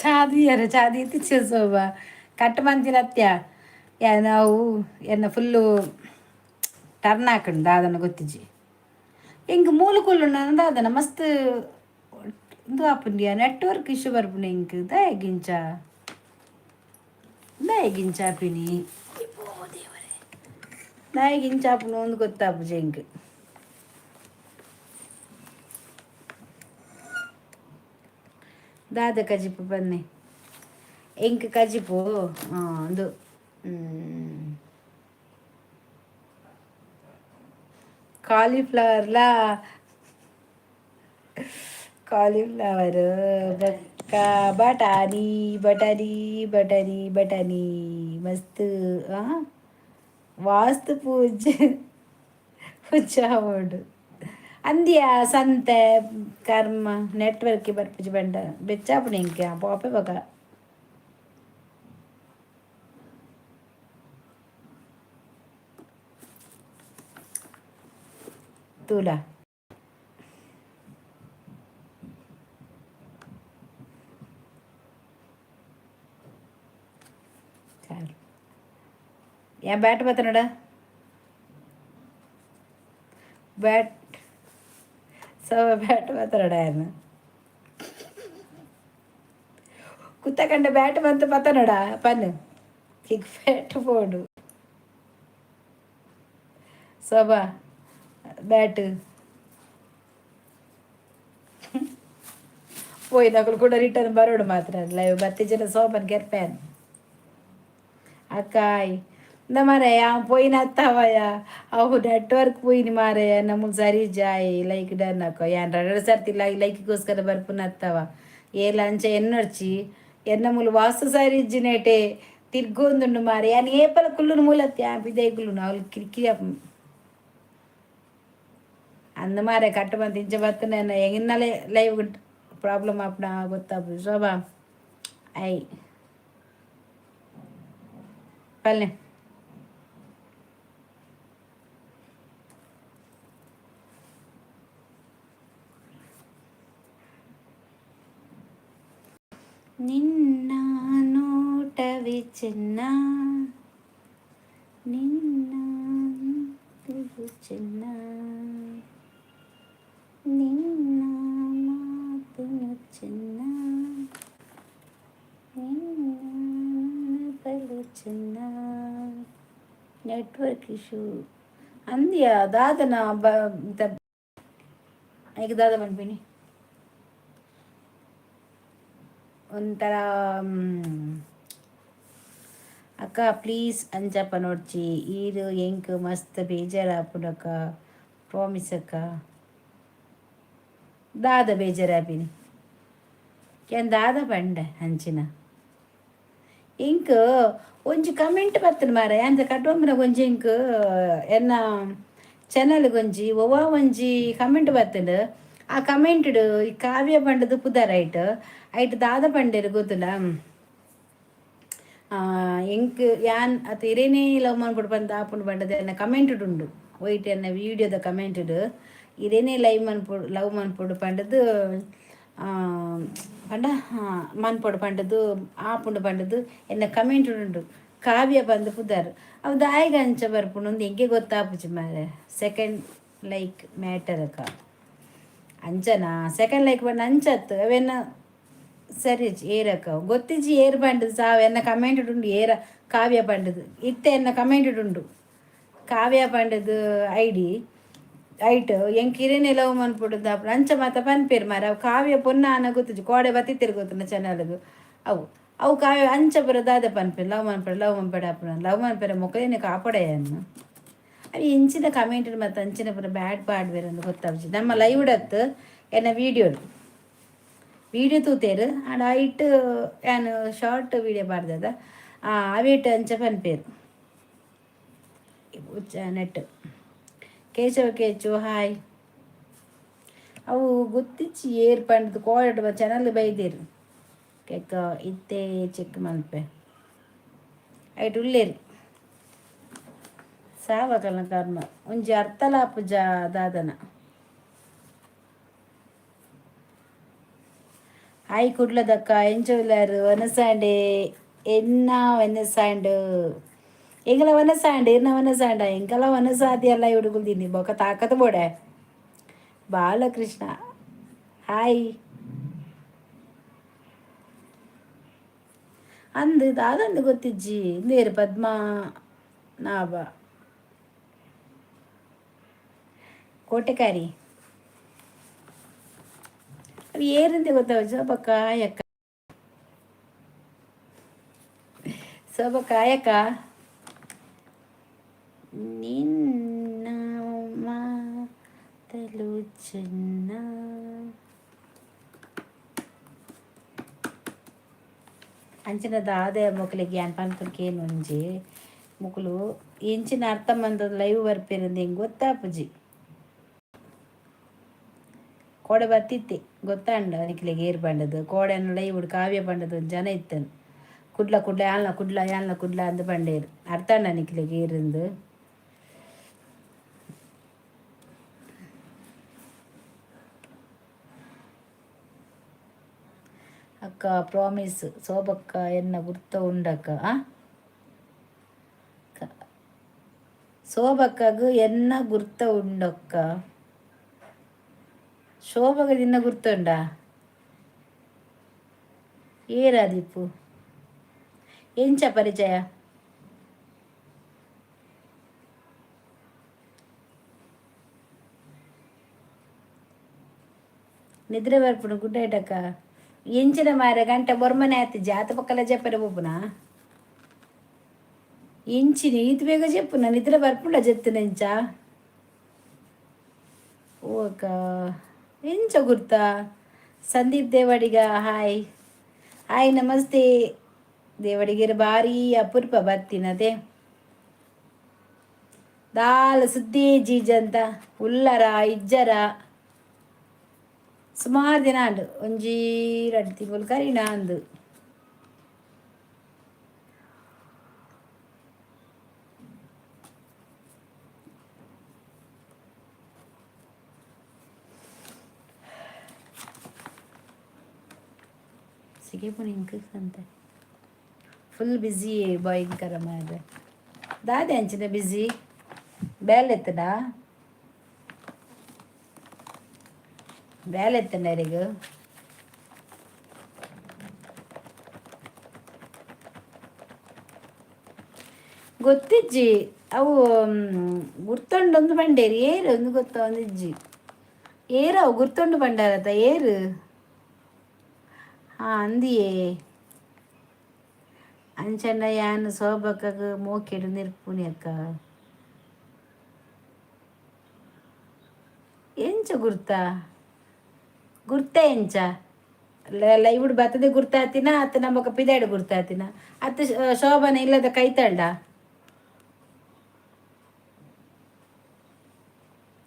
ಚಾದಿಯರ ಚಾದಿ ಇತ್ತಿಚ್ಚ ಸೋಬ ಕಟ್ ಮಂತಿನತ್ಯ ನಾವು ಎನ್ನ full turn ಹಾಕಂಡು ದಾದನ ಗೊತ್ತಿಜ್ಜಿ. ಎಂಕ್ ಮೂಲು ಕುಲ್ಲುಂಡ ದಾದನ ಮಸ್ತ್ ಉಂದು ಆಪುಂಡಿಯ, ನೆಟ್ವರ್ಕ್ ಇಶ್ಯೂ ಬರ್ಪುಂಡು ಎಂಕ್. ದಾಯೆಗಿಂಚ, ದಾಯೆಗಿಂಚ ಆಪಿನಿ ದೇವರೇ, ದಾಯೆಗಿಂಚ ಆಪುಂಡು ಒಂದು ಗೊತ್ತಾಪುಜಿ ಎಂಕ್. ದಾದ ಕಜಿಪು ಬನ್ನಿ? ಎಂಕ್ ಕಜಿಪು ಉಂದು ಕಾಲಿಫ್ಲವರ್ಲಾ, ಕಾಲಿಫ್ಲವರ್ ಬೊಕ್ಕ ಬಟಾಣಿ, ಬಟಾಣಿ, ಬಟಾಣಿ, ಬಟಾಣಿ ಮಸ್ತ್. ವಾಸ್ತು ಪೂಜೆ ಪೂಜೆ ಅಂದ್ಯ ಸಂತೆ ಕರ್ಮ. ನೆಟ್ವರ್ಕ್ ಬರ್ಪುಜಿ ಬಂಡ ಬೆಚ್ಚಾಪುಂಡು ಎಂಕ್. ಪೋಪೆ ಬೊಕ. ತೂಲ. ಏನ್ ಬ್ಯಾಟ್ ಬತ್ತನಡ ಬ್ಯಾಟ್? ಸೊ ಬ್ಯಾಟ್ ಬತ್ತನಡ? ಕುತ್ತಕಂಡ ಬ್ಯಾಟ್ ಬಂತು ಪತ್ತನಡ ಪನ್ ಕಿಕ್ ಬ್ಯಾಟ್ ಪೋಡು ಸೋಬಾ ಬ್ಯಾಟ್ ಪೋಯಿನಕುಲು ಕೂಡ ರಿಟರ್ನ್ ಬರೋಡು ಮಾತ್ರ. ಲೈವ್ ಬತ್ತಿಜನ ಸೋಬನ್ ಕೆರ್ಪೇನ್ ಅಕ್ಕಾಯ್ ಇಂದ ಮಾರಾಯ ಪೋಯಿನ ಅತ್ತವಯ. ಅವು ನೆಟ್ವರ್ಕ್ ಪೋಯಿನಿ ಮಾರಾಯ. ನಮಗೆ ಸರಿ ಜಾಯ್. ಲೈಕ್ ಡನ್ ಅಕ್ಕ. ಯಾನ್ ರಡ್ಡ್ ಸರ್ತಿ ಲೈಕ್ಗೋಸ್ಕರ ಬರ್ಪುನ ಅತ್ತವ ಏಲ ಅಂಚ ಎನ್ನೊರ್ಚಿ. ಎನ್ನ ಮೂಲು ವಾಸ್ತು ಸರಿ ಇಜ್ಜಿ ನೇಟೆ ತಿರ್ಗೊಂದುಂಡು ಮಾರೆ. ಯಾನ್ ಏಪಲ ಕುಲ್ಲುನು ಮೂಲತ್ತೆ ಪಿದೈ ಕುಲ್ಲುನು. ಅವ್ಲು ಕಿರಿಕಿರಿ ಅಂದ್ ಮಾರೆ. ಕಟ್ಟ ಬಂತು ಇಂಚ ಬತ್ತನೆ ಎಂಗಿನ್ನಲೇ ಲೈವ್ ಪ್ರಾಬ್ಲಮ್ ಆಪುನ ಗೊತ್ತಾಪುಜಿ. ಶೋಭಾ I ಪಲ್ಲೆ. ನಿನ್ನ ನೋಟವೇ ಚೆನ್ನ, ನಿನ್ನ ಮಾತು ಚೆನ್ನ, ನಿನ್ನ ಮಾತನು ಚೆನ್ನ, ನಿನ್ನ ಬಲು ಚೆನ್ನ. ನೆಟ್ವರ್ಕ್ ಇಶ್ಯೂ ಅಂದ್ಯ ದಾದನ ಬ ಈಗ ದಾದ ಪನ್ಪಿನಿ ಒಂಥರ. ಅಕ್ಕ ಪ್ಲೀಸ್ ಅಂಚ ಪನೊಡ್ಚಿ. ಈರ್ ಎಂಕ್ ಮಸ್ತ್ ಬೇಜಾರಾಪುಂಡಕ್ಕ, ಪ್ರಾಮಿಸ್ ಅಕ್ಕ. ದಾದ ಬೇಜಾರಾಪಿನಿ? ಯಾನ್ ದಾದ ಪಂಡೆ ಅಂಚಿನ? ಇಂಕ್ ಒಂಜಿ ಕಮೆಂಟ್ ಬತ್ತನ ಮಾರೆ. ಅಂಚ ಕಟ್ಟೊಂಬಿನ ಒಂಜಿ ಇಂಕ್ ಎನ್ನ ಚಾನಲ್ಗ್ ಒಂಜಿ ಒವ್ವಾ ಒಂಜಿ ಕಮೆಂಟ್ ಬತ್ತುಂಡು. ಆ ಕಮೆಂಟ್ಡ್ ಈ ಕಾವ್ಯ ಪಂಡದು ಪುದರ್. ಐಟ್ ಐಟ್ ದಾದ ಪಂಡೆರ್ ಗೊತ್ತುಂಡಾ? ಎಂಕ್ ಯಾನ್ ಅತ್ ಇರೇನೇ ಲವ್ ಮನ್ಪೊಡು ಪಂದ್ ಆಪುಂಡು ಪಂಡದು ಎನ್ನ ಕಮೆಂಟ್ಡ್ ಉಂಡು. ಒಯ್ಟ್ ಎನ್ನ ವೀಡಿಯೋದ ಕಮೆಂಟ್ಡ್ ಇರೇನೇ ಲೈವ್ ಮನ್ಪೊಡು, ಲವ್ ಮನ್ಪೊಡು ಪಂಡದು ಪಂಡ ಮನ್ಪೊಡು ಪಂಡದು ಆಪುಂಡು ಪಂಡದು ಎನ್ನ ಕಮೆಂಟ್ಡ್ ಉಂಡು. ಕಾವ್ಯ ಪಂದ್ ಪುದರ್. ಅವು ದಾಯೆಗ್ ಅಂಚ ಬರ್ಪುಂಡು ಅಂದ್ ಎಂಕೆ ಗೊತ್ತಾಪುಜಿ ಮಾರ್ರೆ. ಸೆಕೆಂಡ್ ಲೈಕ್ ಮ್ಯಾಟರ್ ಅಕ್ಕ. ಅಂಚನಾ? ಸೆಕೆಂಡ್ ಲೈಕ್ ಪಂಡ ಅಂಚತ್ ಅವೆನ್ ಸರಿ ಏರಕ್ಕ ಗೊತ್ತಿಜ್ಜಿ. ಏರ್ ಪಂಡದು ಸಾವು ಎನ್ನ ಕಮೆಂಟ್ ಉಂಡು. ಏರ ಕಾವ್ಯ ಪಂಡದು ಇತ್ತೆ ಎನ್ನ ಕಮೆಂಟ್ ಉಂಡು. ಕಾವ್ಯ ಪಂಡದು ಐಡಿ ಐಟ್ ಎಂಕ್ ಇರೇನೆ ಲವ್ ಮನ್ಪೊಡು ಅಂಚ ಮಾತ ಪನ್ಪೆರ್ ಮಾರೆ. ಅವು ಕಾವ್ಯ ಪೊನ್ನ ಆನ ಗೊತ್ತುಜಿ. ಕೋಡೆ ಬತ್ತಿತ್ತೆರ್ ಗೊತ್ತುಂಡ ಚಾನಲ್ಗ್. ಅವು ಅವು ಕಾವ್ಯ ಅಂಚ ಪೂರ ದಾದ ಪನ್ಪೆರ್? ಲವ್ ಮನ್ಪೆರ್, ಲವ್ ಮನ್ಪೆಡ ಆಪುನ ಲವ್ ಮನ್ಪೆರೆ ಮೊಕಲೆನೆ ಕಾಪಡಯನ್. ಅವು ಎಂಚಿನ ಕಮೆಂಟ್ ಮತ್ತು ಅಂಚಿನ ಪೂರ ಬ್ಯಾಡ್ ಪಾಡ್ವೆರ್ ಅಂದ್ ಗೊತ್ತಾಪುಜಿ. ನಮ್ಮ ಲೈವ್ ಡತ್ ಎನ್ನ ವೀಡಿಯೋ ವೀಡಿಯೋ ತೂತೆರ್ ಆಂಡ ಐಟ್ ಯಾನ್ ಶಾರ್ಟ್ ವೀಡಿಯೋ ಪಾಡ್ದದ ಅವೇಟ್ ಅಂಚ ಪನ್ಪೆರ್ ನೆಟ್. ಕೇಶವ ಕೇಚು ಹಾಯ್. ಅವು ಗೊತ್ತಿಚ್ಚಿ ಏರ್ ಪಂಡ್ದ್ ಕೋಯಡ್ ಚಾನಲ್ ಬೈದೆರ್. ಕೆಕ್ಕ ಇತ್ತೆ ಚೆಕ್ ಮನ್ಪೆ. ಐಟ್ ಉಲ್ಲೇರ್ ಸಾವಕಲ್ನ ಕರ್ಮ. ಒಂಜಿ ಅರ್ಥಲ ಆಪುಜ ದಾದನ. ಹಾಯ್ ಕುಡ್ಲದಕ್ಕ, ಎಂಚ ಉಲ್ಲಾರು? ವನಸಾಂಡೆ ಎನ್ನ ವನಸಾಂಡ್, ಎಂಗಲ ವನಸಾಂಡ್, ಎನ್ನ ವನಸಾಂಡ, ಎಂಕಲ ವನಸಾದಿ ಅಲ್ಲ ಹುಡುಗುಲ್ದೀನಿ ಬೊಕ ತಾಕತ್ ಬೋಡೆ. ಬಾಲಕೃಷ್ಣ ಹಾಯ್. ಅಂದು ದಾದಂದು ಗೊತ್ತಿಜ್ಜಿ. ಇಂದೇರು ಪದ್ಮ ನಾಭ ಕೋಟೆಕಾರಿ. ಅವು ಏರಿಂದೆ ಗೊತ್ತಾವ? ಶೋಭಕ್ಕ, ಹಾಯಕ್ಕ. ಶೋಭಕ್ಕ, ಹಾಯಕ್ಕ. ನಿನ್ನ ಮಾತಲು ಚೆನ್ನ. ಅಂಚಿನ ದಾದೆ ಮೊಕ್ಲೆಗ್ ಯಾನ್ ಪನ್ಪುನ ಕೇನುಂಜಿ. ಮೊಕುಲು ಎಂಚಿನ ಅರ್ಥ ಮಂತೊಂದು ಲೈವ್ ಬರ್ಪೆರಂದ್ ಎಂಕ್ ಗೊತ್ತಾಪುಜಿ. ಕೋಡೆ ಬತ್ತಿತ್ತೆ, ಗೊತ್ತಾಂಡ ನಿಕ್ಲೆಗ್ ಏರ್ ಪಂಡದು. ಕೋಡೆನ ಲೈವ್ ಕಾವ್ಯ ಪಂಡದು ಒಂಜಿ ಜನ ಇತ್ತನ್. ಕುಡ್ಲ ಕುಡ್ಲ ಯಾನ್ಲ ಕುಡ್ಲ, ಯಾನ್ಲ ಕುಡ್ಲ ಅಂದ್ ಪಂಡೇರ್. ಅರ್ಥ ಆಂಡ ನಿಕ್ಲೆಗ್ ಏರಿಂದು? ಅಕ್ಕ ಪ್ರಾಮಿಸ್ ಶೋಭಕ್ಕ, ಎನ್ನ ಗುರ್ತ ಉಂಡಕ್ಕ? ಆ ಶೋಭಕ್ಕಗ್ ಎನ್ನ ಗುರ್ತ ಉಂಡಕ್ಕ? ಶೋಭಗ ನಿನ್ನ ಗುರ್ತುಂಡ? ಏರಾದಿಪ್ಪು? ಎಂಚ ಪರಿಚಯ? ನಿದ್ರೆ ಬರ್ಪುಂಡು. ಗುಡ್ ನೈಟ್ ಅಕ್ಕ. ಎಂಚಿನ ಮಾರೆ, ಗಂಟೆ ಬೊರ್ಮನೆ ಆತಿಜ್ಜಿ ಆತ ಪಕ್ಕಲ ಜಪ್ಪರೆ ಪೋಪುನ? ಎಂಚಿನ ಈತ್ ಬೇಗ ಜೆಪ್ಪುನ? ನಿದ್ರೆ ಬರ್ಪುಂಡ ಜೆತ್ತುನ ಎಂಚ? ಓ ಅಕ್ಕ, ಎಂಚ ಗುರ್ತಾ? ಸಂದೀಪ್ ದೇವಾಡಿಗ ಹಾಯ್, ಹಾಯ್, ನಮಸ್ತೆ. ದೇವಡಿಗೆರ್ ಬಾರಿ ಅಪರೂಪ ಬತ್ತಿನತೆ. ದಾಲ ಸುದ್ದಿ ಜೀಜಂತ ಉಲ್ಲರ ಇಜ್ಜರ? ಸುಮಾರು ದಿನ ಆಂಡ್, ಒಂಜಿ ರಡ್ಡ್ ತಿಂಗೊಲು ಕರಿನ ಅಂದು. ಸಿಗೆ ಇಂಕ್ ಅಂತೆ. ಫುಲ್ ಬ್ಯುಸಿ, ಭಯಂಕರ ಮಾರ್ರೆ. ದಾದೆ ಅಂಚಿನ ಬ್ಯುಸಿ? ಬೇಲೆ ಎತ್ತಡ? ಬೇಲೆ ಎತ್ತಂಡ ಇರೆಗ್? ಗೊತ್ತಿಜ್ಜಿ. ಅವು ಗುರ್ತೊಂಡೊಂದು ಪಂಡೇರು, ಏರು ಒಂದು ಗೊತ್ತೊಂದಿಜ್ಜಿ. ಏರು ಅವು ಗುರ್ತೊಂಡು ಪಂಡಾರತ ಏರು? ಹಾಂ, ಅಂದಿಯೇ. ಅಂಚಂಡ ಯಾನ್ ಸೋಬಕ್ಕಗ್ ಮೋಕೆಡ್ ನಿರ್ಪುನಿ ಅಕ್ಕ. ಎಂಚ ಗುರ್ತಾ? ಗುರ್ತ ಎಂಚ? ಲೈವ್ ಬತ್ತದೆ ಗುರ್ತಾತಿನ ಅತ್ತ ನಮಕ ಪಿದಾಯ್ಡ್ ಗುರ್ತಾತಿನ ಅತ್ತ ಶೋಭನ ಇಲ್ಲದ ಕೈತಲ್ಡ?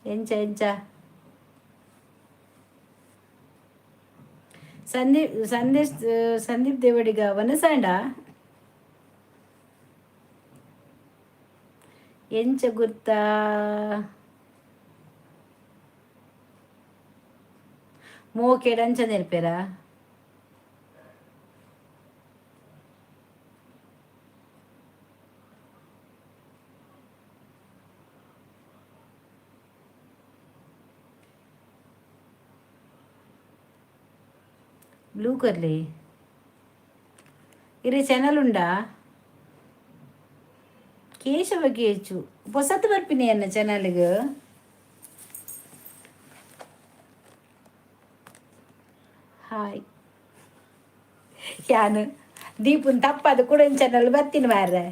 ಎಂಚ ಎಂಚ? ಸಂದೀಪ್, ಸಂದೇಶ್, ಸಂದೀಪ್ ದೇವಡಿಗ ವನಸಾಂಡ. ಎಂಚ ಗುರ್ತಾ? ಮೋಕೆಡ್ ಅಂಚ ನೆರ್ಪೆರಾ? ಬ್ಲೂ ಕರ್ಲಿ ಇರೆ ಚಾನಲ್ ಉಂಡಾ? ಕೇಶವ ಕೇಚು ಪೊಸತ್ ಬರ್ಪಿನಿ ಎನ್ನ ಚಾನಲ್ಗ್. ಹಾಯ್. ಯಾನ್ ದೀಪುನ್ ತಪ್ಪದು ಕೂಡ ಚಾನಲ್ ಬತ್ತೀನಿ ಮಾರ್ರೆ.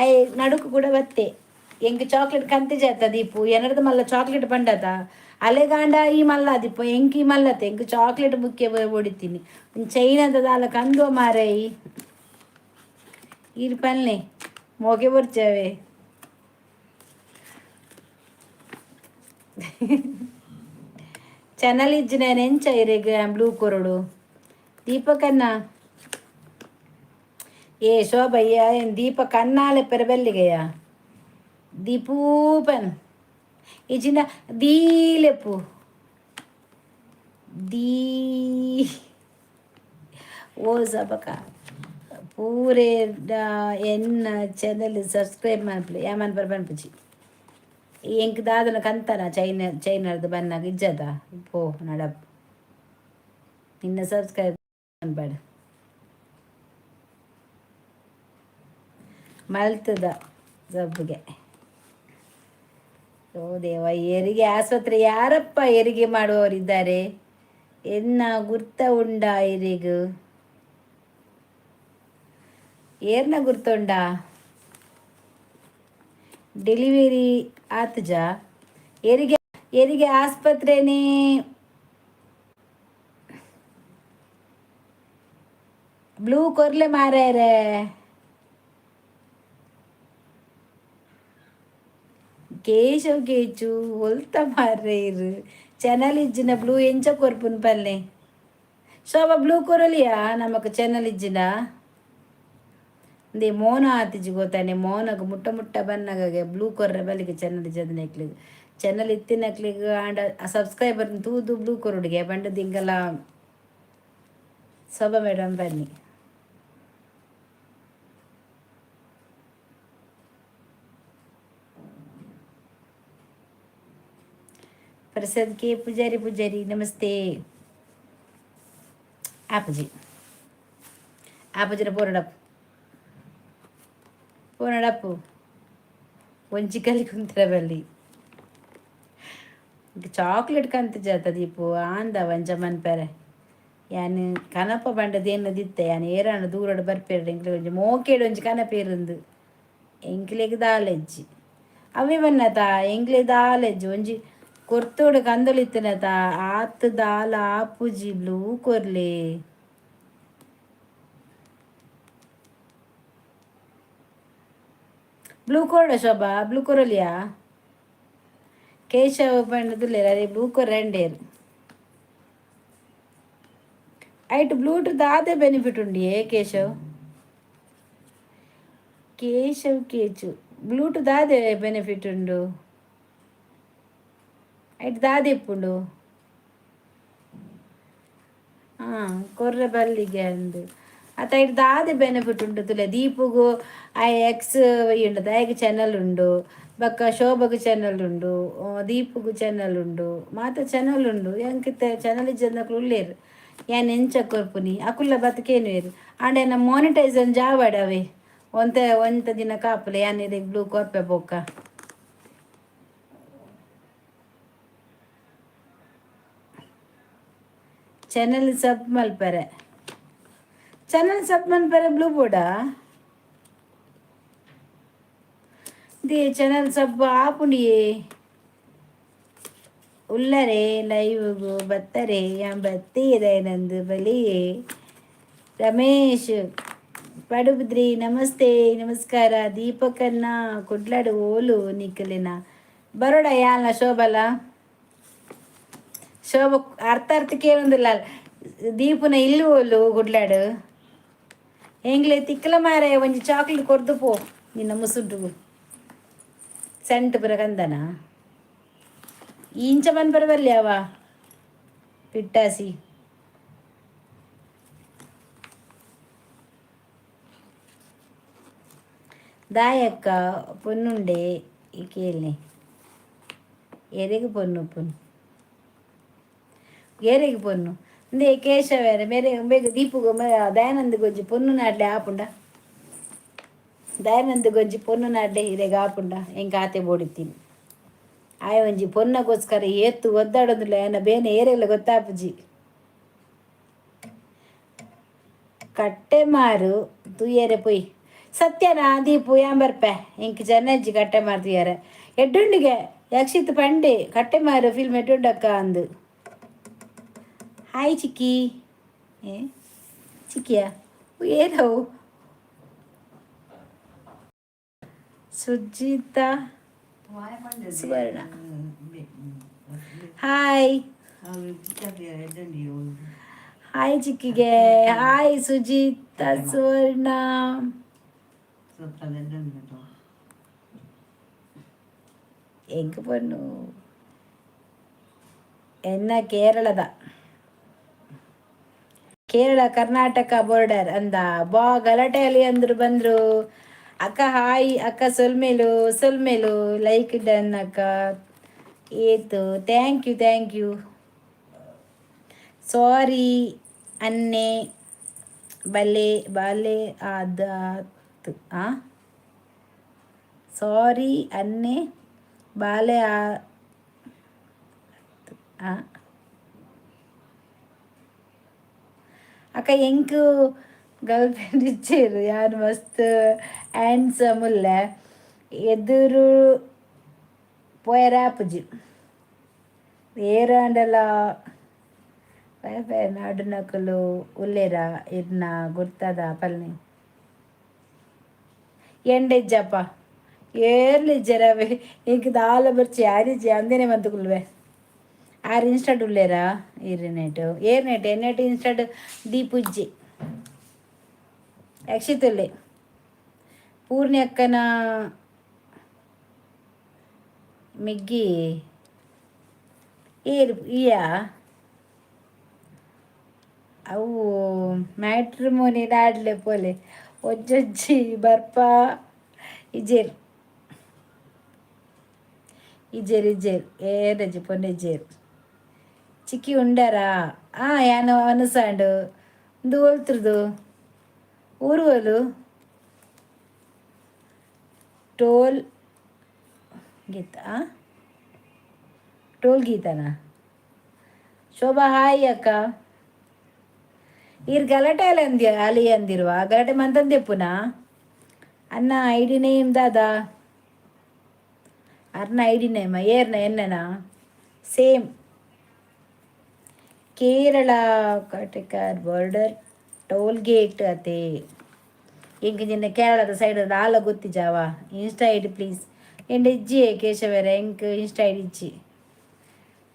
ಆಯ್ ನಡುಕು ಕೂಡ ಬತ್ತೆ. ಎಂಕ್ ಚಾಕ್ಲೇಟ್ ಕಂತೆ ಜಾತ ದೀಪು ಎನರ್ದು ಮಲ್ಲ ಚಾಕ್ಲೇಟ್ ಪಂಡತ ಅಲೆಗಾಂಡ ಈ ಮಲ್ಲ ದೀಪು. ಎಂಕ್ ಈ ಮಲ್ಲತೆ, ಎಂಕ್ ಚಾಕ್ಲೇಟ್ ಮುಖ್ಯ. ಹೊಡಿತೀನಿ ಚೈನದ ದಾಲ ಕಂದು ಮಾರೈ. ಈರ್ ಪನ್ಲೆ, ಮೋಕೆ ಬೊರ್ಚವೆ. ಚಾನಲ್ ಇಜ್ಜಿ ನಾನು ಎಂಚ ಇರೆಗ್ ಬ್ಲೂ ಕೊರಡು? ದೀಪಕನ್ನ ಏ ಶೋಭಯ್ಯ, ಏನ್ ದೀಪಕ್ ಅನ್ನಾಲೆ ಪೆರಬೆಲ್ಲಿಗೆಯ? ದೀಪೂಪನ್ ಇಜ್ಜಿಂಡ ದೀಲೆಪ್ಪು ದೀ. ಓ ಸಬಕ ಪೂರೆ ಎನ್ನ ಚಾನಲ್ ಸಬ್ಸ್ಕ್ರೈಬ್ ಮನ್ಪುಲೆ ಯಾ ಮನ್ಪರ ಪನ್ಪುಜಿ. ಎಂಕ್ ದಾದನ ಕಂತನ ಚೈನ ಚೈನರ್ದು ಬನ್ನಾಗ ಇಜ್ಜದ ಪೋ ನಡಪ್ ನಿನ್ನ ಸಬ್ಸ್ಕ್ರೈಬ್ ಮನ್ಪಡ್ ಮಲ್ತದ ಸಬ್ಗೆ. ಓ ದೇವ, ಹೆರಿಗೆ ಆಸ್ಪತ್ರೆ ಯಾರಪ್ಪ ಹೆರಿಗೆ ಮಾಡುವವರಿದ್ದಾರೆ? ಎನ್ನ ಗುರ್ತ ಉಂಡ ಇರಿಗು? ಏರ್ನ ಗುರ್ತುಂಡ? ಡೆಲಿವರಿ ಆತುಜ? ಹೆರಿಗೆ ಹೆರಿಗೆ ಆಸ್ಪತ್ರೆನೇ ಬ್ಲೂ ಕೊರ್ಲೆ ಮಾರ್ಯಾರೆ. ಕೇಶವ್ ಕೇಚು ಒಲ್ತ ಮಾರ್ರೆ ಇರು? ಚಾನಲ್ ಇಜ್ಜಿನ ಬ್ಲೂ ಎಂಚ ಕೊರ್ಪುನ್ ಪಲ್ಲೆ? ಶೋಭಾ, ಬ್ಲೂ ಕೊರಲಿಯಾ ನಮಕ್ ಚಾನಲ್ ಇಜ್ಜಿನ? ಇಂದೇ ಮೋನ ಆತಿಜಿ ಗೊತ್ತಾನೆ. ಮೋನಗ್ ಮುಟ್ಟ ಮುಟ್ಟ ಬನ್ನಗ ಬ್ಲೂ ಕೊರ್ರೆ ಬಲಿಗೆ. ಚಾನಲ್ ಇಜ್ಜಂದಿನಕ್ಲೆಗ್, ಚಾನಲ್ ಇತ್ತಿನಕ್ಲೆಗ್ ಆಂಡ ಸಬ್ಸ್ಕ್ರೈಬರ್ ತೂದು ಬ್ಲೂ ಕೊರೊಡುಗೆ ಪಂಡ ದಿಂಗಲ. ಶೋಭಾ ಮೇಡಮ್, ಬನ್ನಿ. ಪ್ರಸಾದ್ ಕೆ ಪೂಜಾರಿ, ಪೂಜಾರಿ ನಮಸ್ತೆ. ಆಪುಜಿ, ಆಪುಜಿನ ಪೋರಡಪ್ಪು ಪೋನಡಪ್ಪು. ಒಂಜಿ ಕಲಿ ಕುಂತರ ಬಲ್ಲಿ. ಚಾಕ್ಲೇಟ್ ಕಂತ ಜಾತ ದೀಪು ಆಂದ ಒಂಜ ಮನ್ಪೆರೆ. ಯಾನ್ ಕನಪ ಪಂಡ ದೇನ ದಿತ್ತೆ. ಯಾನ್ ಏರಾನ ದೂರಡ್ ಬರ್ಪೇರ್ಡ ಎಂಕ್ಲೆ ಒಂಜಿ ಮೋಕೆಡ್ ಒಂಜಿ ಕನಪೇರಿಂದು. ಎಂಕ್ಲೆಗ್ ದಾಲೆಜ್ಜಿ ಅವೇ ಬನ್ನತ. ಎಂಕ್ಲೆ ದಾಲೆಜ್ಜಿ. ಒಂಜಿ ಕೊರ್ತೋಡು ಕಂದೊಲಿತ್ತಿನತ ಆತ್ ದಾಲ ಆಪುಜಿ. ಬ್ಲೂ ಕೊರ್ಲೆ. ಬ್ಲೂ ಕೊರಡ ಶೋಭಾ, ಬ್ಲೂ ಕೊರಲಿಯಾ? ಕೇಶವ ಪಂಡದುಲ್ಲೆರ್ ಅರೆ ಬ್ಲೂ ಕೊರಂಡೇರ್. ಐಟ್ ಬ್ಲೂಟೂತ್ ದಾದೆ ಬೆನಿಫಿಟ್ ಉಂಡಿಯೇ ಕೇಶವ್? ಕೇಶವ್ ಕೇಚು, ಬ್ಲೂಟೂತ್ ದಾದೆ ಬೆನಿಫಿಟ್ ಉಂಡು? ಐಟ್ ದಾದೆ ಇಪ್ಪುಂಡು? ಹಾಂ, ಕೊರ್ರೆ ಬಲ್ಲಿಗೆ ಅಂದು ಅತ್ತ. ಐಟ್ ದಾದೆ ಬೆನಿಫಿಟ್ ಉಂಡು ತುಲೆ. ದೀಪುಗು ಆ ಎಕ್ಸ್ ಉಂಡು, ದಾಯೆಗ್ ಚಾನಲ್ ಉಂಡು. ಬೊಕ್ಕ ಶೋಭಗ್ ಚಾನಲ್ ಉಂಡು, ದೀಪುಗು ಚಾನಲ್ ಉಂಡು, ಮಾತ ಚಾನಲ್ ಉಂಡು. ಎಂಕಿತ್ತೆ ಚಾನಲ್ ಇಜ್ಜಂದಕ್ಲು ಉಲ್ಲೇರು. ಯಾನ್ ಎಂಚ ಕೊರ್ಪುನಿ? ಅಕುಲ್ಲ ಬತ್ಕೇನುವೆರ್. ಆಂಡ ಎನ್ನ ಮಾನಿಟೈಸನ್ ಜಾವಡ್ ಅವೇ ಒಂತೆ ಒಂತೆ ದಿನ ಕಾಪುಲೆ. ಯಾನ್ ಇರೆಗ್ ಬ್ಲೂ ಕೊರ್ಪೆ ಬೊಕ್ಕ. ಚಾನಲ್ ಸಬ್ ಮಲ್ಪರೆ, ಚಾನಲ್ ಸಬ್ ಮನ್ಪರೆ ಬ್ಲೂ ಬೋರ್ಡಾ? They channel ಸಬ್ ಆಪುಂಡಿಯೇ. ಉಲ್ಲರೆ ಲೈವ್ಗು ಬತ್ತರೆ. ಯಾನ್ ಬತ್ತೀರೈನಂದು ಬಲಿಯೇ. ರಮೇಶ್ ಪಡುಬಿದ್ರಿ ನಮಸ್ತೆ, ನಮಸ್ಕಾರ. ದೀಪಕನ್ನ ಕುಡ್ಲಡು ಓಲು ನಿಕ್ಕಲಿನ ಬರೋಡ ಯಾನ್ಲ ಶೋಭಲ. ಶೋಭ ಅರ್ಥ ಅರ್ಥ ಕೇಳೊಂದಿಲ್ಲ. ದೀಪುನ ಇಲ್ಲು ಓಲು ಗುಡ್ಲಾಡು? ಎಂಗ್ಲೆ ತಿಕ್ಕಲ ಮಾರೆ. ಒಂಜಿ ಚಾಕ್ಲೇಟ್ ಕೊರ್ದು ಪೋ ನಿನ್ನ ಮುಸುಂಟುಗು. ಸೆಂಟ್ ಪುರ ಕಂದನ ಇಂಚ ಮನ್ಪರ ಬರ್ಲಿ ಅವ ಪಿಟ್ಟಾಸಿ. ದಾಯಕ್ಕ ಪೊನ್ನುಂಡೆ ಈ ಕೇಳ್ನೆ? ಎರೆಗ್ ಪೊನ್ನು ಪೊನ್ನು? ಏರೆಗ್ ಪೊನ್ನು? ಇಂದೇ ಕೇಶವೇರೆ ಮೇರೆ ಬೇಗ ದೀಪುಗು ದಯಾನಂದ ಗೊಂಜಿ ಪೊನ್ನು ನಾಡ್ಲೆ ಆಪುಂಡ? ದಯಾನಂದ ಗೊಂಜಿ ಪೊನ್ನು ನಾಡ್ಲೆ ಇರೆಗ್ ಆಪುಂಡ? ಎಂಕ್ ಆತೆ ಬೋಡಿತ್ತೀನಿ. ಆಯೆ ಒಂಜಿ ಪೊನ್ನಗೋಸ್ಕರ ಏತ್ ಒದ್ದಾಡೊಂದುಲ್ಲ. ಎನ್ನ ಬೇನೆ ಏರೆಲ್ಲ ಗೊತ್ತಾಪುಜಿ. ಕಟ್ಟೆಮಾರು ತೂಯರೆ ಪೊಯ್ ಸತ್ಯನಾ ದೀಪು? ಯಾನ್ ಬರ್ಪೆ. ಎಂಕ್ ಜನ ಇಜ್ಜಿ. ಕಟ್ಟೆಮಾರು ತೂಯರೆ ಎಡ್ಡುಂಡಿಗೆ. ಯಕ್ಷಿತ್ ಪಂಡೆ ಕಟ್ಟೆಮಾರು ಫಿಲ್ಮ್ ಎಡ್ಡುಂಡಕ್ಕ ಅಂದು. ಹಾಯ್ ಚಿಕ್ಕಿ. ಏ ಚಿಕ್ಕಿಯಾ? ಏನವು? ಸುಜಿತಾ ಸುವರ್ಣ, ಹಾಯ್. ಹಾಯ್ ಚಿಕ್ಕಿಗೆ. ಹಾಯ್ ಸುಜಿತಾ ಸುವರ್ಣ. ಎಂಕ್ ಪೊಣ್ಣು ಎನ್ನ ಕೇರಳದ. ಕೇರಳ ಕರ್ನಾಟಕ ಬೋರ್ಡರ್ ಅಂದ ಬಾ. ಗಲಾಟೆ ಅಲ್ಲಿ ಅಂದ್ರು ಬಂದ್ರು. ಅಕ್ಕ ಹಾಯ್ ಅಕ್ಕ, ಸೊಲ್ಮೆಲು ಸೊಲ್ಮೆಲು. ಲೈಕ್ ಡನ್ ಅಕ್ಕ, ಏತು. Thank you, thank you. Sorry ಅನ್ನೆ, ಬಲೆ ಬಾಲೆ ಆದಾತ್. ಆ ಸಾರಿ ಅನ್ನೆ ಬಾಲೆ ಆ. ಅಕ್ಕ, ಎಂಕ್ ಗರ್ಲ್ ಫ್ರೆಂಡ್ ಇಚ್ಚೇರು, ಯಾರು ಮಸ್ತ್ ಹ್ಯಾಂಡ್ಸಮ್ ಉಲ್ಲೆ, ಎದುರು ಪೋಯೆರೆ ಆಪುಜಿ. ಏರಾಂಡಲ ಬೇರೆ ನಾಡುನಕುಲು ಉಲ್ಲೇರ ಇರ್ನ ಗುರ್ತದ ಪಲ್ನಿ ಎಂಡೆಜ್ಜಪ್ಪ. ಏರ್ಲು ಇಜ್ಜೆರವೆ, ಎಂಕ್ ದಾಲ ಬರ್ಚಿ, ಯಾರಿಜ್ಜಿ ಅಂದೇನೆ ಮಂತುಕುಲ್ವೆ. ಆರ್ ಇನ್ಸ್ಟಾಡ್ ಉಲ್ಲೇರಾ? ಈರ್ ನೆಟ್ ಏರ್ ನೆಟ್ ಎನ್ನೆಟ್ ಇನ್ಸ್ಟಾಡ್ ದೀಪುಜ್ಜಿ. ಯಕ್ಷಿತುಲ್ಲೆ. ಪೂರ್ಣಿ ಅಕ್ಕನ ಮೆಗ್ಗಿ ಏರ್ ಇಯಾ? ಅವು ಮ್ಯಾಟ್ರಿಮೋನಿ ನಾಡ್ಲೆ ಪೋಲೆ, ಒಂಜೊಂಜಿ ಬರ್ಪ ಇಜ್ಜೆರ್ ಇಜ್ಜೆರ್ ಇಜ್ಜೆರ್, ಏರಜ್ಜಿ ಪೊನ್ನೆಜ್ಜೆರ್. ಚಿಕ್ಕಿ ಉಂಡಾರಾ? ಆ ಯಾನ್ ಅನುಸಾಂಡು. ಇಂದು ಒಲ್ತುರ್ದು? ಊರುವಲು ಟೋಲ್ ಗೀತ, ಟೋಲ್ ಗೀತನಾ? ಶೋಭಾ ಹಾಯ್ ಅಕ್ಕ. ಈರ್ ಗಲಾಟೆ ಅಲ್ಲ ಅಂದ್ಯ ಅಲಿ ಅಂದಿರುವ ಗಲಾಟೆ ಮಂತಂದೆಪ್ಪುನಾ? ಅನ್ನ ಐಡಿ ನೇಮ್ ದಾದಾ? ಅರ್ನ ಐಡಿ ನೇಮ ಏರ್ನ ಎನ್ನನಾ? ಸೇಮ್. ಕೇರಳ ಕಟಕಾರ್ ಬಾರ್ಡರ್ ಟೋಲ್ ಗೇಟ್ ಅತೆ. ಎಂಕ್ ನಿನ್ನ ಕೇರಳದ ಸೈಡ್ ದಾಲ ಗೊತ್ತಿಜಾವ. Insta ID please. ಎಂಡ ಇಜ್ಜಿ ಕೇಶವರ, ಎಂಕ್ ಇನ್ಸ್ಟಾ ಐಡಿ ಇಜ್ಜಿ.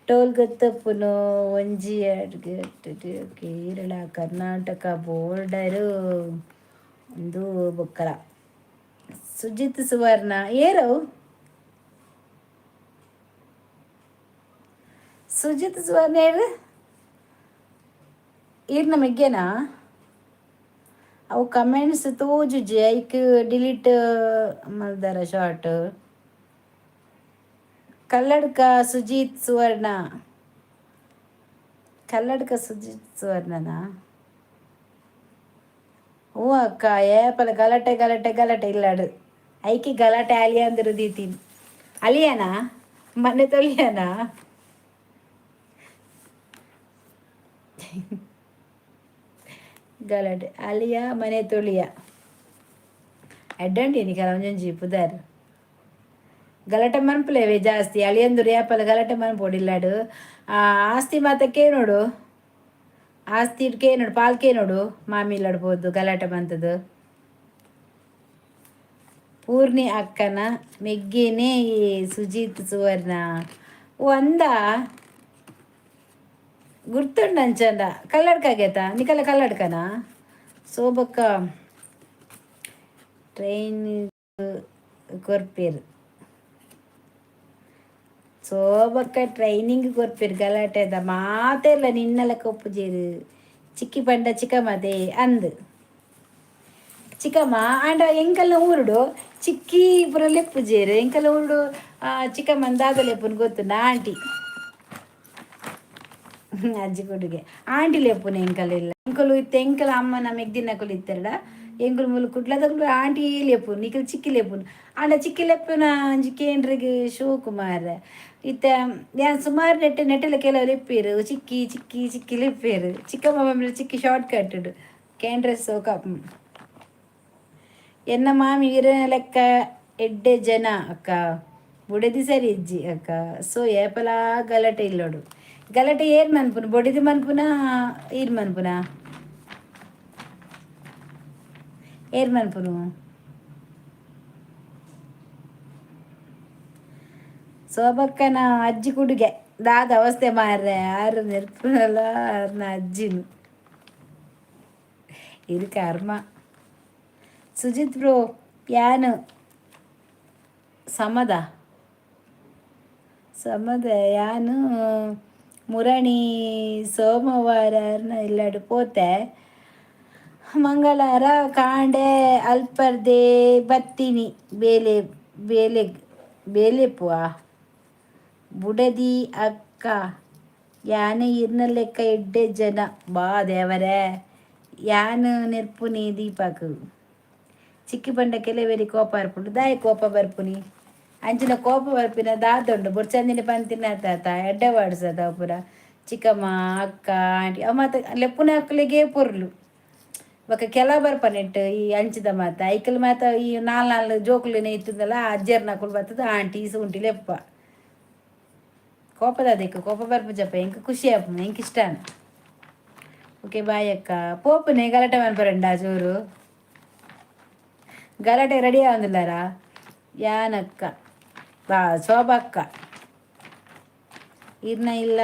ಟೋಲ್ ಗೊತ್ತಪ್ಪುನು ಒಂಜಿ ಕೇರಳ ಕರ್ನಾಟಕ ಬೋರ್ಡರು ಒಂದು ಬೊಕ್ಕಲ. ಸುಜಿತ್ ಸುವರ್ಣ ಏರು? ಸುಜಿತ್ ಸುವರ್ಣ ಏರು? ಈರ್ನ ಮೆಗ್ಗೆನಾ? ಅವು ಕಮೆಂಟ್ಸ್ ತೋಜುಜಿ, ಐಕ್ ಡಿಲೀಟ್ ಮಲ್ದಾರ ಶಾರ್ಟ್. ಕಲ್ಲಡ್ಕ ಸುಜೀತ್ ಸುವರ್ಣ, ಕಲ್ಲಡ್ಕ ಸುಜಿತ್ ಸುವರ್ಣನಾ? ಹ್ಞೂ ಅಕ್ಕ, ಏಪಲ ಗಲಾಟೆ ಗಲಾಟೆ ಗಲಾಟೆ ಇಲ್ಲಾಡು. ಐಕಿ ಗಲಾಟೆ ಅಲಿಯ ಅಂದರು ದೀತೀನಿ. ಅಲಿಯಾನ ಮನೆ ತೊಳಿಯಾನ? ಗಲಾಟೆ ಅಲಿಯ ಮನೆ ತೊಳಿಯ ಅಡ್ಡಂಡಿ ನಿಕಲ ಒಂಜೊಂಜಿ ಪುದರ್. ಗಲಾಟೆ ಮನ್ಪುಲೇವೆ ಜಾಸ್ತಿ ಅಳಿಯಂದುರು ಏಪಲ ಗಲಾಟೆ ಮನ್ಪೊಡಿಲ್ಲಾಡು. ಆಸ್ತಿ ಮಾತ ಕೇನೋಡು, ಆಸ್ತಿ ಕೇನೋಡು, ಪಾಲ್ ಕೇನೋಡು, ಮಾಮಿ ಇಲ್ಲಡ್ ಪೋದು ಗಲಾಟೆ ಮಂತದು. ಪೂರ್ಣಿ ಅಕ್ಕನ ಮೆಗ್ಗೆನೇ ಈ ಸುಜಿತ್ ಸುವರ್ಣ. ಓ ಅಂದ, ಗುರ್ತುಂಡು ಅಂಚಂಡ. ಕಲ್ಲಡ್ಕಾಗೇತ ನಿಕಲ ಕಲ್ಲಡ್ಕನಾ? ಸೋಬಕ್ಕ ಟ್ರೈನ್ ಕೊರ್ಪೇರು. ಸೋಬಕ್ಕ ಟ್ರೈನಿಂಗ್ ಕೊರ್ಪೇರು ಗಲಾಟೆದ ಮಾತೆರ್ಲ. ನಿನ್ನಲ ಕೊಪ್ಪುಜೇರು. ಚಿಕ್ಕಿ ಪಂಡ ಚಿಕ್ಕಮ್ಮದೆ ಅಂದ್ ಚಿಕ್ಕಮ್ಮ. ಆಂಡ ಎಂಕಲ್ನ ಊರುಡು ಚಿಕ್ಕಿ ಪೂರ ಲೆಪ್ಪುಜೇರು. ಎಂಕಲ್ನ ಊರುಡು ಚಿಕ್ಕಮ್ಮನ ದಾದ ಲೆಪ್ಪುನು ಗೊತ್ತುಂಡ? ಆಂಟಿ, ಅಜ್ಜಿ ಕೊಡುಗೆ ಆಂಟಿ ಲೆಪ್ಪುನ ಎಂಕಲ್ ಇಲ್ಲ. ಎಂಕಲು ಇತ್ತೆ ಎಂಕಲ ಅಮ್ಮನ ಮೆಗ್ದಿನಕುಲು ಇತ್ತೆರಡ ಎಂಕುಲು ಮುಲು ಕುಡ್ಲದಕುಲು ಆಂಟಿ ಲೆಪ್ಪುನು, ನಿಕಲ್ ಚಿಕ್ಕಿ ಲೆಪ್ಪುನು. ಆಂಡ ಚಿಕ್ಕಿ ಲೆಪ್ಪುನ ಒಂಜಿ ಕೇಂಡ್ರಿಗೆ ಶಿವಕುಮಾರ್ ಇತ್ತೆ ಯಾನ್ ಸುಮಾರು ನೆಟ್ಟೆ ನೆಟ್ಟೆಲ ಕೆಲವು ಲೆಪ್ಪೇರು, ಚಿಕ್ಕಿ ಚಿಕ್ಕಿ ಚಿಕ್ಕಿ ಲೆಪ್ಪೇರು. ಚಿಕ್ಕಮ್ಮ ಚಿಕ್ಕಿ ಶಾರ್ಟ್ ಕಟ್ ಕೇಂಡ್ರೆ ಸೋಕ. ಎನ್ನ ಮಾಮಿ ಇರನ ಲೆಕ್ಕ ಎಡ್ಡೆ ಜನ ಅಕ್ಕ, ಬುಡೆದಿ ಸರಿ ಇಜ್ಜಿ ಅಕ್ಕ, ಸೊ ಏಪಲಾ ಗಲಾಟೆ ಇಲ್ಲೋಡು. ಗಲಾಟೆ ಏರ್ ಮನ್ಪುನ? ಬೊಡಿದಿ ಮನ್ಪುನ? ಈರ್ ಮನ್ಪುನ? ಏರ್ ಮನ್ಪುನು? ಸೋಬಕ್ಕನ ಅಜ್ಜಿ ಕುಡುಗೆ ದಾದ ಅವಸ್ಥೆ ಮಾರ್ರೆ, ಆರು ನೆರ್ಪುನಲ್ಲ ಆರ್ನ ಅಜ್ಜಿನು. ಇದು ಕರ್ಮ. ಸುಜಿತ್ ಬ್ರೋ, ಯಾನು ಸಮದ ಸಮದ ಯಾನು. ಮುರಣಿ ಸೋಮವಾರ ಇಲ್ಲಡು ಪೋತೆ, ಮಂಗಳವಾರ ಕಾಂಡೆ ಅಲ್ಪರ್ದೆ ಬತ್ತೀನಿ. ಬೇಲೆ ಬೇಲೆ ಬೇಲೆಪುವ ಬುಡದಿ ಅಕ್ಕ. ಯಾನೆ ಇರ್ನ ಲೆಕ್ಕ ಎಡ್ಡೆ ಜನ ಬಾ ದೇವರೇ. ಯಾನ್ ನೆರ್ಪುನಿ ದೀಪಕ್. ಚಿಕ್ಕಿ ಪಂಡ ಕೆಲವೆರಿ ಕೋಪ ಬರ್ಪುಂಡು. ದಾಯೆ ಕೋಪ ಬರ್ಪುನಿ? ಅಂಚಿನ ಕೋಪ ಬರ್ಪಿನ ದಾದುಂಡು? ಬೊಡ್ಚಂದಿನ ಪಂತಿನ ತಾತ ಎಡ್ಡೆ ವರ್ಡ್ಸ್ ಪೂರ. ಚಿಕ್ಕಮ್ಮ, ಅಕ್ಕ, ಆಂಟಿ ಅವು ಮಾತ ಲೆಪ್ಪುನ ಅಕ್ಲೆಗೆ ಪೊರ್ಲು. ಬೊಕ ಕೆಲ ಬರ್ಪನೆಟ್ ಈ ಅಂಚಿದ ಮಾತ ಐಕಲ್ ಮಾತ. ಈ ನಾಲ್ ನಾಲ್ ಜೋಕುಲೆನ ಇತ್ತದಲ್ಲ, ಅಜ್ಜೆರ್ನಕುಲು ಬತ್ತದ ಆಂಟಿ ಸೂಂಟಿ ಲೆಪ್ಪ. ಕೋಪದ ಅದಕ್ಕೆ ಕೋಪ ಬರ್ಪುಜಪ್ಪ. ಎಂಕ್ ಖುಷಿ ಆಪುಂಡು, ಎಂಕ್ ಇಷ್ಟ. ಓಕೆ, ಬಾಯ್ ಅಕ್ಕ. ಪೋಪುನೆ ಗಲಾಟೆ ಮನ್ಪರಂಡ. ಚೂರು ಗಲಾಟೆ ರೆಡಿ ಆವಂದಿಲ್ಲಾರ? ಯಾನಕ್ಕ ಬಾ. ಶೋಭಕ್ಕ ಇರ್ನ ಇಲ್ಲ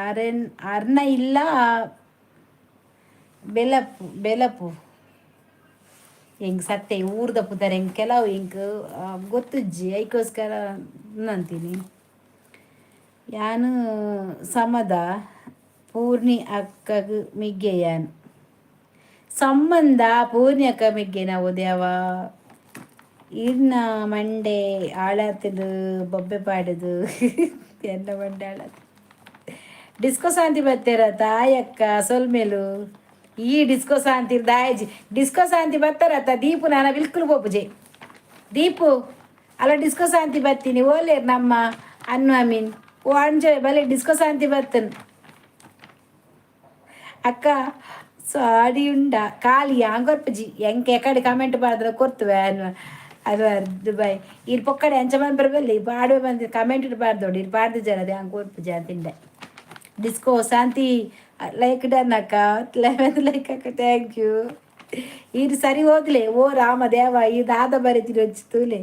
ಆರೆನ್ ಅರ್ನ ಇಲ್ಲ. ಬೆಲಪು ಬೆಲಪು ಎಂಕ್ ಸತ್ಯ ಊರ್ದ ಪುದರ್ ಎಂಕ್ ಕೆಲವು ಎಂಕ್ ಗೊತ್ತುಜ್ಜಿ, ಐಕೋಸ್ಕರ ಅಂತೀನಿ. ಯಾನು ಸಮದ ಪೂರ್ಣಿ ಅಕ್ಕಗ್ ಮಿಗ್ಗೆ. ಯಾನ್ ಸಂಬಂಧ ಪೂರ್ಣಿ ಅಕ್ಕ ಮಿಗ್ಗೆ ನಾವು. ದೇವ, ಇರ್ನ ಮಂಡೆ ಆಳಾತದು ಬೊಬ್ಬೆ ಪಾಡುದು. ಎನ್ನ ಮಂಡೆ ಆಳಾತ? ಡಿಸ್ಕೋ ಶಾಂತಿ ಬತ್ತೀರ ತಾಯಕ್ಕ ಸೊಲ್ಮೆಲು. ಈ ಡಿಸ್ಕೋ ಶಾಂತಿ ದಾಯಜಿ ಡಿಸ್ಕೋ ಶಾಂತಿ ಬತ್ತಾರತ್ತ ದೀಪು. ನಾನು ಬಿಲ್ಕುಲ್ ಪೋಪುಜೆ ದೀಪು. ಅಲ್ಲ, ಡಿಸ್ಕೋ ಶಾಂತಿ ಬತ್ತೀನಿ ಓಲೇರ್ ನಮ್ಮ ಅನ್ನು ಅಮೀನ್. ಓ ಅಂಜೆ ಬಲೆ ಡಿಸ್ಕೋ ಶಾಂತಿ ಬತ್ತನ್. ಅಕ್ಕ ಸಾಡಿ ಉಂಡ ಖಾಲಿ ಯಾಂಗೊರ್ಪುಜಿ ಎಂಕ್ ಎಕಡೆ ಕಮೆಂಟ್ ಪಾಡ್ದ್ರ ಕೊರ್ತುವೆ ಅನ್ವ ಅದು ದುಬೈ. ಇರ್ ಪೊಕ್ಕಡೆ ಅಂಚ ಮನ್ಪರ ಬಲ್ಲಿ ಪಾಡುವೆ ಬಂದು ಕಮೆಂಟ್ ಪಾಡ್ದೋಡು. ಇರ್ ಪಾಡ್ದು ಜರ ಅದು ಯಾಂಗ್ ಕೊರ್ಪುಜಿ ಅಂತಿಂಡೆ. ಡಿಸ್ಕೋ ಶಾಂತಿ ಲೈಕ್ ಡನ್ ಅಕ್ಕ. 11 ಲೈಕ್ ಅಕ್ಕ, thank you. ಇದು ಸರಿ ಹೋದ್ಲೆ. ಓ ರಾಮ ದೇವ, ಈ ದಾದ ಬರೀತಿರಿ ಒಂಚಿ ತೂಲೆ.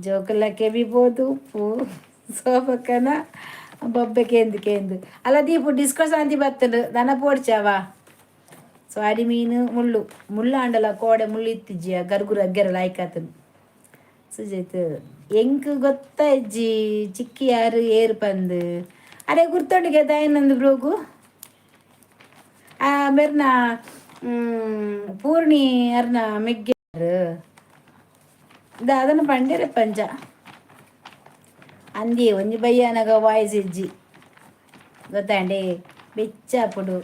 ಜೋಕುಲ ಕೆಬಿ ಪೋದು ಉಪ್ಪು ಸೋಬಕ್ಕನ ಬೊಬ್ಬೆ ಕೇಂದು ಕೇಂದು. ಅಲ್ಲ ದೀಪು, ಡಿಸ್ಕೋ ಶಾಂತಿ ಬತ್ತಂಡು ದನ ಪೋಡ್ಚಾವ. ಸ್ವಾಡಿ ಮೀನು ಮುಳ್ಳು ಮುಳ್ಳು ಆಂಡಲ ಕೋಡೆ ಮುಳ್ಳು ಇತ್ತಿಜ್ಜಿಯ ಗರ್ಗುರು ಅಗ್ಗೆರ ಲಾಯ್ಕಾತನು. ಸುಜಿತ್ ಎಂಕ್ ಗೊತ್ತಾಯ್ಜಿ ಚಿಕ್ಕಿ ಯಾರು ಏರು ಪಂದು. ಅರೆ ಗುರ್ತೊಂಡಿಗೆ ದಯನಂದು ಬ್ರೋಗು ಆ ಮೆರ್ನ ಪೂರ್ಣಿ ಅರ್ನ ಮೆಗ್ಗೆರು ದಾದನ ಪಂಡೆರೆ ಪಂಚ ಅಂದಿ. ಒಂಜಿ ಬಯ್ಯನಗ ವಾಯ್ಸ್ ಇಜ್ಜಿ ಗೊತ್ತಾಂಡೆ, ಬೆಚ್ಚಾಪುಡು.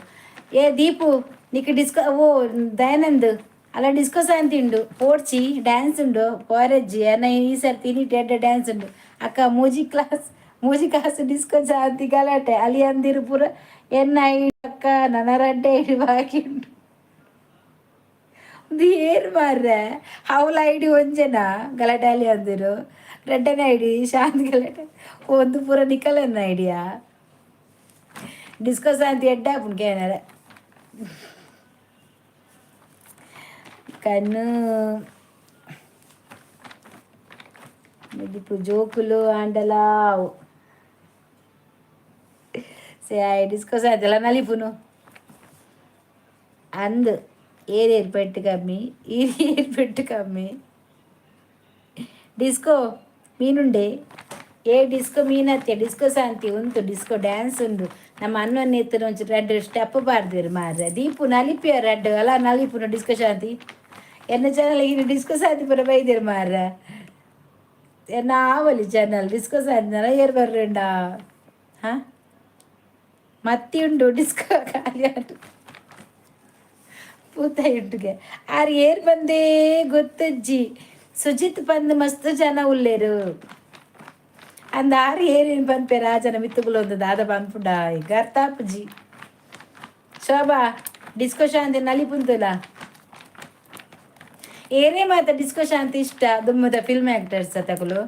ಏ ದೀಪು, ನಿಕ್ ಡಿಸ್ಕೋ ಓ ದಯಾನಂದ್ ಅಲ್ಲ, ಡಿಸ್ಕೋ ಶಾಂತಿ ಉಂಡು, ಪೋಡ್ಚಿ ಡ್ಯಾನ್ಸ್ ಉಂಡು ಪೋರೆಜ್ಜಿ ಅನ್ನ. ಈ ಸರ್ತಿ ನೀಟ್ ಎಡ್ಡೆ ಡ್ಯಾನ್ಸ್ ಉಂಡು ಅಕ್ಕ. ಮೂಜಿ ಕ್ಲಾಸ್ ಮೂಜಿ ಕಾಸು ಡಿಸ್ಕೋ ಶಾಂತಿ ಗಲಾಟೆ ಅಲ್ಲಿ ಅಂದಿರು ಪೂರ. ಎನ್ನ ಅಕ್ಕ ನನ್ನ ರಡ್ಡೆ ಐಡಿ ಬಾಕಿ ಉಂಟು. ಒಂದು ಏರ್ ಮಾರ್ರೆ, ಅವಳ ಐಡಿ ಒಂಜೆನಾ ಗಲಾಟೆ ಅಲ್ಲಿ ಅಂದಿರು. ರಡ್ಡನೇ ಐಡಿ ಶಾಂತಿ ಗಲಾಟೆ ಒಂದು ಪೂರ ನಿಕಲನ್ನ ಐಡಿಯಾ. ಡಿಸ್ಕೋ ಶಾಂತಿ ಎಡ್ಡೆ ಆಪುಂಡು ಕೇನರೆ. ಕಣ್ಣು ಮೆದಿಪು ಜೋಕುಲು ಆಂಡಲಾವು ಸೇ ಡಿಸ್ಕೋ ಶಾಂತಿ ಅಲ್ಲ ನಲಿಪುನು ಅಂದ್. ಏರ್ ಪೆಟ್ಟು ಕಮ್ಮಿ, ಏರ್ ಪೆಟ್ಟು ಕಮ್ಮಿ. ಡಿಸ್ಕೋ ಮೀನುಂಡೆ. ಏ ಡಿಸ್ಕೋ ಮೀನತ್ತೆ. ಡಿಸ್ಕೋ ಶಾಂತಿ ಉಂಟು, ಡಿಸ್ಕೋ ಡ್ಯಾನ್ಸ್ ಉಂಡು. ನಮ್ಮ ಅಣ್ಣನ ಎತ್ತಿನ ಒಂಚೂರು ರಡ್ಡು ಸ್ಟೆಪ್ ಪಾಡ್ದಿರು ಮಾರ್ರೆ. ದೀಪು ನಲಿಪಿಯ ರಡ್ಡು ಅಲ್ಲ ನಲಿಪುನ ಡಿಸ್ಕೋ ಶಾಂತಿ. ಎನ್ನ ಚಾನಲ್ ಇನ್ನು ಡಿಸ್ಕೋ ಶಾಂತಿ ಪೂರ ಬೈದಿರು ಮಾರ್ರೆ. ಎನ್ನ ಆವಲಿ ಚಾನಲ್ ಡಿಸ್ಕೋ ಶಾಂತಿ ಏರ್ ಬರ್ರಂಡ. ಹಾಂ, ಮತ್ತಿ ಉಂಡು ಡಿಸ್ಕೋ ಖಾಲಿ ಆಟು ಪೂತ ಉಂಟುಗೆ. ಆರ್ ಏರ್ ಬಂದೇ ಗೊತ್ತಜ್ಜಿ. ಸುಜಿತ್ ಬಂದು ಮಸ್ತ್ ಜನ ಉಲ್ಲೇರು ಅಂದ. ಆರು ಏರೇನು ಪನ್ಪೇರು ಆ ಜನ ಮಿತ್ತುಗುಲು ಒಂದು ದಾದ ಪನ್ಪುಂಡ ಈಗ ಅರ್ಥ. ಶೋಭಾ, ಡಿಸ್ಕೋ ಶಾಂತಿ ನಲಿಪುಂತುಲ. ಏನೇ ಮಾತ ಡಿಸ್ಕೋ ಶಾಂತಿ ಇಷ್ಟ ದುಮ್ಮದ ಫಿಲ್ಮ್ ಆಕ್ಟರ್ಸ್ ತಗುಲು.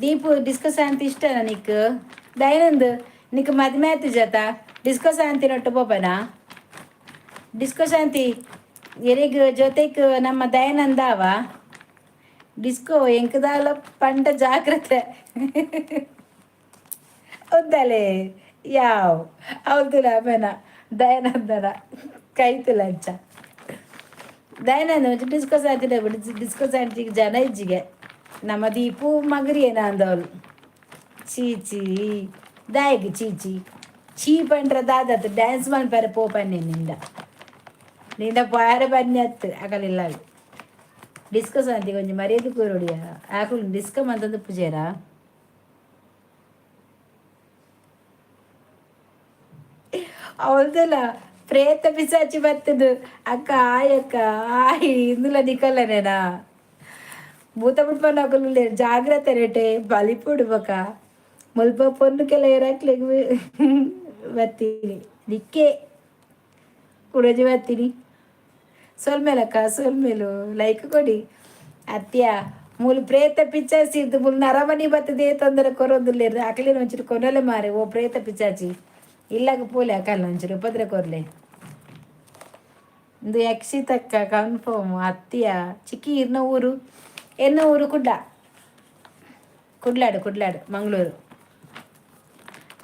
ದೀಪು, ಡಿಸ್ಕೋ ಶಾಂತಿ ಇಷ್ಟ ನಿಕ್? ದಯನಂದ್, ನಿಕ್ ಮದ್ಮೆ ಆತು ಜತ ಡಿಸ್ಕೋ ಶಾಂತಿ ನೊಟ್ಟು ಪೋಪನಾ? ಡಿಸ್ಕೋ ಶಾಂತಿ ಎರೆಗ್ ಜೊತೆಕ್ ನಮ್ಮ ದಯಾನಂದ ಅವ. ಡಿಸ್ಕೋ ಎಂಕದಾಲ ಪಂಡ ಜಾಗ್ರತೆ ಉದ್ದಲೆ ಯಾವ್ ಅವಲ್ತುಲ ಅಮೇನ ದಯಾನಂದನ ಕೈತುಲ ಅಂಚ. ದಯಾನಂದ ಒಂಚಿ ಡಿಸ್ಕೋ ಶಾಂತಿ ಡಿಸ್ಕೋ ಶಾಂತಿಗೆ ಜನ ಇಜ್ಜಿಗೆ. ನಮ್ಮ ದೀಪು ಮಗರಿ ಏನ ಅಂದವಳು. ಚೀ ಚೀ. ದಾಯಗ್ ಚೀಚಿ ಚೀ ಪಂಡ್ರ ದಾದತ್ತು ಡ್ಯಾನ್ಸ್ ಮನ್ಪರೆ ಪೋಪನ್ನೆ ನಿಂದ ನಿಂದ ಪೋಯರೆ ಬನ್ನಿ ಅತ್ತು ಅಕಲಿಲ್ಲ. ಡಿಸ್ಕಸ್ ಅಂತಿ ಕೊಂಚ ಮರ್ಯಾದೆ ಕೂರೊಡಿಯ ಆಕುಲು ಡಿಸ್ಕ ಮಂತಂದು ಪೂಜಾರ. ಅವಲ್ದಲ್ಲ ಪ್ರೇತ ಪಿಸಾಚಿ ಬತ್ತದು. ಅಕ್ಕ ಆಯಕ್ಕ ಆಯ್ ಇಂದುಲ ನಿಕಲ್ಲನೇನಾ ಮೂತ ಬಿಟ್ಪನ ಅಕುಲು ಜಾಗ್ರತೆ ರೇಟೆ ಬಲಿಪುಡು. ಬೊಕ ಮುಲ್ಪ ಪೊನ್ನು ಕೆಲ ಏರಾಕ್ಲೆಗ್ ಬತ್ತೀನಿ ನಿಕ್ಕೆ ಕುಡಜಿ ಬತ್ತೀನಿ. ಸೊಲ್ಮೆಲಕ್ಕ, ಸೊಲ್ಮೆಲು. ಲೈಕ್ ಕೊಡಿ ಅತ್ಯ. ಮೂಲು ಪ್ರೇತ ಪಿಚಾಚಿ ಇದ್ದು ಮೂಲು ನರಮನಿ ಬತ್ತದೆ ತೊಂದರೆ ಕೊರೊಂದುಲ್ಲೆರ್. ಅಕಲೆನ ಒಂಚೂರು ಕೊನೊಲೆ ಮಾರೆ. ಓ ಪ್ರೇತ ಪಿಚಾಚಿ ಇಲ್ಲಾಗ ಪೋಲೆ, ಅಕಲ್ನ ಒಂಚೂರು ಉಪದ್ರ ಕೊರ್ಲೆ. ಇಂದು ಯಕ್ಷಿತಕ್ಕ ಕನ್ಫರ್ಮ್ ಅತ್ತಿಯ. ಚಿಕ್ಕಿ ಇರ್ನ ಊರು? ಎನ್ನ ಊರು ಕುಡ್ಲ, ಕುಡ್ಲಾಡು, ಕುಡ್ಲಾಡು, ಮಂಗಳೂರು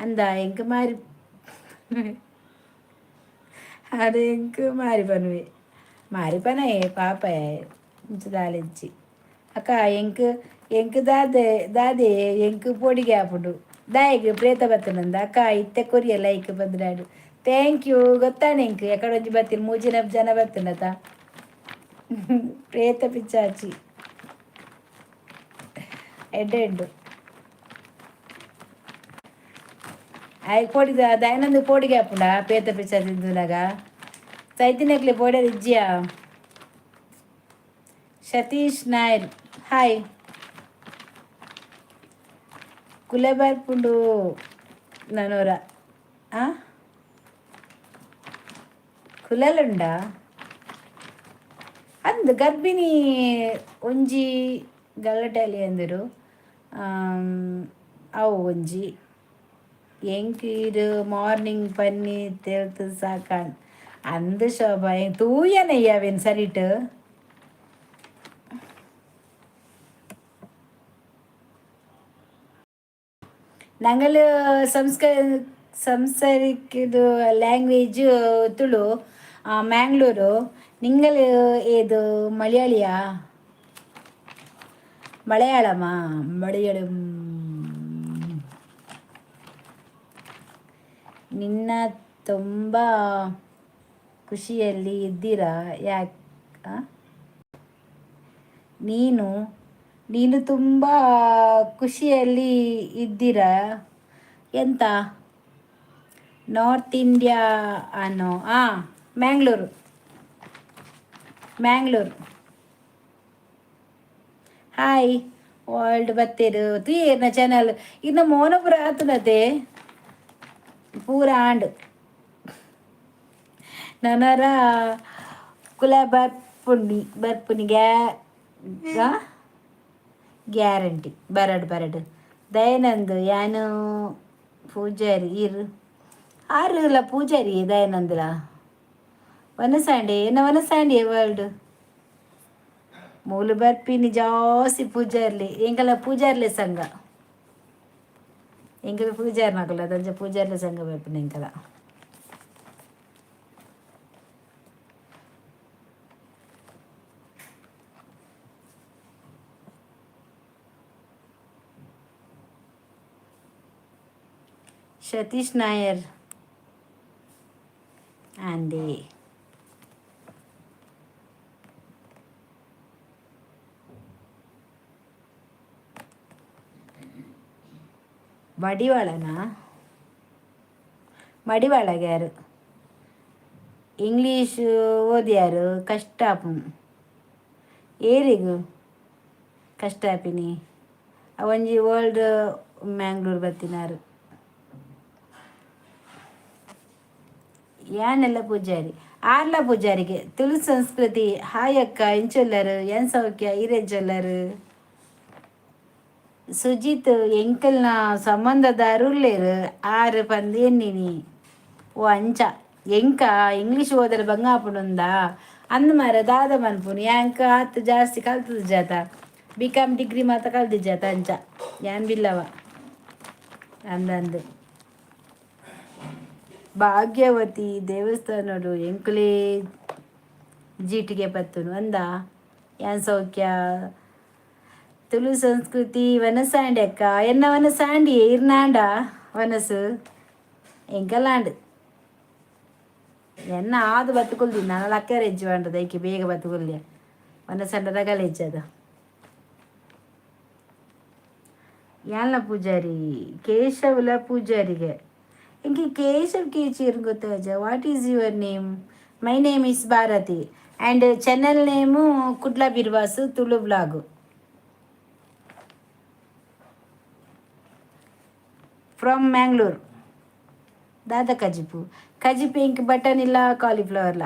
ಅಂದ. ಎಂಕ್ ಮಾರಿ ಅರೆ ಎಂಕ್ ಮಾರಿ ಪನುವೆ ಮಾರಿ ಪನಯೇ ಪಾಪ ದಾಲಿಂಚಿ. ಅಕ್ಕ ಎಂಕ್ ಎಂಕ್ ದಾದೆ ದಾದೆ ಎಂಕ್ ಪೋಡಿಗೆ ಆಪುಂಡು. ದಾಯೆಗ್ ಪ್ರೇತ ಬತ್ತನಂದ ಅಕ್ಕ ಇತ್ತೆ ಕೊರಿಯ ಲೈಕ್ ಬಂದ್ರಾಡು. Thank you. ಗೊತ್ತಾನೆ ಎಂಕ್ ಎಕಡೊಂಜಿ ಬತ್ತಿನ ಮೂಜಿನ ಜನ ಬತ್ತಿನತ. ಪ್ರೇತ ಪಿಚಾಚಿ ಎಡ್ಡೆ ಎಡ್ಡು ಆಯ್ ಪೋಡಿದ ದಯನಂದು ಪೋಡಿಗೆ ಆಪುಂಡ ಪೇತ ಪಿಚಾಚಿ ತಿಂದುನಾಗ ಸೈತಿನಕ್ಲೆ ಪೋಡ್ಯಾರ ಇಜ್ಜಿಯಾ. ಸತೀಶ್ ನಾಯರ್ ಹಾಯ್. ಕುಲೆ ಬರ್ಪುಂಡು ನನೋರ ಆ ಕುಲೆಲುಂಡ ಅಂದ್ ಗರ್ಭಿಣಿ ಒಂಜಿ ಗಲಾಟೆಲಿ ಅಂದರು ಅವು ಒಂಜಿ. ಎಂಕ್ ಇರ್ ಮಾರ್ನಿಂಗ್ ಪನ್ನಿ ತೆಲ್ತ್ ಸಾಕಾಂಡ್ ಅಂದ್ ಶೋಭಾ. ಎಂಕ್ ತೂಯನಯ್ಯ ಅವೆನ್ ಸರಿಟ್. ನಂಗಲ್ ಸಂಸಾರಿಕ್ಕಿದು ಲ್ಯಾಂಗ್ವೇಜ್ ತುಳು, ಮ್ಯಾಂಗ್ಳೂರು. ನಿಂಗಲ್ ಏದು? ಮಲಯಾಳಿಯಾ? ಮಲಯಾಳಮಾ? ಮಲಯಾಳಂ. ನಿನ್ನ ತುಂಬ ಖುಷಿಯಲ್ಲಿ ಇದ್ದೀರಾ ಯಾಕೆ? ನೀನು ನೀನು ತುಂಬ ಖುಷಿಯಲ್ಲಿ ಇದ್ದೀರಾ ಎಂತ? ನಾರ್ತ್ ಇಂಡಿಯಾ ಅನ್ನೋ. ಹಾಂ, ಮ್ಯಾಂಗ್ಳೂರು, ಮ್ಯಾಂಗ್ಳೂರು. ಹಾಯ್ ವರ್ಲ್ಡ್ ಬತ್ತೇರು ತೂಯೇರ್ನ ಚಾನಲ್ ಇನ್ನು ಮೋನಪುರ ಆತನತೆ ಪೂರ ಆಂಡ್. ನನರ ಕುಲ ಬರ್ಪುಣಿ ಬರ್ಪುನಿ ಗ್ಯಾ ಗ್ಯಾರಂಟಿ. ಬರಡ್ ಬರಡ್ ದಯಾನಂದ್ ಯಾನು ಪೂಜಾರಿ ಇರು ಆರುಲ ಪೂಜಾರಿ ದಯಾನಂದಲ ವನಸಾಂಡೆ ಎನ್ನ ವನಸಾಂಡೆ ವರ್ಲ್ಡ್ ಮೂಲು ಬರ್ಪಿನಿ ಜಾಸ್ತಿ ಪೂಜಾರ್ಲಿ. ಎಂಕಲ ಪೂಜಾರ್ಲೆ ಸಂಘ, ಎಂಕಲ ಪೂಜಾರ್ ನಕುಲ ದಂಚ ಪೂಜಾರ್ಲೆ ಸಂಘ ಬರ್ಪಿನಿ ಎಂಕಲ. ಸತೀಶ್ ನಾಯರ್ ಅಂದೆ ಮಡಿವಾಳನಾ? ಮಡಿವಾಳಗ್ಯಾರು ಇಂಗ್ಲೀಷ್ ಓದ್ಯಾರು ಕಷ್ಟ ಆಪುಂಡು ಏರಿಗು ಕಷ್ಟ ಆಪಿನಿ. ಒಂಜಿ ವರ್ಲ್ಡ್ ಮ್ಯಾಂಗ್ಳೂರ್ ಬತ್ತಿನಾರು. ಯಾನೆಲ್ಲ ಪೂಜಾರಿ ಆರ್ಲ ಪೂಜಾರಿಗೆ. ತುಳು ಸಂಸ್ಕೃತಿ ಹಾಯ್ ಅಕ್ಕ ಎಂಚೊಲ್ಲರು? ಏನ್ ಸೌಖ್ಯ, ಈರೆಂಚೊಲ್ಲರು? ಸುಜಿತ್ ಎಂಕಲ್ನ ಸಂಬಂಧದಾರುಲ್ಲೇರು ಆರು ಪಂದ್ ಎನ್ನಿನಿ. ಓ ಅಂಚ ಎಂಕ ಇಂಗ್ಲೀಷ್ ಓದರ ಬಂಗ ಆಪುಂಡುಂದಾ ಅಂದ್ ಮಾರೆ ದಾದ ಮನ್ಪುನು. ಯಾಂಕ ಆತ್ ಜಾಸ್ತಿ ಕಲ್ತದ ಜಾತ B com degree ಮಾತ ಕಲ್ತಿಜ್ಜಾತ. ಅಂಚ ಯಾನ್ ಬಿಲ್ಲವ ಅಂದಂದು. ಭಾಗ್ಯವತಿ ದೇವಸ್ಥಾನಡು ಎಂಕುಲೇ ಜೀಟಿಗೆ ಪತ್ತುನು ಅಂದ. ಯಾನ್ ಸೌಖ್ಯ. ತುಳು ಸಂಸ್ಕೃತಿ ವನಸಾಂಡೆ ಅಕ್ಕ ಎನ್ನ ವನಸಾಂಡಿ ಇರ್ನಾಂಡ. ವನಸು ಎಂಕಲಾಂಡ್ ಎನ್ನ ಆದು ಬತ್ತುಕೊಲ್ದಿ ನಾನು ಲಕ್ಕರೆ ಹೆಜ್ಜೆ ಬಂಡದ ಐಕೆ ಬೇಗ ಬತ್ತುಕೊಲ್ಯ ವನಸಂಡ ರಗಲೆ ಹೆಜ್ಜದ. ಯಾನ್ಲ Poojary ಕೇಶವಲ ಪೂಜಾರಿಗೆ. ಇಂಕೆ Keshav ಕೇಚಿರ್ ಗೊತ್ತಾಜ? What is your name? My name is Bharathi and channel name Kudla Birvas Tulu vlog from Mangalore. ದಾದ ಕಜಿಪು? ಕಜಿಪು ಇಂಕ್ ಬಟನ್ ಇಲ್ಲ, ಕಾಲಿಫ್ಲವರ್ಲ.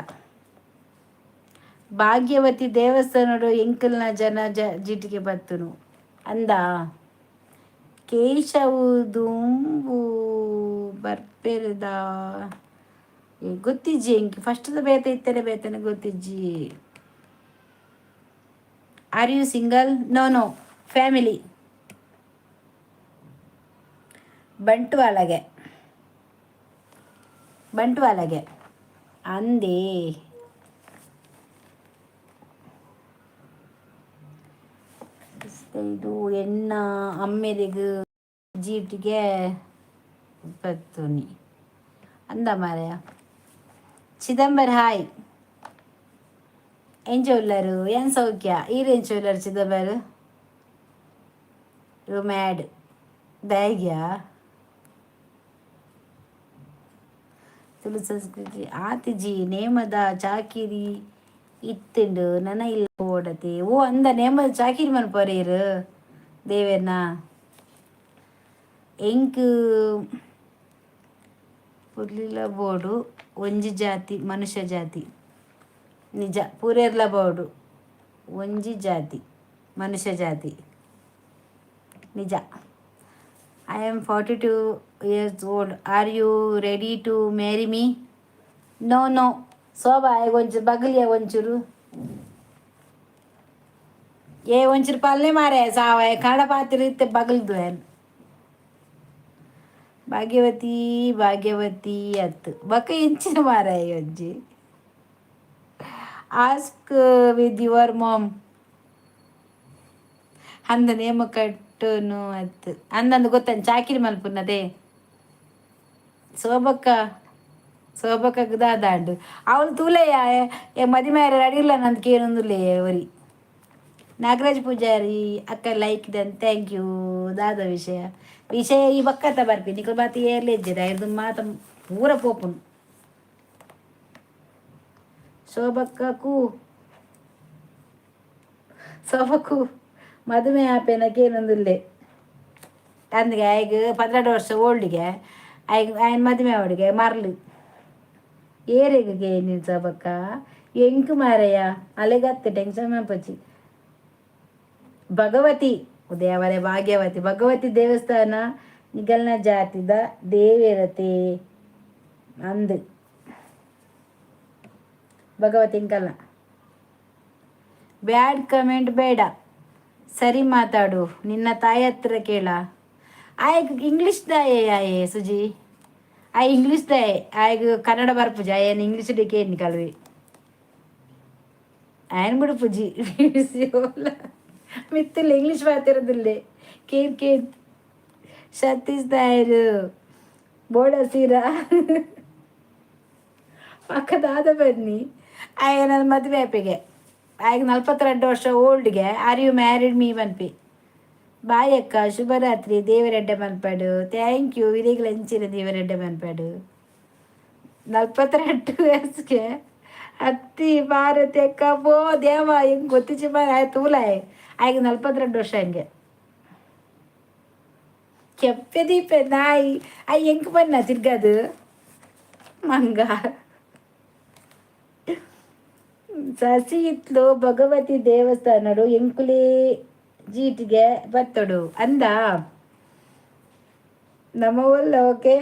ಭಾಗ್ಯವತಿ ದೇವಸ್ಥಾನಡು ಎಂಕಲ್ನ ಜನ ಜಿಟಿಗೆ ಬತ್ತುನು ಅಂದ. ಕೇಶವು ದುಂಬು ಬರ್ಪೆರ್ದ ಗೊತ್ತಿಜ್ಜಿ ಎಂಕ್. ಫಸ್ಟ್ದ ಬೇತೆ ಇತ್ತನೆ ಬೇತನೆ ಗೊತ್ತಿಜ್ಜಿ. Are you single? No, no, family. ಬಂಟ್ವಾಳಗೆ, ಬಂಟ್ವಾಳಗೆ ಅಂದೇ. ಇದು ಎಣ್ಣ ಅಮ್ಮೆರೆಗ್ ಜೀಟಿಗೆ ಬತ್ತುನಿ ಅಂದ ಮಾರಾಯ. ಚಿದಂಬರ್ ಹಾಯ್, ಎಂಚ ಉಲ್ಲರು? ಏನ್ ಸೌಖ್ಯ. ಈರ್ ಎಂಚ ಉಲ್ಲರು ಚಿದಂಬರ್? You mad ದಾಯ್ಗ್ಯಾ? ತುಳು ಸಂಸ್ಕೃತಿ ಆತಿಜಿ. ನೇಮದ ಚಾಕಿರಿ ಇತ್ತುಂಡು, ನನ ಇಲ್ಲ ಓಡತೆ. ಓ ಅಂದ, ನೇಮದ ಚಾಕಿರಿ ಮನ್ಪರೇರು ದೇವೆರ್ನ. ಎಂಕ್ ಪುರ್ಲಿಲ ಬೋಡು, ಒಂಜಿ ಜಾತಿ ಮನುಷ್ಯ ಜಾತಿ. ನಿಜ, ಪೂರೆರ್ಲ ಬೋಡು ಒಂಜಿ ಜಾತಿ ಮನುಷ್ಯ ಜಾತಿ, ನಿಜ. I am 42 years old. Are you ready to marry me? No, no. Shobha ಒಂಚೂರು ಬಗಲಿಯ ಒಂಚೂರು. ಏ ಒಂಚೂರು ಪಲ್ಲೆ ಮಾರೆ ಸಾವ ಕನ್ನಡ ಪಾತ್ರ ಇತ್ತೆ ಬಗಲ್ದು. ಭಾಗ್ಯವತಿ ಭಾಗ್ಯವತಿ ಅತ್ತು ಬೊಕ ಎಂಚಿನ ಮಾರಾಯ ಒಂಜಿ. Ask with your mom ಅಂದ. ನೇಮ ಕಟ್ಟುನು ಅತ್ತು ಅಂದಂದು ಗೊತ್ತನ್. ಚಾಕಿರಿ ಮಲ್ಪುನದೇ ಶೋಭಕ್ಕ. ಶೋಭಕ್ಕಗ್ ದಾದಾಂಡು ಅವಳು ತೂಲೆಯ. ಏ ಮದಿಮೆ ರೆಡಿ ಇಲ್ಲ ನಂದು ಕೇನೊಂದುಲ್ಲೆ ಒರಿ. ನಾಗರಾಜ್ ಪೂಜಾರಿ ಅಕ್ಕ ಲೈಕ್ ದನ್, thank you. ದಾದ ವಿಷಯ? ವಿಷಯ ಈ ಬಕ್ಕತ್ತ ಬರ್ಪಿ ನಿಕುಲು ಬಾತಿ ಏರ್ಲೆ ಇಜ್ಜೆರ್ ಐರ್ದು ಮಾತ ಪೂರ ಪೋಪುಂಡು. ಶೋಭಕ್ಕೂ ಶೋಭಕ್ಕೂ ಮದುವೆ ಆಪೇನ ಕೇನೊಂದುಲ್ಲೆ ಅಂದ್ಗೆ. ಆಯ್ಗ್ 12 ವರ್ಷ ಓಲ್ಡ್ಗೆ ಆಯ್ಗ್ ಆಯ್ನ ಮದುವೆ ಅವಡಿಗೆ ಮರ್ಲು. ಏರೆಗ್ ಕೇನಿ ಶೋಭಕ್ಕ? ಎಂಕ್ ಮಾರಯ್ಯ ಅಲೆಗತ್ತೆ ಟೆನ್ಷನ್ ಮನ್ಪೊಚ್ಚಿ. ಭಗವತಿ ಉದಯವರೆ ಭಾಗ್ಯವತಿ ಭಗವತಿ ದೇವಸ್ಥಾನ ನಿಗಲ್ನ ಜಾತಿದ ದೇವಿರತೆ ಅಂದು. ಭಗವತಿ ಇಂಕಲ್ನ. ಬ್ಯಾಡ್ ಕಮೆಂಟ್ ಬೇಡ, ಸರಿ ಮಾತಾಡು. ನಿನ್ನ ತಾಯಿ ಹತ್ರ ಕೇಳ. ಆಯ್ಗ್ ಇಂಗ್ಲೀಷ್ ದಾಯೆ ಆಯೆ ಸುಜಿ? ಆಯ್ ಇಂಗ್ಲೀಷ್ ದಾಯೆ? ಆಯ್ಗ್ ಕನ್ನಡ ಬರ್ಪುಜಿ. ಆಯನ್ ಇಂಗ್ಲೀಷ್ ಕೇನ್ ಕಲ್ವಿ ಆಯನ್ ಬಿಡುಪುಜಿ. ಮಿತ್ತಿಲ್ಲ ಇಂಗ್ಲೀಷ್ ಮಾತಿರೋದಿಲ್ಲ. ಕೇನ್ ಕೇನ್. ಸತೀಶ್ ನಾಯರು ಬೋಡ ಸೀರಾ ಪಕ್ಕದಾದ ಬನ್ನಿ. ಆಯ ನನ್ನ ಮದುವೆ ಆಪಿಗೆ ಆಗ 42 ವರ್ಷ ಓಲ್ಡ್ಗೆ. Are you married me ಪನ್ಪಿ. ಬಾಯ್ ಅಕ್ಕ, ಶುಭರಾತ್ರಿ. ದೇವರೆಡ್ಡೆ ಮನ್ಪಾಡು. Thank you. ಇರೆಗ್ಲ ಅಂಚಿನ ದೇವರೆಡ್ಡೆ ಮನ್ಪಾಡು. 42 ವಯಸ್ಸಿಗೆ ಅತ್ತಿ ಭಾರತಿ ಅಕ್ಕ. ಬೋ ದೇವ, ಹೆಂಗೆ ಗೊತ್ತಿಚ್ಚಿ ಮಾರ ತೂಲಾಯ್. ಆಗ 42 ವರ್ಷ ಹಂಗೆ ಕೆಪ್ಪೆ ದೀಪೆ ನಾಯಿ. ಅಯ್ಯ ಎಂಕ್ ಬನ್ನ ತಿರ್ಗದು ಮಂಗ. ಸಸಿ ಇತ್ಲು ಭಗವತಿ ದೇವಸ್ಥಾನಡು ಎಂಕುಲಿ ಜೀಟಿಗೆ ಬತ್ತಡು ಅಂದ ನಮ್ಮವಲ್ಲ. Okay,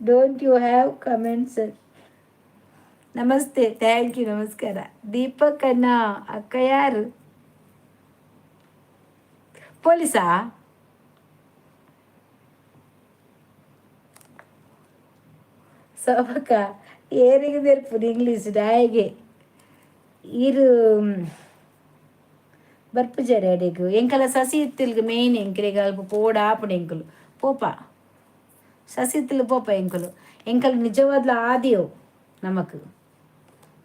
don't you have comments? Namaste, thank you, ನಮಸ್ಕಾರ. ದೀಪಕ್ ಅಣ್ಣ ಅಕ್ಕ ಯಾರು? ಪೊಲೀಸಾ? ಸೋಬಕ್ಕ ಏರಿಗೆ ತೆರ್ಪುನು ಇಂಗ್ಲೀಷ್ ದಾಯೆಗೆ? ಇರು ಬರ್ಪುಜಾರೆ ಅಡೆಗ್. ಎಂಕಲ ಸಸಿ ಇತ್ತಿಲ್ಗ್ ಮೇಯ್ನ್ ಎಂಕಲೆಗ್ ಅಲ್ಪ ಪೋಡ ಆಪುಂಡು ಎಂಕುಲು ಪೋಪ. ಸಸಿತ್ತಲು ಪೋಪ ಎಂಕುಲು. ಎಂಕಲ್ ನಿಜವಾದ್ಲ ಆದಿಯವು ನಮಕ್.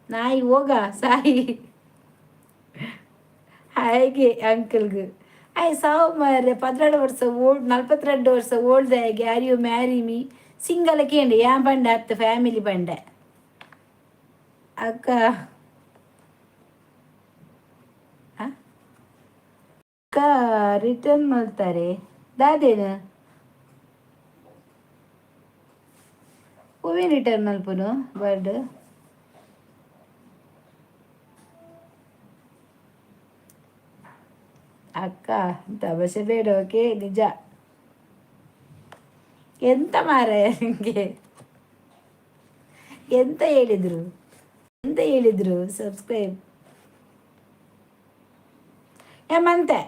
ನಾಯಿ ಹೋಗ ಸಾಯಿ ಹಾಗೆ ಅಂಕಲ್ಗ್. ಆಯ್ ಸಾವು ಮಾರ್ರೆ, 12 ವರ್ಷ ಓಲ್ಡ್, 42 ವರ್ಷ ಓಲ್ಡ್ ಆಗಿ. Are you marry me? Single ಕೇಂಡು ಯಾನ್ ಪಂಡೆ ಅತ್ತ, ಫ್ಯಾಮಿಲಿ ಪಂಡೆ ಅಕ್ಕ. ಅಕ್ಕ ರಿಟರ್ನ್ ಮಾಡ್ತಾರೆ ದಾದೇನು? ಹೂವಿನ ರಿಟರ್ನ್ ಮಲ್ಪುನು ಬರ್ಡ್. ಅಕ್ಕ ತಮಾಷೆ ಬೇಡ, ಓಕೆ? ನಿಜ ಎಂತ ಮಾರಾಯ ನಿಮಗೆ? ಎಂತ ಹೇಳಿದ್ರು? ಎಂತ ಹೇಳಿದ್ರು? ಸಬ್ಸ್ಕ್ರೈಬ್ ಏಮಂತೆ?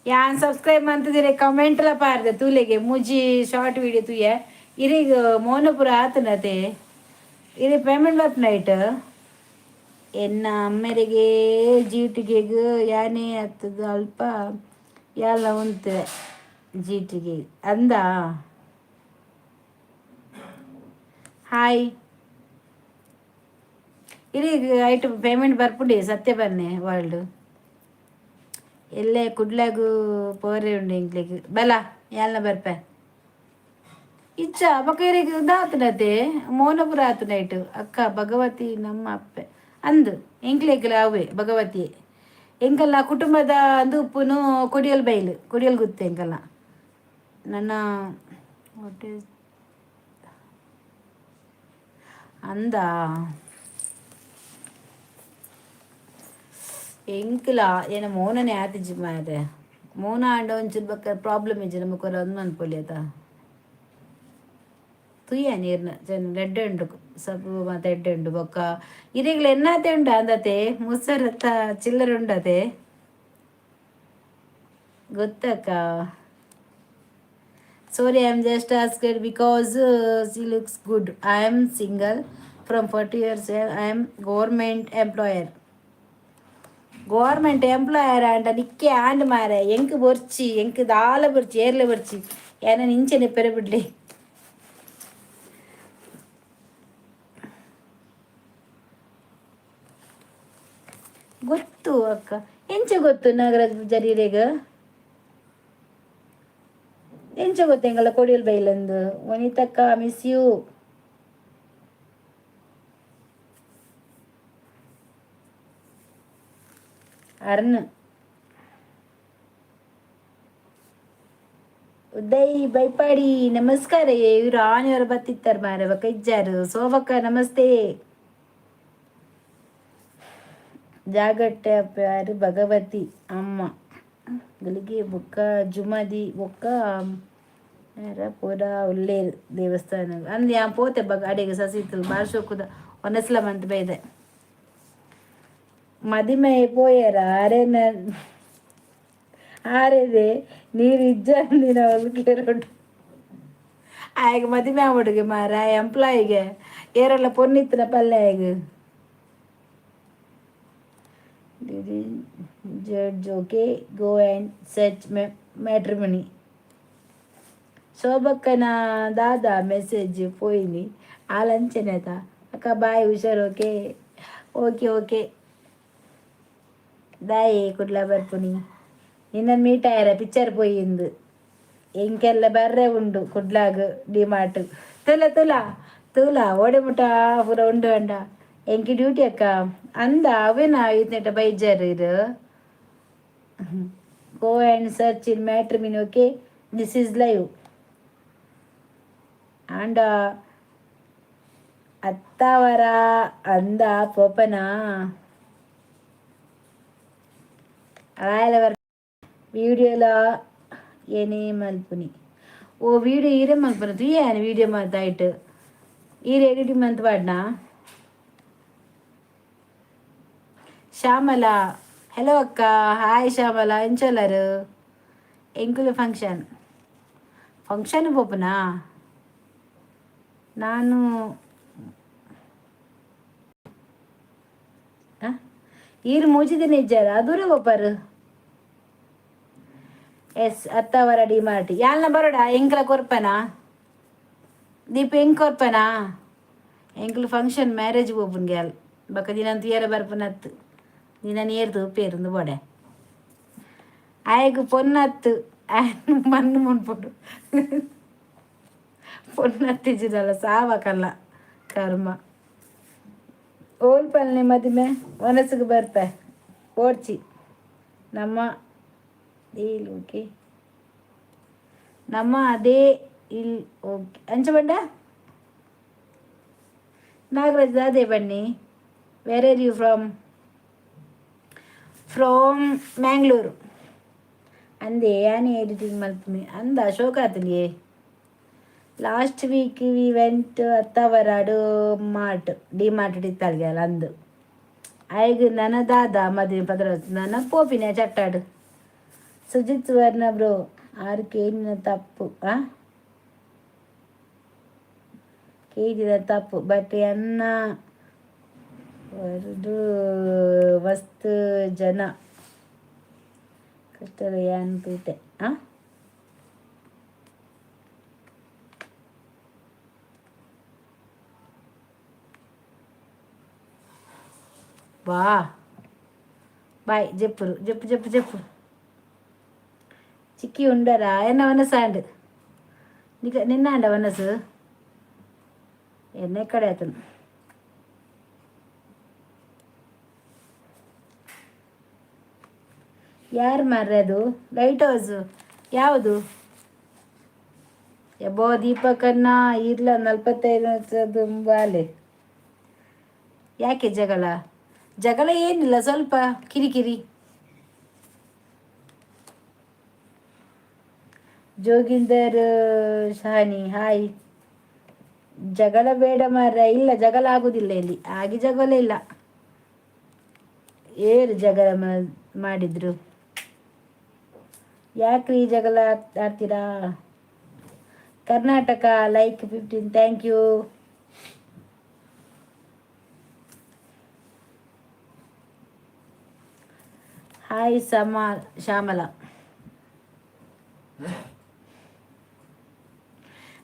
ಯಾನ್ ಸಬ್ಸ್ಕ್ರೈಬ್ ಮಂತಿದ್ದೀರಿ, ಕಮೆಂಟ್ಲ ಪಾರ್ದೆ ತೂಲೆಗೆ. ಮೂಜಿ ಶಾರ್ಟ್ ವಿಡಿಯೋ ತೂಯೆ. ಇರಿಗ್ ಮೋನಪುರ ಆತನತೆ. ಇರಿ ಪೇಮೆಂಟ್ ಬರ್ಪುನೈಟ್ ಎನ್ನ ಅಮ್ಮೆರೆಗೆ ಜೀಟಿಗೆಗ್ ಯಾನೇ ಹತ್ತದು ಅಲ್ಪ ಯಾಲ ಉಂತೆ ಜೀಟಿಗೆ ಅಂದ. ಹಾಯ್, ಇರೀಗ್ ಐಟ್ ಪೇಮೆಂಟ್ ಬರ್ಪುಂಡೆ ಸತ್ಯ ಬನ್ನೆ. ವರ್ಲ್ಡ್ ಎಲ್ಲೆ ಕುಡ್ಲಾಗು ಪೋರೆ ಉಂಡು ಎಂಕ್ಲೆಗ್. ಬಲ ಯಾಲ್ನ ಬರ್ಪೆ ಇಚ್ಚ ಬೊಕ ಇರೆಗ್ ದಾತನತೆ ಮೋನಪುರ ಆತನೈಟ್. ಅಕ್ಕ ಭಗವತಿ ನಮ್ಮ ಅಪ್ಪೆ ಅಂದು. ಎಂಕ್ಲೆಗ್ಲ ಅವೇ ಭಗವತಿ. ಎಂಕಲ್ನ ಕುಟುಂಬದ ಅಂದು ಉಪ್ಪುನು ಕೊಡಿಯಲ್ ಬೈಲು, ಕೊಡಿಯಲ್ ಗುತ್ತು ಎಂಕಲ್ನ. ನನ್ನ what is ಅಂದ ಎಂಕ್ಲ ಏನ ಮೋನನೆ ಆತಿಜಿ ಮಾರೆ. ಮೋನ ಆಂಡ ಒಂಚೂರು ಬೊಕ್ಕ ಪ್ರಾಬ್ಲಮ್ ಇಜ್ಜಿ ನಮಕ್ ಒರ ಒಂದ್ ಮನ್ಪೊಲಿ ಅತ. ತೂಯ ನೀರ್ನ ಜನ ಎಡ್ಡೆ ಉಂಡು, ಸಬ್ಬು ಮಾತ ಎಡ್ಡೆ ಉಂಡು. ಬೊಕ್ಕ ಇರೆಗ್ಲ ಎನ್ನಾತೆ ಉಂಡು ಅಂದತೆ. ಮುಸರತ್ತ ಚಿಲ್ಲರೆ ಉಂಡತೆ ಗೊತ್ತಕ್ಕ. Sorry, I am just asked because she looks good. I am single from 40 years. I am government employer. Government employer ಆಂಡ ನಿಕ್ಕೆ ಆಂಡ್ ಮಾರೆ. ಎಂಕ್ ಬೊರ್ಚಿ, ಎಂಕ್ ದಾಲ ಬೊರ್ಚಿ, ಏರ್ಲೆ ಬೊರ್ಚಿ. ಏನ ಇಂಚನೆ ಪೆರೆ ಬಿಡ್ಲಿ. ಗೊತ್ತು ಅಕ್ಕ. ಎಂಚ ಗೊತ್ತು ನಾಗರಾಜ್ ಪೂಜಾರಿರೆಗ್? ಎಂಚ ಗೊತ್ತು ಎಂಕಲ್ಲ ಕೊಡಿಯಲ್ ಬೈಲಂದು? ವನಿತಕ್ಕ, miss you. Arun Uday Baipadi ನಮಸ್ಕಾರ. ಇವರು ಆನೆಯವರು ಬತ್ತಿತ್ತಾರೆ ಮಾರೆ, ಬೊಕ್ಕ ಇಜ್ಜಾರು. ಸೋಬಕ್ಕ ನಮಸ್ತೆ. ಜಾಗಟ್ಟೆ ಪ್ಯಾರು ಭಗವತಿ ಅಮ್ಮ ಗಳಿಗೆ ಬೊಕ್ಕ ಜುಮದಿ ಬೊಕ್ಕ ಪೂರ ಉಲ್ಲೇರು ದೇವಸ್ಥಾನ ಅಂದ್. ಯಾನ್ ಪೋತೆ ಬಗ ಅಡೆಗೆ ಸಸಿತ್ತಲು. ಬಾರ್ ಶೋಕುದ ಒನಸ್ಲ ಮಂತ್ ಬೈದೆ. ಮದಿಮೆ ಪೋಯೆರ ಆರೆನ ಆರೆದೆ ನೀರು ಇಜ್ಜಂದಿನ ಕೇರೋಡು. ಆಯಗ್ ಮದಿಮೆ ಆವೊಡುಗೆ ಮಾರ ಎಂಪ್ಲಾಯಿಗೆ. ಏರೆಲ್ಲ ಪೊನ್ನಿತ್ತಿನ ಪಲ್ಲೆ ಆಯಗ್. Judge, okay, go and search matrimony. ಶೋಭಕ್ಕನ ದಾದಾ ಮೆಸೇಜ್ ಪೋಯಿನಿ ಆಲಂಚನೆ ಆತ. ಅಕ್ಕ ಬಾಯ್, ಹುಷಾರು. Okay okay okay. ದಾಯೆ ಕುಡ್ಲ ಬರ್ಪುನಿ? ನಿನ್ನ ಮೀಟ್ ಆಯರ ಪಿಕ್ಚರ್ ಪೋಯಿಂದು. ಎಂಕೆಲ್ಲ ಬರ್ರೆ ಉಂಡು ಕುಡ್ಲಾಗ್ ಡಿಮಾರ್ಟ್. ತುಲ ತುಲ ತೂಲ ಓಡೆ ಮುಟ ಪೂರ ಉಂಡು ಅಂಡ. ಎಂಕಿ ಡ್ಯೂಟಿ ಅಕ್ಕ ಅಂದ. ಅವೇನಾ ಈತ್ನೆಟ ಬೈಜಾರ್ ಇರು. Go and search in matrimony, okay? This is live. And Attavar ಅಂದ ಪೋಪನ ರಾಯಲವರ್. ವೀಡಿಯೋಲ ಏನೇ ಮಲ್ಪುನಿ? ಓ ವೀಡಿಯೋ ಈರೇ ಮಲ್ಪುನ ತೂಯೆ. ವೀಡಿಯೋ ಮಾತಾಯ್ತು ಈರೆ ಎಡಿಟಿಂಗ್ ಮಂತ್ ಪಾಡ್ನಾ. ಶ್ಯಾಮಲ ಹಲೋ ಅಕ್ಕ. ಹಾಯ್ ಶ್ಯಾಮಲ, ಎಂಚೊಲ್ಲರು? ಎಂಕುಲು ಫಂಕ್ಷನ್ ಫಂಕ್ಷನ್ ಪೋಪುನಾ ನಾನು? ಈರ್ ಮೂಜಿ ದಿನ ಇಜ್ಜಾರ, ದೂರ ಪೋಪಾರು. S Attavar D mart ಯಾಲ್ನ Baroda ಎಂಕ್ಲ ಕೊರ್ಪನಾ ದೀಪ ಹೆಂಗ್ ಕೊರ್ಪನಾ? ಎಂಕ್ಲು ಫಂಕ್ಷನ್ ಮ್ಯಾರೇಜ್ ಪೋಪುನ್ಗೆ ಅಲ್ ಬೊಕ ದಿನ ತುಯರ ಬರ್ಪುನತ್ತು ದಿನ ನೇರ್ ತೂಪೇರುಂದು ಬೋಡೆ. ಆಯಗ್ ಪೊನ್ನತ್ತು ಮಣ್ಣು ಮುನ್ಪುಡು ಪೊನ್ನತ್ತಿಜ್ಜಿದಲ್ಲ ಸಾವಕಲ್ಲ ಕರ್ಮ. ಓಲ್ ಪಲ್ನೆ ಮದಿಮೆ? ಮನಸ್ಸಿಗೆ ಬರ್ಪೆ ಓಡ್ಚಿ ನಮ್ಮ ಓಕೆ ನಮ್ಮ ಅದೇ ಇಲ್. ಓಕೆ, ಅಂಚ ಬಂಡ ನಾಗರಾಜ್ ಅದೇ ಬನ್ನಿ. Where are you from? From Mangalore. ಅಂದೆ ಯಾನೇ ಎಡಿಟಿಂಗ್ ಮಲ್ಪುನಿ ಅಂದ ಅಶೋಕ ಆತನಿಯೇ. Last week we went ಅತ್ತಾವರಾಡು mart D mart ಇತ್ತಲ್ಗೆ ಅಲ್ಲ ಅಂದು. ಆಯ್ಗ್ ನನ್ನ ದಾದ ಮದುವೆ ಪದ್ರ ನನ್ನ ಪೋಪಿನ ಚಟ್ಟಾಡು. ಸುಜಿತ್ ಸುವರ್ಣ ಬ್ರೋ, ಆರು ಕೇನಿನ ತಪ್ಪು, ಆ ಕೇಜಿನ ತಪ್ಪು, ಬಟ್ ಎನ್ನ ವರಡು ವಸ್ತು ಜನ ಕಷ್ಟದ ಯಾನ್ ತೂತೆ. ಆ ಬಾ ಬಾಯ್ ಜೆಪ್ಪುರು ಜೆಪ್ಪು ಜೆಪ್ಪು ಜೆಪ್ಪು ಚಿಕ್ಕಿ ಉಂಡರಾ ಎನ್ನ ವನಸಾಂಡ್ ನಿಕ ನಿನ್ನಾಂಡ ವನಸು ಎನ್ನೆ ಕಡೆ ಆತನು. ಯಾರು ಮಾರ್ರೆ ಅದು ಲೈಟ್ ಹೌಸು ಯಾವುದು? ಎಬ್ಬೋ ದೀಪಕನ್ನ ಇರ್ಲ 45 ದುಂಬಾಲೆ. ಯಾಕೆ ಜಗಳ? ಜಗಳ ಏನಿಲ್ಲ, ಸ್ವಲ್ಪ ಕಿರಿಕಿರಿ. ಜೋಗಿಂದರ್ ಶಹಾನಿ ಹಾಯ್. ಜಗಳ ಬೇಡ ಮಾರ್ರೆ. ಇಲ್ಲ, ಜಗಳ ಆಗುದಿಲ್ಲ ಇಲ್ಲಿ, ಆಗಿ ಜಗಳ ಇಲ್ಲ. ಏರು ಜಗಳ ಮಾಡಿದ್ರು? ಯಾಕ್ರಿ ಜಗಳ ಆಡ್ತೀರಾ? Karnataka like 15, thank you. Hi ಸಮ ಶ್ಯಾಮಲ.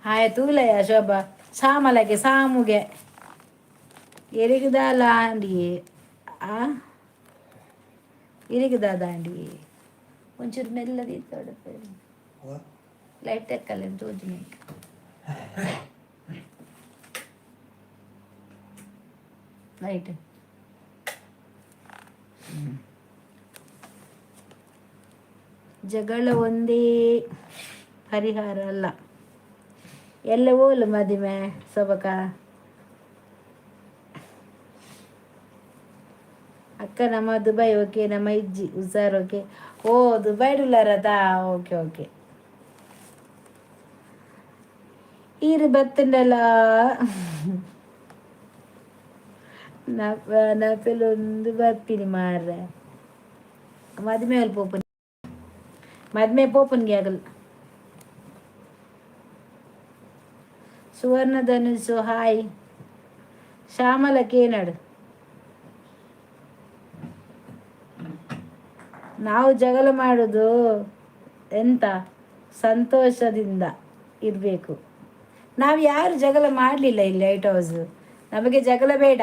ಹಾಯ್ ತೂಲಯ ಶೋಭಾ ಶ್ಯಾಮಲಗೆ ಸಾಮುಗೆ ಎರಿಗದಾಲ ಆಂಡಿ ಆ ಇರಿಗದಾದ ಆಂಡಿ ಒಂಚೂರು ಮೆಲ್ಲದಿ ಲೈಟ್ ತೆಕ್ಕಲ್ಲ ತೋಜು ಲೈಟ್. ಜಗಳ ಒಂದೇ ಪರಿಹಾರ ಅಲ್ಲ. ಎಲ್ಲ ಓಲು ಮದಿಮೆ ಸೊಬಕ ಅಕ್ಕ? ನಮ್ಮ ದುಬೈ ಓಕೆ, ನಮ್ಮ ಇಜ್ಜಿ ಹುಷಾರ್ ಓಕೆ. ಓ ದುಬೈ ಉಲ್ಲಾರದಾ? Okay okay. ಈರು ಬತ್ತಂಡಲ ನಪೆಲೊಂದು ಬರ್ತೀನಿ ಮಾರ್ರೆ. ಮದಿಮೆ ಅಲ್ಲಿ ಪೋಪನ್ ಮದ್ಮೆ ಪೋಪನ್ಗೆ ಆಗಲ್ಲ. ಸುವರ್ಣ ಧನುಸು ಹಾಯ್. ಶ್ಯಾಮಲ ಕೇನಡು. ನಾವು ಜಗಳ ಮಾಡೋದು ಎಂತ ಸಂತೋಷದಿಂದ ಇರಬೇಕು. ನಾವು ಯಾರು ಜಗಳ ಮಾಡಲಿಲ್ಲ ಇಲ್ಲಿ ಲೈಟ್ ಹೌಸ್. ನಮಗೆ ಜಗಳ ಬೇಡ.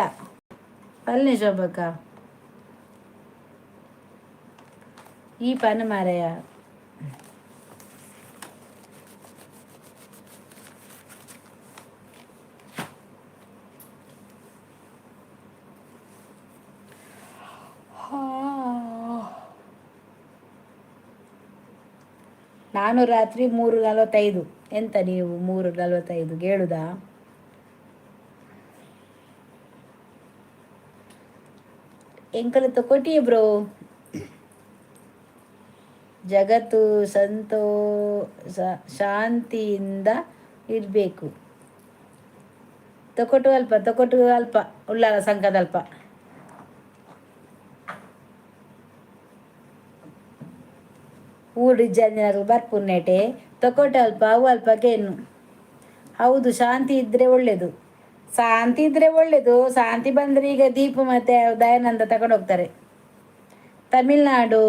ಪಲ್ನಿ ಶೋಭಕ್ಕ ಈ ಪನ್ ಮಾರಯ್ಯ. ನಾನು ರಾತ್ರಿ 3:45. ಎಂತ ನೀವು 3:45 ಹೇಳುದಾ? ಎಂಕಲ ತಕೊಟಿ ಬ್ರೋ. ಜಗತ್ತು ಶಾಂತಿಯಿಂದ ಇರಬೇಕು. ತಕೊಟು ಅಲ್ಪ ತಕೊಟು ಅಲ್ಪ ಉಳ್ಳಾಲ ಸಂಘದಲ್ಪ. ಊರು ಜನರು ಬರ್ಪುನ್ನೇಟೆ ತಕೊಟು ಅಲ್ಪ ಅವು ಅಲ್ಪಕ್ಕೇನು. ಹೌದು, ಶಾಂತಿ ಇದ್ದರೆ ಒಳ್ಳೆಯದು, ಶಾಂತಿ ಇದ್ದರೆ ಒಳ್ಳೆಯದು. ಶಾಂತಿ ಬಂದರೆ ಈಗ ದೀಪು ಮತ್ತು ದಯಾನಂದ ತಗೊಂಡು ಹೋಗ್ತಾರೆ. ತಮಿಳ್ನಾಡು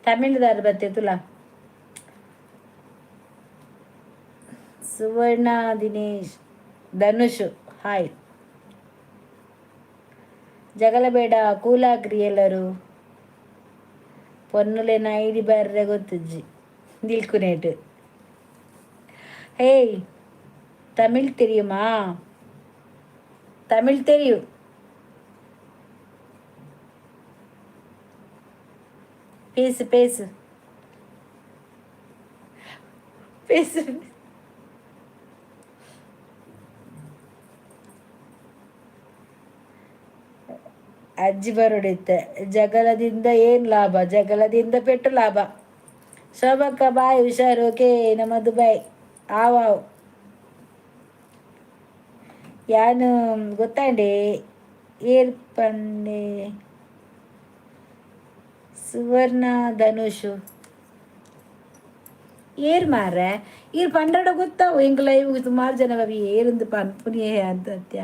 ತಮಿಳ್ದಾರ್ ಬತ್ತೆ ತುಲಾ. ಸುವರ್ಣ ದಿನೇಶ್, ಧನುಷ್, ಹಾಯ್. ಜಗಳ ಬೇಡ, ಕೂಲಾಕ್ರಿ ಎಲ್ಲರೂ. ಪೊನ್ನುಲೆನ ಐಡಿ ಬರ್ರೆ ಗೊತ್ತುಜ್ಜಿ ನಿಲ್ಕುನೇಟ್. ಹೇಯ್, தமிழ் தெரியுமா? தமிழ் தெரியும். பேசு பேசு பேசு. ಅಜ್ಜಿ ಬರೋಡಿತ್ತೆ. ಜಗಳದಿಂದ ಏನು ಲಾಭ? ಜಗಳದಿಂದ ಪೆಟ್ಟು ಲಾಭ. ಶೋಭಕ್ಕ ಬಾಯ್, ಹುಷಾರು. ಓಕೆ, ನಮ್ಮದು ಬಾಯ್. ಆವಾವ್ ಯಾನು ಗೊತ್ತಾಂಡೆ ಏರ್ ಪಂಡೆ. ಸುವರ್ಣ ಧನುಷು ಏರ್ ಮಾರ್ರೆ. ಈರ್ ಪಂಡಡ ಗೊತ್ತಾವು. ಎಂಕ್ ಲೈವ್ ಸುಮಾರು ಜನ ಬಾಬಿ ಏರಿಂದು ಪನ್ಪುನಿಯೇ ಅಂತತ್ಯ.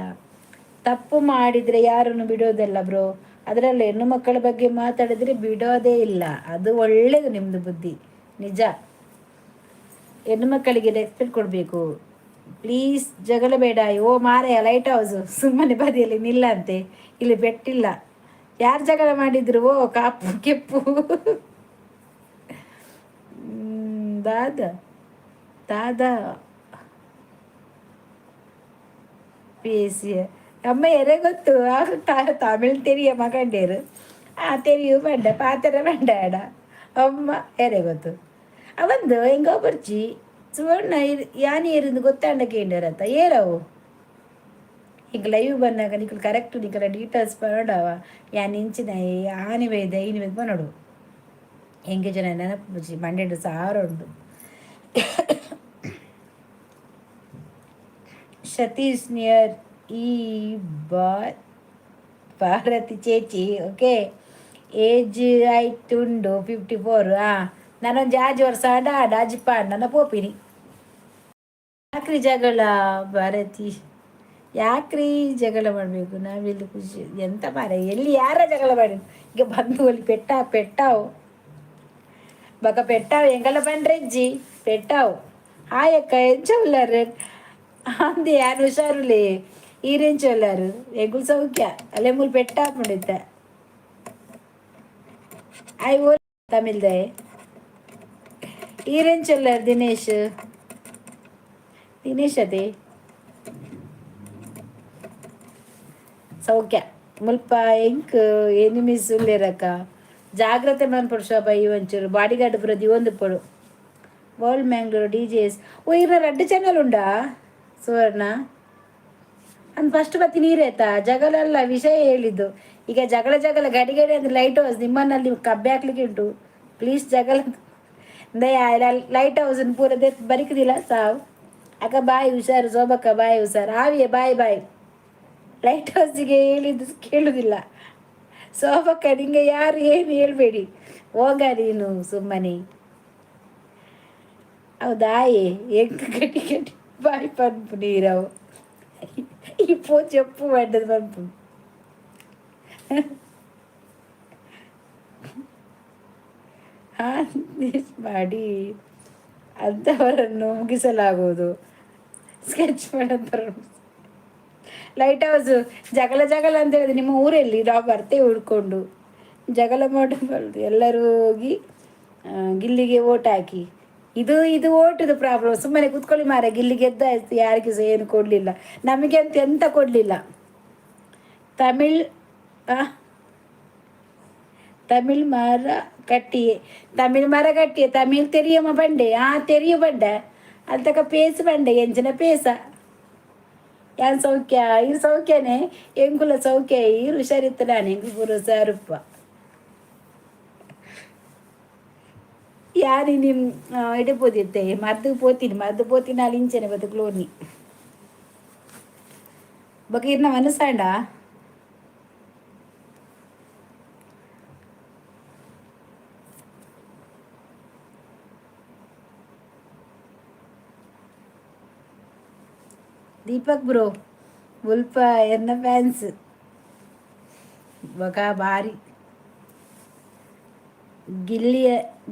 ತಪ್ಪು ಮಾಡಿದರೆ ಯಾರನ್ನು ಬಿಡೋದಲ್ಲ ಬ್ರೋ. ಅದರಲ್ಲೂ ಹೆಣ್ಣು ಮಕ್ಕಳ ಬಗ್ಗೆ ಮಾತಾಡಿದರೆ ಬಿಡೋದೇ ಇಲ್ಲ. ಅದು ಒಳ್ಳೇದು ನಿಮ್ಮದು ಬುದ್ಧಿ, ನಿಜ. ಹೆಣ್ಣು ಮಕ್ಕಳಿಗೆ ರೆಸ್ಪೆಕ್ಟ್ ಕೊಡಬೇಕು. ಪ್ಲೀಸ್, ಜಗಳ ಬೇಡ. ಓ ಮಾರಾಯ ಲೈಟ್ ಹೌಸು, ಸುಮ್ಮನೆ ಬದಿಯಲ್ಲಿ ನಿಲ್ಲಂತೆ. ಇಲ್ಲಿ ಬೆಟ್ಟಿಲ್ಲ. ಯಾರು ಜಗಳ ಮಾಡಿದ್ರು? ಓ ಕಾಪು ಕೆಪ್ಪು ದಾದ ದಾದ ಪೇಸಿಯ ಅಮ್ಮ ಎರೆ ಗೊತ್ತು. ತಮಿಳ್ ತೆರಿಯ ಮಗಂಡೇರು. ಆ ತೆರಿಯು ಬಂಡ ಪಾತ್ರ ಬಂಡಾಡ ಅಮ್ಮ ಎರೆ ಗೊತ್ತು. ಅವಂದು ಹೆಂಗೋ ಬರ್ಚಿ. ಸುವರ್ಣ ಯಾನಿ ಏರಿಂದು ಗೊತ್ತಾಂಡ ಕೇಂಡರತ್ತ ಏರವು. ಈಗ ಲೈವ್ ಬಂದಾಗ ನಿಕಲ್ ಕರೆಕ್ಟ್ ನಿಕಲ ಡೀಟೇಲ್ಸ್ ಪಡವ. ಯಾನ್ ಇಂಚಿನ ಆನಿ ಬೈದ ಇನಿ ಬೈದ ಪನೊಡು. ಎಂಗೆ ಜನ ನೆನಪು ಬುಜಿ, ಮಂಡೆಡು ಸಾರ ಉಂಡು. ಸತೀಶ್ ನಿಯರ್ ಈ ಭಾರತಿ ಚೇಚಿ. ಓಕೆ, ಏಜ್ ಆಯ್ತುಂಡು 54. ಹಾಂ, ನಾನೊಂದು ಜಾಜಿ ವರ್ಷ ಆಡ ಅಜ್ಜಿಪ್ಪ ನನ್ನ ಪೋಪಿನಿ. ಯಾಕ್ರಿ ಜಗಳ ಭಾರತಿ? ಯಾಕ್ರಿ ಜಗಳ ಮಾಡಬೇಕು? ನಾವಿಲ್ಲಿ ಖುಷಿ. ಎಂತ ಮಾರ, ಎಲ್ಲಿ ಯಾರ ಜಗಳ ಮಾಡಿ? ಈಗ ಬಂದು ಅಲ್ಲಿ ಪೆಟ್ಟ ಪೆಟ್ಟಾವು ಬಕ ಪೆಟ್ಟಾವು. ಎಂಗಲ ಬಂಡ್ರೆಜ್ಜಿ ಪೆಟ್ಟಾವು. ಹಾಯಕ್ಕ, ಎಂಚ ಉಲ್ಲಾರು ಅಂದೆ. ಯಾರು ಹುಷಾರುಲೇ? ಈರೆಂಚ ಉಲ್ಲಾರು? ಎಂಗುಲ್ ಸೌಖ್ಯ. ಅಲ್ಲೇ ಮೂಲು ಪೆಟ್ಟ ಹಾಕೊಂಡಿದ್ದ. I ಓ ತಮಿಳ್ದೆ. ಈರೆಂಚ ಉಲ್ಲಾರು ದಿನೇಶ್? ದಿನೇಶ್ ಅದೇ ಸೌಖ್ಯ. ಮುಲ್ಪ ಎಂಕ್ ಎನಿಮೀಸ್ ಉಲ್ಲೇರಕ್ಕ. ಜಾಗ್ರತೆ ಮನ್ಪೊಡು ಶೋಭಾ. ಈ ಒಂಚೂರು ಬಾಡಿ ಗಾರ್ಡ್ ಪೂರ ದಿವೊಂದುಪ್ಪೊಡು. World Mangalore D J S. ಓ, ಇರ ರಡ್ಡ್ ಚಾನಲ್ ಉಂಡಾ ಸುವರ್ಣ? ಅಂದ್ ಫಸ್ಟ್ ಬತ್ತಿ ನೀರಾಯ್ತಾ. ಜಗಳಲ್ಲ ವಿಷಯ ಹೇಳಿದ್ದು. ಈಗ ಜಗಳ ಜಗಳ ಗಡಿ ಗಡಿ ಅಂದ್ರೆ ಲೈಟ್ ಹೌಸ್ ನಿಮ್ಮನ್ನಲ್ಲಿ ಕಬ್ಬೆ ಹಾಕ್ಲಿಕ್ಕೆ ಉಂಟು. ಪ್ಲೀಸ್, ಜಗಳ ಲೈಟ್ ಹೌಸ್ ಪೂರ ಬರಿಕುದಿಲ್ಲ ಸಾವು. ಅಕ್ಕ ಬಾಯ್, ಹುಷಾರು. ಶೋಭಕ್ಕ ಬಾಯ್, ಹುಷಾರು. ಆವಿಯೇ, ಬಾಯ್ ಬಾಯ್. ಲೈಟ್ ಹೌಸಿಗೆ ಹೇಳಿದ್ದು ಕೇಳುವುದಿಲ್ಲ. ಶೋಭಕ್ಕ, ನಿಂಗೆ ಯಾರು ಏನು ಹೇಳ್ಬೇಡಿ. ಹೋಗ ನೀನು ಸುಮ್ಮನೆ. ಹೌದಾ? ಎಂಕ್ ಗಟ್ಟಿ ಗಟ್ಟಿ ಬಾಯ್ ಪನ್ಪು ನೀರವು. ಈ ಪೋ చెప్పು ಪಡ್ಡದು ಪನ್ಪು. ಮಾಡಿ ಅಂಥವರನ್ನು ಮುಗಿಸಲಾಗುವುದು. ಸ್ಕೆಚ್ ಮಾಡೋಂಥವ್ರನ್ನು. ಲೈಟ್ ಹೌಸು, ಜಗಳ ಜಗಳ ಅಂತ ಹೇಳಿದ್ರೆ ನಿಮ್ಮ ಊರಲ್ಲಿ ನಾವು ಬರ್ತೇವೆ ಹುಡ್ಕೊಂಡು. ಜಗಳ ಮಾಡಬಾರ್ದು. ಎಲ್ಲರೂ ಹೋಗಿ ಗಿಲ್ಲಿಗೆ ಓಟ್ ಹಾಕಿ. ಇದು ಇದು ಓಟುದು ಪ್ರಾಬ್ಲಮ್. ಸುಮ್ಮನೆ ಕೂತ್ಕೊಳ್ಳಿ ಮಾರ. ಗಿಲ್ಲಿ ಗೆದ್ದಾಯ್ತು, ಯಾರಿಗೆ ಸಹ ಏನು ಕೊಡಲಿಲ್ಲ. ನಮಗೆ ಅಂತ ಎಂತ ಕೊಡಲಿಲ್ಲ. ತಮಿಳ್ ತಮಿಳ್ ಮರ ಕಟ್ಟಿಯೇ, ತಮಿಳ್ ಮರ ಕಟ್ಟಿಯೇ. ತಮಿಳ್ ತೆರಿಯಮ್ಮ ಬಂಡೆ. ಆ ತೆರಿಯು ಬಂಡೆ ಅಂತಕ ಪೇಸು ಬಂಡೆ ಎಂಚಿನ ಪೇಸ. ಯಾನ್ ಸೌಖ್ಯ, ಇರು ಸೌಖ್ಯನೇ. ಎಂಕುಲ ಸೌಖ್ಯ. ಇರು ಹುಷಾರಿತ್ತು. ನಾನು ಎಂಕು ಪೂರ ಹುಷಾರುಪ್ಪ. ಯಾರು ನಿಮ್ಮ ಎಡೆ ಪೋದಿತ್ತೆ? ಮದ್ದು ಪೋತೀನಿ, ಮದ್ದು ಪೋತೀನಿ. ಅಲ್ಲಿ ಇಂಚನೆ ಬದುಕ್ಲೋನಿ ಬೊಕ ಇರ್ನ ಮನಸ್ಸಾಂಡ. ದೀಪಕ್ ಬ್ರೋ ಮುಲ್ಪ ಎನ್ನ ಫ್ಯಾನ್ಸ್ ಬೊಕ ಬಾರಿ. ಗಿಲ್ಲಿ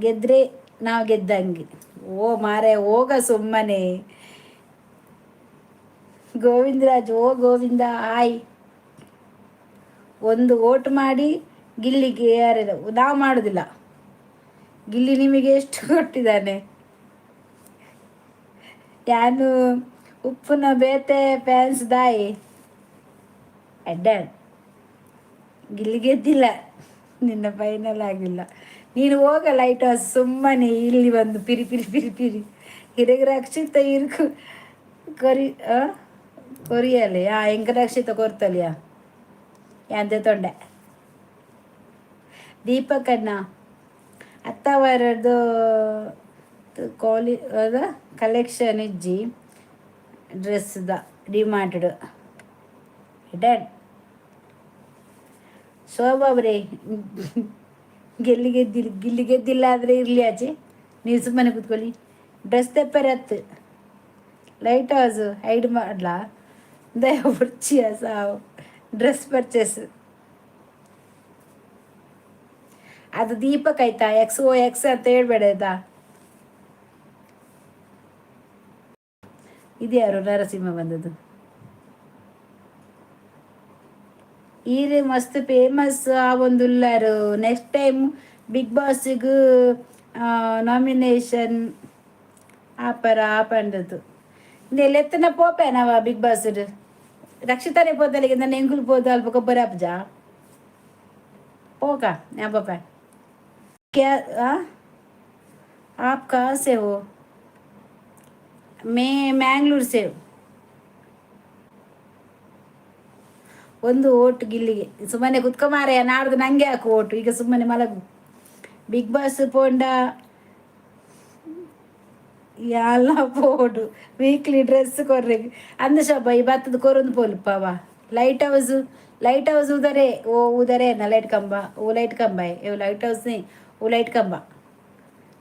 ಗೆದ್ರೆ ನಾವು ಗೆದ್ದಂಗೆ. ಓ ಮಾರೆ, ಹೋಗ ಸುಮ್ಮನೆ. ಗೋವಿಂದರಾಜ್, ಓ ಗೋವಿಂದ, ಹಾಯ್. ಒಂದು ಓಟ್ ಮಾಡಿ ಗಿಲ್ಲಿಗೆ. ಯಾರೆಲ್ಲ? ನಾವು ಮಾಡೋದಿಲ್ಲ. ಗಿಲ್ಲಿ ನಿಮಗೆ ಎಷ್ಟು ಕೊಟ್ಟಿದ್ದಾನೆ? ಯಾನು ಉಪ್ಪುನ ಬೇತೆ ಫ್ಯಾನ್ಸ್ ದಾಯಿ ಅಡ್ಡ. ಗಿಲ್ಲಿ ಗೆದ್ದಿಲ್ಲ, ನಿನ್ನ ಫೈನಲ್ ಆಗಿಲ್ಲ. ನೀನು ಹೋಗ ಲೈಟ್ ಹೌಸ್, ಸುಮ್ಮನೆ ಇಲ್ಲಿ ಬಂದು ಪಿರಿ ಪಿರಿ ಪಿರಿ ಪಿರಿ. ಹಿರಗ ರಕ್ಷಿತ ಇರ್ಕು ಕೊರಿ ಕೊರಿಯಲೆ. ಆ ಎಂಕ ರಕ್ಷಿತ ಕೊರ್ತಲಿಯಾ ಯಾಂದೆ ತೊಂಡೆ. ದೀಪಕಣ್ಣ, ಅತ್ತವರದ್ದು ಕ್ವಾಲಿ ಅದ ಕಲೆಕ್ಷನ್ ಇಜ್ಜಿ ಡ್ರೆಸ್ದ ಡಿಮಾರ್ಟ್ಡ್. ಡನ್. ಶೋಭಾ ಅವರೇ, ಗೆಲ್ಲಿ ಗೆದ್ದಿಲ್ಲ, ಗಿಲ್ಲಿ ಗೆದ್ದಿಲ್ಲ ಆದರೆ ಇರಲಿ ಆಚೆ. ನೀವು ಸುಮ್ಮನೆ ಕೂತ್ಕೊಳ್ಳಿ. ಡ್ರೆಸ್ ತೆಪ್ಪರತ್ತು. ಲೈಟ್ ಹೌಸ್ ಹೈಡ್ ಮಾಡಲಾ? ದಯ ಬುರ್ಚಿಯ ಸಾವು. ಡ್ರೆಸ್ ಪರ್ಚೇಸ್ ಅದು ದೀಪಕ್ ಆಯ್ತಾ? ಎಕ್ಸ್ ಓ ಎಕ್ಸ್ ಅಂತ ಹೇಳ್ಬೇಡ ಆಯ್ತಾ? ಇದ್ಯಾರು ನರಸಿಂಹ ಬಂದದ್ದು? ಈರ್ ಮಸ್ತ್ ಫೇಮಸ್ ಆವೊಂದುಲ್ಲಾರು. ನೆಕ್ಸ್ಟ್ ಟೈಮ್ ಬಿಗ್ ಬಾಸ್ಗ್ ನಾಮಿನೇಷನ್ ಆಪರ ಆಪಂಡದು. ಇಂದೆಲೆತ್ತನ ಪೋಪೇನವ ಬಿಗ್ ಬಾಸ್? ರಕ್ಷಿತಾನೆ ಪೋತಲಿಗೆ ನನ್ನ ಎಂಕುಲು ಪೋದು ಅಲ್ಪ ಗೊಬ್ಬರ ಆಪುಜ. पोगा यहाँ पापा क्या? आप कहाँ से हो? मैं ಮ್ಯಾಂಗ್ಳೂರ್ से. ಒಂದು ಓಟು ಗಿಲ್ಲಿಗೆ. ಸುಮ್ಮನೆ ಕುತ್ಕೊ ಮಾರಾಯ, ನಾಡ್ದು ನಂಗೆ ಹಾಕು ಓಟು. ಈಗ ಸುಮ್ಮನೆ ಮಲಗು. ಬಿಗ್ ಬಾಸ್ ಪೋಂಡ ಎಲ್ಲ ಪೋಡು ವೀಕ್ಲಿ ಡ್ರೆಸ್ ಕೊರ್ರೆ ಅಂದ ಶೋಭ. ಈ ಬತ್ತದ ಕೊರೊಂದು ಪೋಲು ಲೈಟ್ ಹೌಸ್, ಲೈಟ್ ಹೌಸ್ उधर वो उधर है ना ಲೈಟ್ ಕಂಬ. वो ಲೈಟ್ ಕಂಬ है, वो ಲೈಟ್ ಹೌಸ್ नहीं, वो ಲೈಟ್ ಕಂಬ.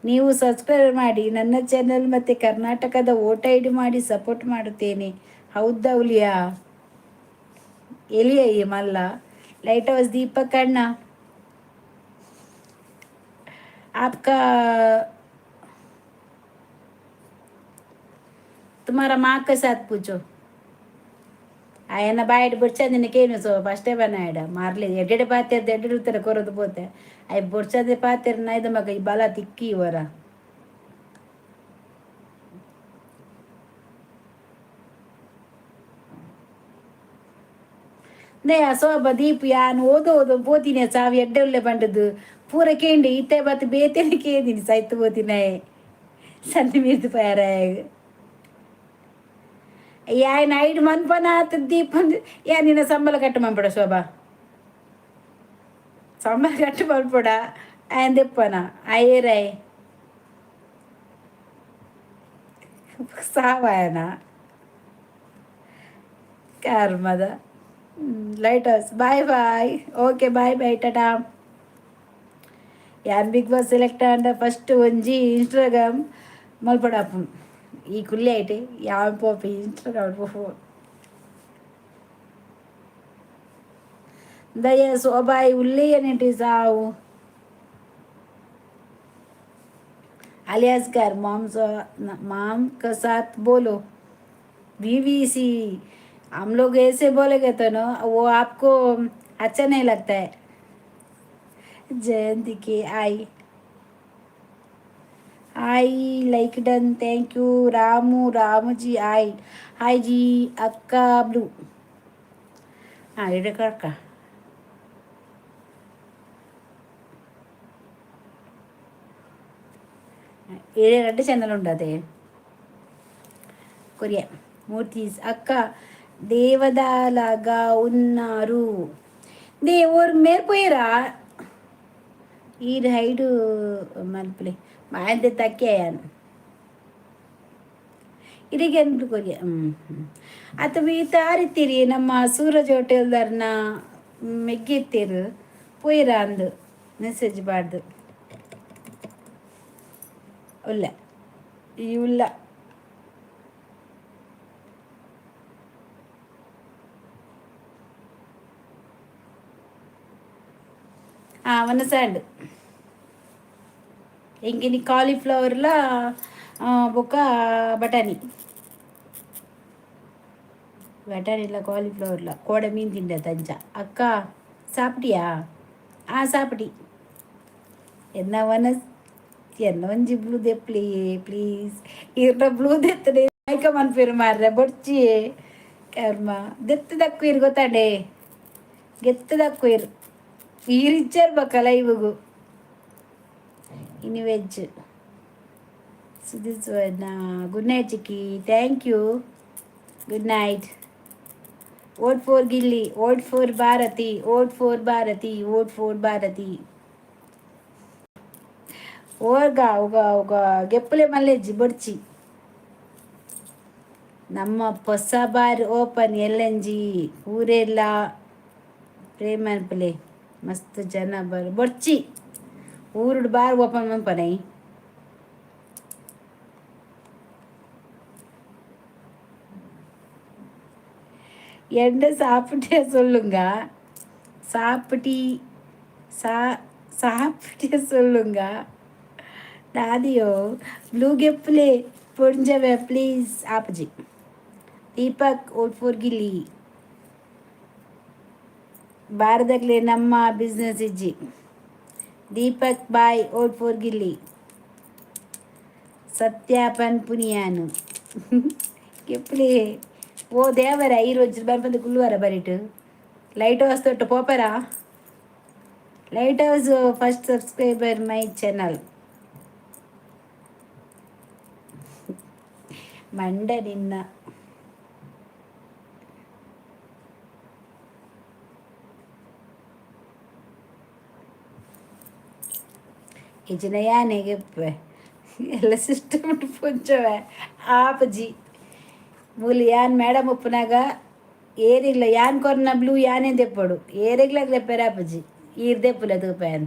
ನೀವು ಸಬ್ಸ್ಕ್ರೈಬ್ ಮಾಡಿ ನನ್ನ ಚಾನಲ್ ಮತ್ತು ಕರ್ನಾಟಕದ ಓಟ್ I D ಮಾಡಿ, ಸಪೋರ್ಟ್ ಮಾಡುತ್ತೇನೆ. ಹೌದಾ ಹುಲಿಯಾ? ಎಲಿಯ ಮಲ್ಲ. ಲೈಟ್ ಹೌಸ್ ದೀಪಕ್ ಅಣ್ಣ, आपका तुम्हारा माँ के साथ पूछो. ఆయన ಬಾಯಿಡ್ ಬೊಡ್ಚಂದಿನ ಕೇನು. ಸೊ ಫಸ್ಟೇ ಬನಾಯಡ ಮಾರ್ಲಿ ಎಡ್ಡೆಡೆ ಪಾತೆರ್ದ ಎಡ್ಡೆಡ್ ಉತ್ತರ ಕೊರದು ಪೋತೆ. ಅಯ್ ಬೊಡ್ಚಂದೆ ಪಾತೆರ್ ನೈದ ಮಗ ಈ ಬಲ ತಿಕ್ಕಿ ಇವರ. ನೇ ಸೋಬ ದೀಪ್, ಯಾನ್ ಓದು ಓದು ಪೋತಿನಿ ಸಾವು ಎಡ್ಡೆ ಉಲ್ಲೆ ಪಂಡದು ಪೂರ ಕೇಂಡಿ. ಇತ್ತೆ ಬತ್ತು ಬೇತೇನೆ ಕೇಂದಿನಿ ಸೈತು ಪೋತಿನ ಸಣ್ಣ ಮೀರ್ದು ಪಯಾರ. ಯಾಯ್ ಐಡ್ ಮನ್ಪನ ಆತ ದೀಪ್. ಯಾ ನಿನ್ನ ಸಂಬಳ ಕಟ್ಟು ಮನ್ಪಡ ಶೋಭಾ, ಸಂಬಳ ಕಟ್ಟು ಮನ್ಪಡ. ಆಯನ್ ದೆಪ್ಪನ ಅಯ್ಯರೈ ಸಾವಾಯನ ಕರ್ಮದ. Light house, bye bye. Okay, bye bye, tata. ಯಾನ್ ಬಿಗ್ ಬಾಸ್ ಸೆಲೆಕ್ಟ್ ಆಂಡ ಫಸ್ಟ್ ಒಂಜಿ ಇನ್ಸ್ಟಾಗ್ರಾಮ್ ಮಲ್ಪಡಾಪುಂಡು. ಈ ಕುಲ್ಲಿ ಐಟೆ ಯಾವ ಪೋಪಿ ಇನ್ಸ್ಟಾಗ್ರಾಮ್ ಪೋಪು. ದಯ ಸೋಬಾಯಿ ಉಲ್ಲೇಯನೆಂಟಿ ಸಾವು. अलियासगर मॉम, मॉम के साथ बोलो. बीबीसी हम लोग ऐसे बोलेंगे तो ना वो आपको अच्छा नहीं लगता है. जयंती के आई hi, like done, thank you. Ramu, Ramuji hi. Hi G. ಅಕ್ಕ ಬ್ಲೂ. ಹಾಂ, ಇಡಕ್ಕ ಏಳು ಎರಡು ಚಾನಲ್ ಉಂಟು ಅದೇ ಕೊರಿಯಾ. ಮೂರ್ತೀಸ್ ಅಕ್ಕ దేవదాలాగా ఉన్నారు. దేవోరు మేర్పోయారా? ಈ ಹೈಡು ಮಲ್ಪಲೆ ಮಾಯಂದೆ ತಕ್ಕೆಯಾನು ಇರಿಗೆ ಅಂದ್ಬಿಟ್ಟು ಕೊರಿಯ. ಹ್ಞೂ ಅಥವಾ ಈ ತಾರಿತ್ತೀರಿ ನಮ್ಮ ಸೂರಜ್ ಹೋಟೆಲ್ದಾರ್ನ ಮೆಗ್ಗಿತ್ತೀರು ಪೋಯಿರ ಅಂದು ಮೆಸೇಜ್ ಬಾರ್ದು. ಉಲ್ಲ ಈ ಉಲ್ಲ. ಆ ವನಸಾಂಡ್. ಎಂಕಿನಿ ಕಾಲಿಫ್ಲವರ್ಲ ಬೊಕ್ಕ ಬಟಾಣಿ. ಬಟಾಣಿಲ ಕಾಲಿಫ್ಲವರ್ಲ ಕೋಡೆ ಮೀನು ತಿಂಡೆ ತಂಚ. ಅಕ್ಕ ಸಾಪಿಟಿಯಾ? ಆ ಸಾಪಿಟಿ. ಎನ್ನ ವನಸ್ ಎನ್ನ ಒಂಜಿ ಬ್ಲೂ ದೆಪ್ಲಿ ಪ್ಲೀಸ್. ಇರ್ನ ಬ್ಲೂ ದೆತ್ತನೆ ಆಯ್ಕ ಮನ್ಪೇರು ಮಾರ್ರೆ, ಬೊಡ್ಚಿ ಕರ್ಮ. ದೆತ್ತು ದಕ್ಕು ಗೊತ್ತಾಂಡೆ, ಗೆತ್ತು ದಕ್ಕು ಇರು. ಈರಿಚ್ಚರ್ ಬಕ್ಕ ಲೈವ್ಗು. ಇನಿ veg. Sudhir good night chikki. Thank you, good night. Vote for Gilli, vote for Bharathi, vote for Bharathi, vote for Bharathi. ಓಗ ఒక ఒక ಗೆಪ್ಪಲೆ ಮಲ್ಲೆಜ್ಜಿ ಬೊಡ್ಚಿ. ನಮ್ಮ ಹೊಸ ಬಾರ್ ಓಪನ್ ಎಲ್ಲಂಜಿ ಊರೆಲ್ಲ ಪ್ರೇಮ ಅನ್ಪಲೆ, ಮಸ್ತ್ ಜನ ಬರ್. ಬೊಡ್ಚಿ, ಊರುಡು ಬಾರ್ ಓಪನ್ ಮನ್ಪನೈ. என்ன சாப்பிட்டே சொல்லுங்க. சாப்பிட்டி சா சாப்பிட்டே சொல்லுங்க. దాదియో బ్లూ ಗೆಪ್ಪಲೆ పొంజవే ಪ್ಲೀಸ್. ಆಪಜಿ ದೀಪಕ್ ಓಟ್ ಫೋರ್ ಗಿಲ್ಲಿ. ಭಾರತಕ್ಲೆ ನಮ್ಮ ಬಿಸ್ನೆಸ್ ಇಜ್ಜಿ. ದೀಪಕ್ ಬಾಯ್, ಓಟ್ ಫೋರ್ ಗಿಲ್ಲಿ. ಸತ್ಯಾಪನ್ ಪುನಿಯಾನು ಗೆಪ್ಪಲೆ. ಓ ದೇವರ, ಈ ರೋಜ್ ಬರ್ಬಂದು ಕುಲ್ಲುವರ ಬರಿಟು ಲೈಟ್ ಹೌಸ್ ತೊಟ್ಟು ಪೋಪರಾ. Light house first subscriber my channel. ಮಂಡ ನಿನ್ನ. ಇಜಿನ ಯಾನೆಗೆ ಎಲ್ಲ ಸಿಸ್ಟಮ್ ಪುಂಚವೆ ಆಪಜಿ. ಮೂಲು ಯಾನ್ ಮೇಡಮ್ ಉಪ್ಪುನಾಗ ಏರಿಗ್ಲ ಯಾನ್ ಕೊರ್ನ ಬ್ಲೂ ಯಾನೇ ದೆಪ್ಪಡು. ಏರಿಗ್ಲಾಗ ದೆಪ್ಪರೆ ಆಪಜಿ. ಈರ್ ದೆಪ್ಪುಲೆ ತೂಪಾಯನ್.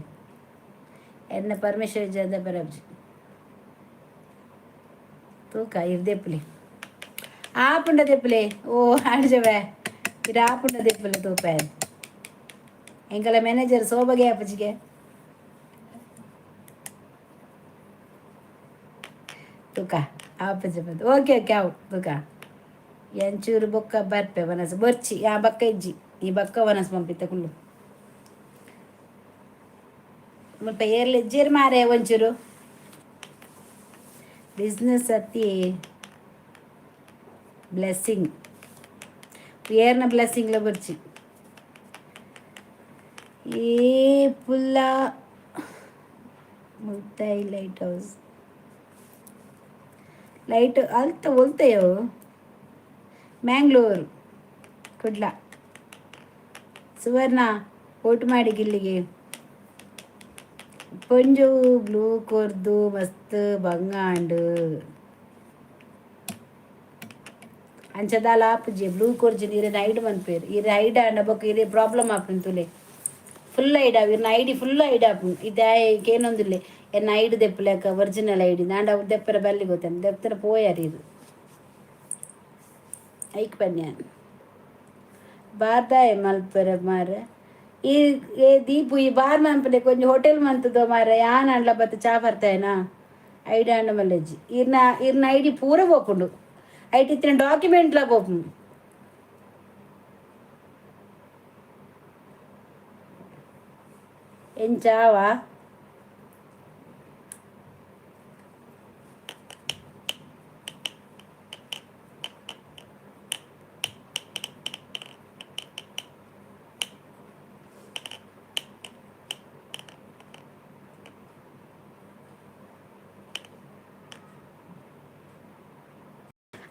ಎನ್ನ ಪರಮೇಶ್ವರ ದೆಪ್ಪರೆ ಆಪಜಿ. ತೂಕ ಇರ್ ದೆಪ್ಪುಲೆ, ಆಪುಂಡ ದೆಪ್ಪುಲೆ. ಓ ಆಡ್ಜವೆ, ಇರ್ ಆಪುಂಡ ದೆಪ್ಪುಲೆ ತೂಪಾಯನ್. ಎಂಕಲ ಮ್ಯಾನೇಜರ್ ಸೋಬಗೆ ಆಪಜಿಗೆ. ತೂಕ ಆಪಜಿ ಬಂದು. ಓಕೆ ಓಕೆ, ಅವು ತೂಕ ಎಂಚೂರು ಬೊಕ್ಕ ಬರ್ಪೆ ವನಸ್ ಬೊರ್ಚಿ. ಆ ಬಕ್ಕ ಇಜ್ಜಿ, ಈ ಬಕ್ಕ ವನಸ್ పంಪಿತ್ತ ಕುಲ್ಲು. ಮುಲ್ಪ ಏರ್ಲೆ ಇಜ್ಜೇರು ಮಾರೆ. ಒಂಚೂರು ಬಿಸ್ನೆಸ್ ಅತ್ತಿ ಬ್ಲೆಸ್ಸಿಂಗ್. ಏರ್ನ ಬ್ಲೆಸ್ಸಿಂಗ್ಲ ಬೊರ್ಚಿ. ಈ ಪುಲ್ಲ ಮುಲ್ತಾಯಿ ಲೈಟ್ ಹೌಸ್ ಲೈಟ್ ಅಲ್ತ ಒಲ್ತೆಯವು. ಮ್ಯಾಂಗ್ಳೂರು ಕುಡ್ಲ. ಸುವರ್ಣ ಓಟ್ ಮಾಡಿ ಗಿಲ್ಲಿಗೆ. ಪೊಂಜು ಬ್ಲೂ ಕೊರ್ದು ಮಸ್ತ್ ಬಂಗಾಂಡು. ಅಂಚದಾಲ ಆಪುಜಿ. ಬ್ಲೂ ಕೊರ್ಜಿ ನೀರಿನ ಐಡ್ ಮನ್ಪೇರು. ಇರ್ ಐಡ್ ಆಂಡ ಬೊಕ್ಕ ಇರೆ ಪ್ರಾಬ್ಲಮ್ ಆಪುಂಡು ತುಲೆ. ಫುಲ್ ಐಡ್ ಆವು ಇರ್ನ ಐಡಿ, ಫುಲ್ ಐಡ್ ಆಪುಂಡು. ಇತ್ತೆ ಕೇನೊಂದುಲ್ಲೆ ಎನ್ನ ಐಡ್ ದೆಪ್ಪುಲೆಕ ಒರಿಜಿನಲ್ ಐಡಿ. ಆಂಡ ಅವು ದೆಪ್ಪರ ಬಲ್ಲಿ ಗೊತ್ತೇನು ದೆಪ್ಪರ ಪೋಯಾರ ಇದು ಐಕ್ ಪನ್ಯಾನ್ ಬಾರ್ದಾಯ ಮಲ್ಪರ ಮಾರ. ಈ ಏ ದೀಪು, ಈ ಬಾರ್ ಮನ್ಪಲೆ ಕೊಂಚ ಹೋಟೆಲ್ ಮಂತದ ಮಾರ. ಯಾನ್ ಅಂಡ್ಲ ಬತ್ತ ಚಾ ಬರ್ತಾಯನಾ. ಐಡಿ ಅಂಡ ಮಲ್ಲೆಜ್ಜಿ. ಇರ್ನ ಇರ್ನ ಐಡಿ ಪೂರ ಪೋಪುಂಡು. ಐಟ್ ಇತ್ತಿನ ಡಾಕ್ಯುಮೆಂಟ್ಲ ಪೋಪುಂಡು. ಎಂಚಾವಾ?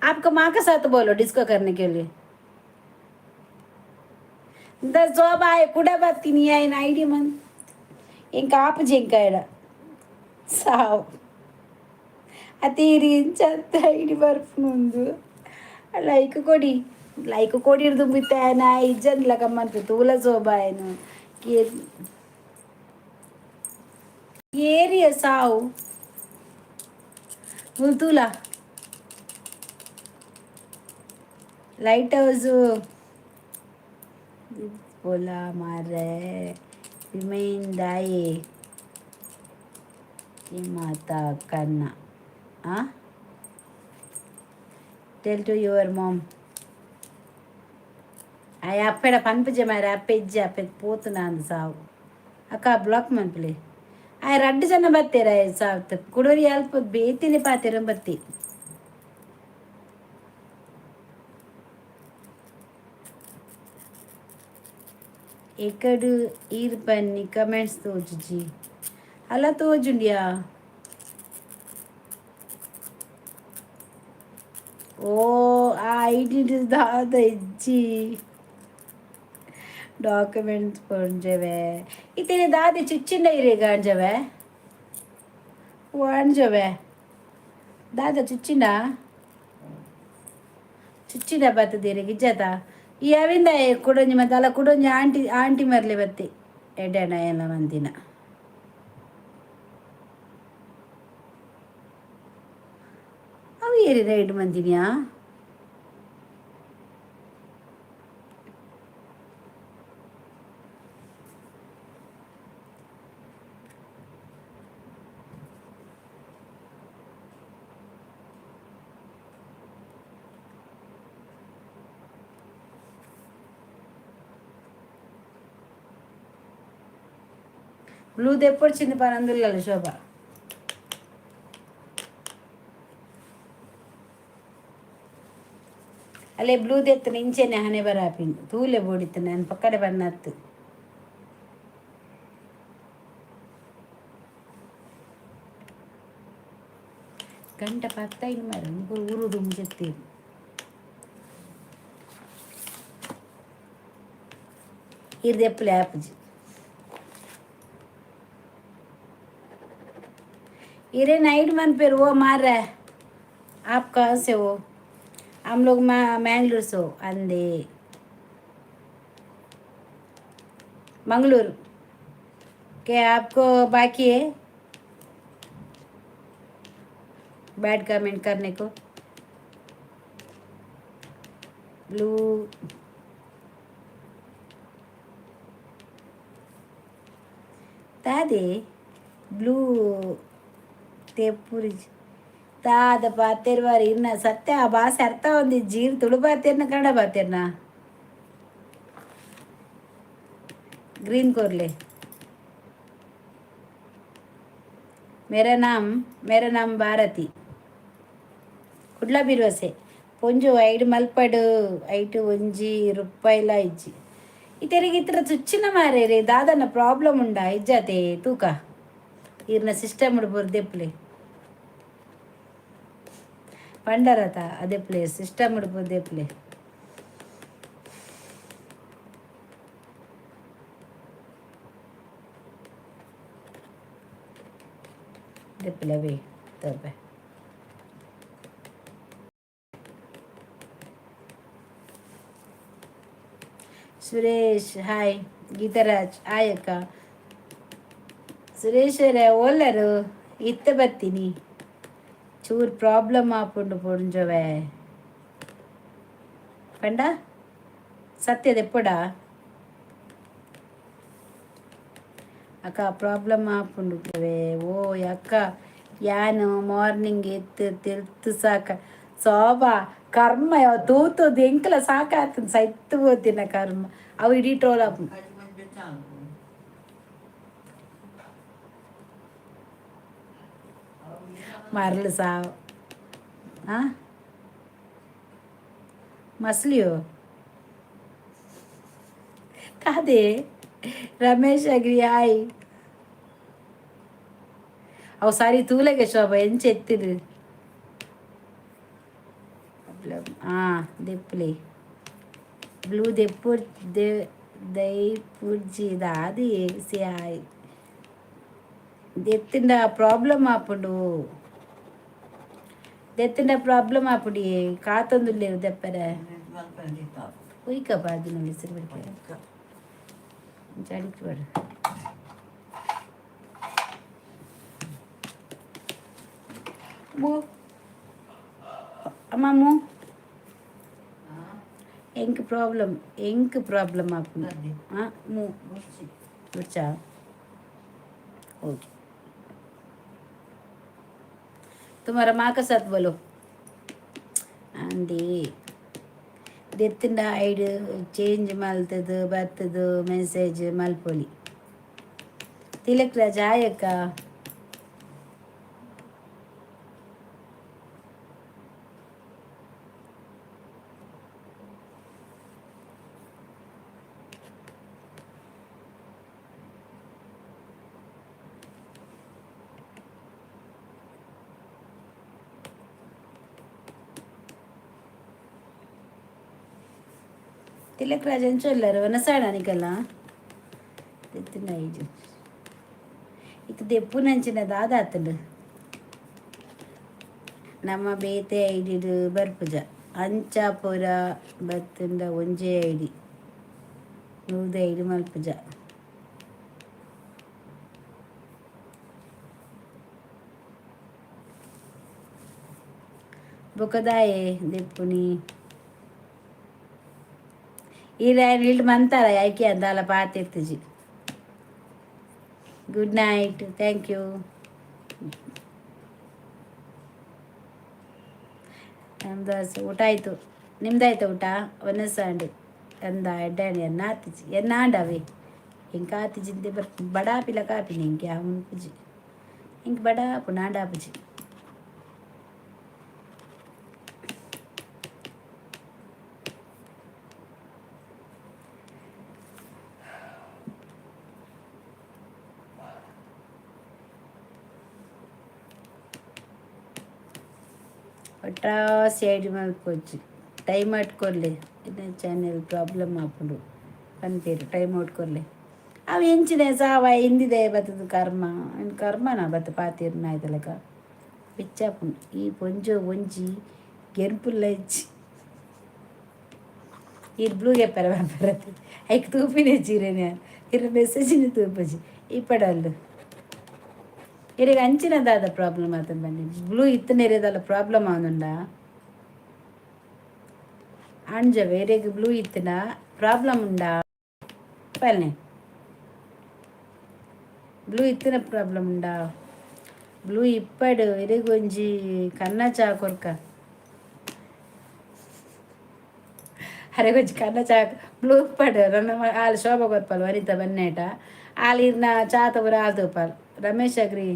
आपको माँ के साथ बोलो डिस्को करने के लिए. ಶೋಭಾ ಕೂಡ ಬರ್ತೀನಿ ఆయన ಐಡಿ ಮನ್. ఇంకా ఆపుజి ఇంకా ఈడ సావు ಅತೀರಿಂಚಂತ ಐಡಿ ಬರ್ಪುಂದು. ಲೈಕ್ ಕೊಡಿ, ಲೈಕ್ ಕೊಡಿ. ದುಂಬಿತ್ತಾಯನ ಇಜ್ಜಂದ್ಲ ಕಮ್ಮನ್ಪು ತೂಲ ಶೋಭಾಯನು ಏರಿಯ ಸಾವು ತೂಲ. ಲೈಟ್ ಹೌಸು ಪೋಲ ಮಾರ್ರೆ. ರಿಮೈನ್ ದಾಯೆ ಮಾತಾ ಕನ್ನ. ಆ, Tell to your mom. ಆಯ್ ಅಪ್ಪೆಡ ಪನ್ಪುಜೆ ಮಾರೆ, ಅಪ್ಪೆ ಇಜ್ಜಿ, ಅಪ್ಪೆ ಪೋತುನ ಅಂದ್ ಸಾವು. ಅಕ್ಕ, ಬ್ಲಾಕ್ ಮನ್ಪುಲೆ. ಆಯ್ ರಡ್ಡ್ ಜನ ಬತ್ತೇರ ಸಾವು. ಕುಡೊರಿ ಅಲ್ಪ ಬೇತಿನಿ ಪಾತೆರ ಬತ್ತಿ. ಎಕಡು ಈರ್ ಪನ್ನಿ ಕಮೆಂಟ್ಸ್ ತೋಜುಜಿ ಅಲ್ಲ, ತೋಜುಂಡ್ಯಾ? ಓ, ಆ ಐಡಿ ದಾದ ಇಜ್ಜಿ, ಡಾಕ್ಯುಮೆಂಟ್ಸ್ ಪೊಂಜವೆ. ಇತ್ತೇನೆ ದಾದೆ ಚುಚ್ಚಿಂಡ ಇರೇಗ ಅಂಜವೆ ಅಂಜವೆ. ದಾದ ಚುಚ್ಚಿಂಡ ಚುಚ್ಚಿಂಡ ಬತ್ತದಿರ ಗಿಜ್ಜತ. ಈ ಅವಿಂದ ಕುಡೊಂಜಿ ಮತ್ತೆ ಅಲ್ಲ, ಕುಡೊಂಜಿ ಆಂಟಿ ಆಂಟಿ ಮರ್ಲೆ ಬತ್ತಿ ಎಡ್ಡೆಣ ಎಲ್ಲ ಮಂದಿನ. ಅವು ಏರಿ ರೈಡ್ ಮಂದಿನಿಯಾ? ಬ್ಲೂ ದೆಪ್ಪೊಡ್ಚಿಂದು ಪನೊಂದುಲ್ಲಲ್ಲ ಶೋಭಾ. ಅಲ್ಲೇ ಬ್ಲೂ ದೆತ್ತನ ಇಂಚೆನೆ ಹಣೆ ಬರಾಪಿನ್ ತೂಲೆ ಬೋಡಿತ್ತು ನಾನು ಪಕ್ಕಡೆ ಬನ್ನತ್ತು. ಗಂಟೆ ಪತ್ತೈದು ಮರ ಊರುಡು ಮುಂಚೆತ್ತೀರಿ. ಇರ್ದೆಪ್ಪಲೆ ಆಪುಜಿ. इरे नाइट मन पर वो मार रहा है। आप कहाँ से हो? हम लोग मैंगलोर से हो. अंदे मंगलूर क्या आपको बाकी है बैड कमेंट करने को? ब्लू ತಾದೆ ಬ್ಲೂ ತೆಪ್ಪುರಿ ತಾದ ಪಾತೆರ್ವಾರಿ ಇನ್ನ ಸತ್ಯ. ಆ ಭಾಷೆ ಅರ್ಥ ಒಂದು ಜೀರ್ ತುಳು ಪಾತೆರ್ನ, ಕನ್ನಡ ಪಾತೆರ್ನ? ಗ್ರೀನ್ ಕೊರ್ಲೆ. ಮೇರಾ ನಾಮ್, ಮೇರಾ ನಾಮ್ ಭಾರತಿ, ಕುಡ್ಲ ಬಿರ್ವಸೆ. ಪೊಂಜು ಐಡ್ ಮಲ್ಪಡು, ಐಟು ಒಂಜಿ ರೂಪಾಯಿಲ ಇಜ್ಜಿ. ಇತೆರಿಗೆ ಇತ್ರ ಚುಚ್ಚಿನ ಮಾರೇ ರೇ. ದಾದನ ಪ್ರಾಬ್ಲಮ್ ಉಂಡಾ? ಇಜ್ಜಾತೆ ತೂಕ. ಈರ್ನ ಸಿಸ್ಟಮ್ ದೆಪ್ಲೆ ಪಂಡರತ ಅದೇ ಪ್ಲೇಸ್ ಸಿಸ್ಟಮ್ ದೆಪ್ಲೆ. ದೆಪ್ಲೆ ಬೇ ತೋಪೆ. ಸುರೇಶ್ ಹಾಯ್. ಗೀತರಾಜ್ ಹಾಯ್ ಅಕ್ಕ. ಸುರೇಶರೇ, ಓಲರು? ಇತ್ತ ಬತ್ತೀನಿ. ಚೂರು ಪ್ರಾಬ್ಲಮ್ ಆಪುಂಡು ಪೊಂಜೊವೆ ಪಂಡ ಸತ್ಯದ ಎಪ್ಪಡ ಅಕ್ಕ. ಪ್ರಾಬ್ಲಮ್ ಆಪುಂಡು. ಓ ಅಕ್ಕ, ಯಾನು ಮಾರ್ನಿಂಗ್ ಎತ್ತು ತೆಲ್ತು ಸಾಕ. ಸೋಬಾ ಕರ್ಮ ತೂತುದು ಎಂಕಲ ಸಾಕಾತನ್ ಸೈತ್ತು ಪೋತಿನ ಕರ್ಮ. ಅವು ಇಡೀ ಟ್ರೋಲ್ ಆಪುಂಡು. ಮರಳು ಸಾವು. ಹಾಂ, ಮಸ್ಲಿಯೋ ಕಾದೆ. ರಮೇಶ್ ಅಗ್ರಿ ಹಾಯ್. ಅವು ಸಾರಿ ತೂಲೆಗೆ ಶೋಭ ಎಂಚ ಎತ್ತಿರು. ಹಾಂ, ದೆಪ್ಪುಲೆ ಬ್ಲೂ ದೆಪ್ಪು ದೈಪುರ್ಜಿ ದಾದಿ ಸಿ ದೆತ್ತಿಂಡ ಪ್ರಾಬ್ಲಮ್ ಆಪುಂಡು. ದೆತ್ತಿಂಡ ಪ್ರಾಬ್ಲಮ್ ಆಪುಂಡು. ಕಾತೊಂದುಲ್ಲೇರು ದೆಪ್ಪರೆ. ಉಯ್ಕ ಬಾದಿನ ಹೆಸರು ಬಿಡ್ತಾರೆ ಅಡಿಕ್ ಬೇಡ. ಮೂ ಅಮ್ಮಮ್ಮು, ಎಂಕ್ ಪ್ರಾಬ್ಲಮ್, ಎಂಕ್ ಪ್ರಾಬ್ಲಮ್ ಆಪುಂಡು. ಹಾಂ, ಮೂ ಬಿಡ್ಚಾ? ಓಕೆ. तुम्हारा माँ का साथ बोलो. ಅಂದಿ ದೆತ್ತಿಂಡ ಐಡ್ ಚೇಂಜ್ ಮಲ್ತದು ಬತ್ತದು ಮೆಸೇಜ್ ಮಲ್ಪೊಲಿ. ತಿಲಕ್ ರಾಜ್ ಆಯಕ್ಕ. ತಿಲಕ್ ರಾಜ್ ಅಂಚೊಲ್ಲಾರ ವನಸಾಡ ನಿಕಲ್ಲ ದೆತ್ತಿಂಡ ಐಡ್ ಇತ್ತೆ ದೆಪ್ಪುನಂಚಿನ ದಾದ ಆತುಂಡು. ನಮ್ಮ ಬೇತೆ ಐಡಿಡ್ ಬರ್ಪುಜ ಅಂಚ ಪೂರ ಬತ್ತುಂಡ ಒಂಜೇ ಐಡಿ 100 ಐಡಿ ಮಲ್ಪುಜ. ಬೊಕ ದಾಯೆ ದೆಪ್ಪುನಿ ಈರ್ ಇಲ್ಡ್ ಮಂತಾರ ಐಕೆ ಅಂದಾಲ ಪಾತೆರ್ತುಜಿ. Good night, thank you. ನಮ್ದು ಊಟ ಆಯಿತು, ನಿಮ್ದಾಯ್ತು ಊಟ? ಒನಸಾಂಡ್ ಅಂದ ಎಡ್ಡಾಣಿ ಎನ್ನ ಆತಿಜಿ ಎನ್ನ ಆಂಡವೆ ಎಂಕ ಆತಿಜಿಂದೆ ಬರ್ ಬಡಾಪಿಲ ಕಾಪಿನಿ ಎಂಕೆ ಅವನು ಪುಜಿ ಎಂಕ್ ಬಡಾಪು ನಾಂಡಾಪುಜಿ. ಒಟ್ರಾಸಿ ಐಡಿ ಮಲ್ಪೊಚ್ಚಿ ಟೈಮ್ ಔಟ್ ಕೊರ್ಲೆ. ಇನ್ನ ಚಾನೆಲ್ ಪ್ರಾಬ್ಲಮ್ ಆಪುಂಡು ಪನ್ಪೇರು. Time out ಕೊರ್ಲೆ. ಅವು ಎಂಚಿನ ಸಾವ ಇಂದಿದೆ ಬತ್ತದ ಕರ್ಮ ಕರ್ಮನ ಬತ್ತ ಪಾತಿರ್ನ ಆಯ್ತಲಕ ಬೆಚ್ಚಾಪುಂಡು. ಈ ಪೊಂಜೊ ಒಂಜಿ ಗೆರ್ಪುಲ್ಲ ಇಜ್ಜಿ. ಈರ್ ಬ್ಲೂ ಗೆಪ್ಪರ ಬರ್ಪರತ್ತೆ ಐಕ್ ತೂಪಿನ ಚೀರೆನೆ ಇರ ಮೆಸೇಜಿನ ತೂಪುಜಿ ಇಪ್ಪಡಲ್ಲು. ಇರೆಗ್ ಅಂಚಿನ ದಾದ ಪ್ರಾಬ್ಲಮ್ ಆತಂದ್ ಬನ್ನಿ. ಬ್ಲೂ ಇತ್ತನೇರೆದಲ್ಲ ಪ್ರಾಬ್ಲಮ್ ಆವೊಂದುಂಡ ಅಂಜವೆ ಇರೆಗ್ ಬ್ಲೂ ಇತ್ತಿನ ಪ್ರಾಬ್ಲಮ್ ಉಂಡಾ ಪಲ್ನೆ? ಬ್ಲೂ ಇತ್ತಿನ ಪ್ರಾಬ್ಲಮ್ ಉಂಡಾ? ಬ್ಲೂ ಇಪ್ಪಡು ಇರೆಗ್ ಒಂಜಿ ಕನ್ನ ಚಾ ಕೊರ್ಕ. ಅರೆಗೊಂಜಿ ಕನ್ನ ಚಾ. ಬ್ಲೂ ಇಪ್ಪಡು ನನ್ನ ಆಲ್ ಶೋಭಾ ಕೊರ್ಪಲ್. ವನಿತಾ ಬನ್ನೇಟ ಆಲ್ ಇರ್ನ ಚಾತ ಪೂರ ಆಲ್ ತೂಪಾಲ್. ರಮೇಶ್ ಅಗ್ರಿ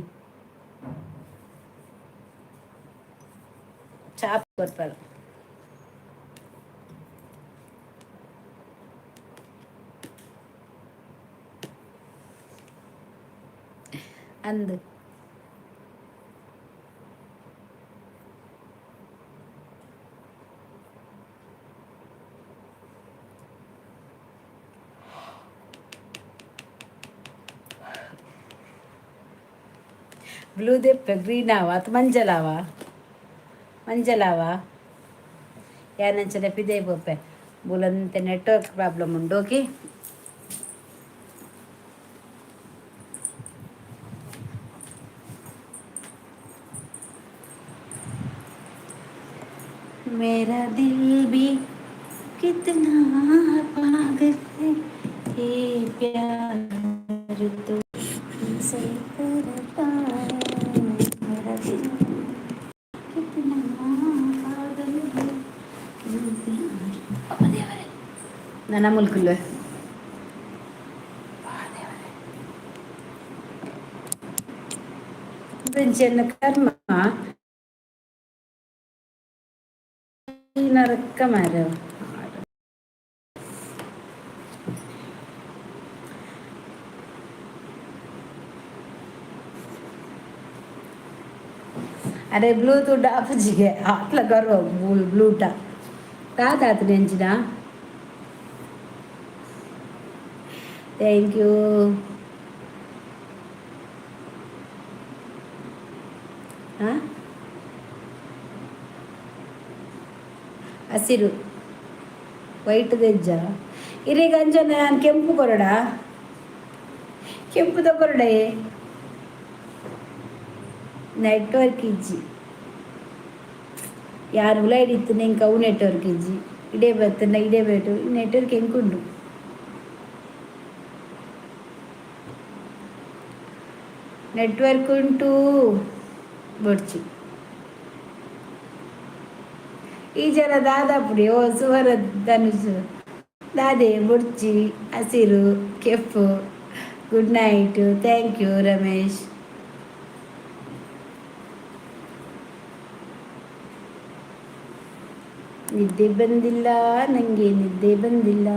ಚಾ ಕೊರ್ಪಲ್. ಅಂದ್ ಬ್ಲೂ ದೆಪ್ಪೆ ಗ್ರೀನ್ ಆವ ಅತ್ ಮಂಜಲಾವ ಮಂಜಲಾವ ಯಾನಂಚನೆ ಪಿದೈ ಪೋಪೆ. ಬುಲಂತೆ ನೆಟ್ವರ್ಕ್ ಪ್ರಾಬ್ಲಮ್ ಉಂಡು. ಓಕೆ. मेरा दिल भी कितना पागल है, ये प्यार तो तुमसे करता है. मेरा दिल कितना पागल है, ये प्यार. ಅಪ್ಪ ದೇವರೇ, ನನ್ನ ಮುಲ್ಕುಲ್ವೆ. ಕರ್ಮ ನರಕ ಮಾರ. ಅರೆ ಬ್ಲೂಟೂತ್ ಆಪುಜಿಗೆ ಆತ್ಲ ಗರ್ವ ಬ್ಲೂಟ ದಾದಾತು ನೆಂಚಿನ. Thank you. ಹಾಂ, ಹಸಿರು ವೈಟ್ ದೆಜ್ಜ ಇರೆಗ್ ಅಂಚನೆ ನಾನು ಕೆಂಪು ಕೊರಡ, ಕೆಂಪುದ ಕೊರಡೆ. ನೆಟ್ವರ್ಕ್ ಇಜ್ಜಿ. ಯಾರು ಉಲೈಡ್ ಇತ್ತು ಎಂಕ್ ಅವು ನೆಟ್ವರ್ಕ್ ಇಜ್ಜಿ. ಇಡೇ ಬತ್ತಂಡ ಇಡೇ ಬೇಟು ನೆಟ್ವರ್ಕ್ ಎಂಕುಂಡು. ನೆಟ್ವರ್ಕ್ ಉಂಟು ಬೊಡ್ಚಿ. ಈ ಜನ ದಾದಾಪುಡಿ ಓ ಸುವರ ಧನುಷ್ ದಾದೆ ಬುಡ್ಚಿ ಹಸಿರು ಕೆಂಪು. Good night. Thank you Ramesh. ನಿದ್ದೆ ಬಂದಿಲ್ಲ ನನಗೆ, ನಿದ್ದೆ ಬಂದಿಲ್ಲ.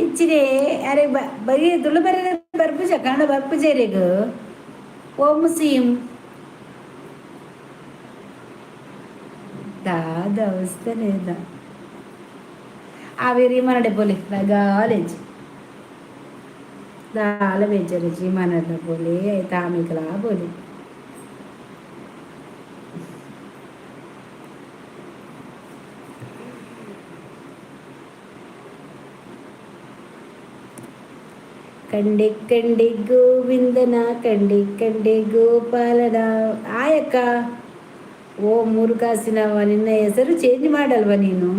ಇಂಚಿನೆ ಅರೆ ಬರೀ ತುಳು ಬರ ಬರ್ಪುಜ, ಕನ್ನಡ ಬರ್ಪುಜೆರೆಗ್. ಓ ಮುಸೀಂ, ದಾದ ಅವಸ್ಥೆ. ಆವೇರಿ ಮನಡೆ ಪೋಲೆ ಗಾಲೇಜ್ ದಾಲ ಬೇಜಾರು ಮನಡ ಪೋಲೆ ತಾಮಿಕಲಾ ಪೋಲೆ. ಕಂಡೆ ಕಂಡೆ ಗೋವಿಂದನ, ಕಂಡೆ ಕಂಡೆ ಗೋಪಾಲನ. ಆಯಕ್ಕ, ಓ ಮೂರು ಕಾಸಿನವ, ನಿನ್ನ ಹೆಸರು ಚೇಂಜ್ ಮಾಡಲ್ವ ನೀನು?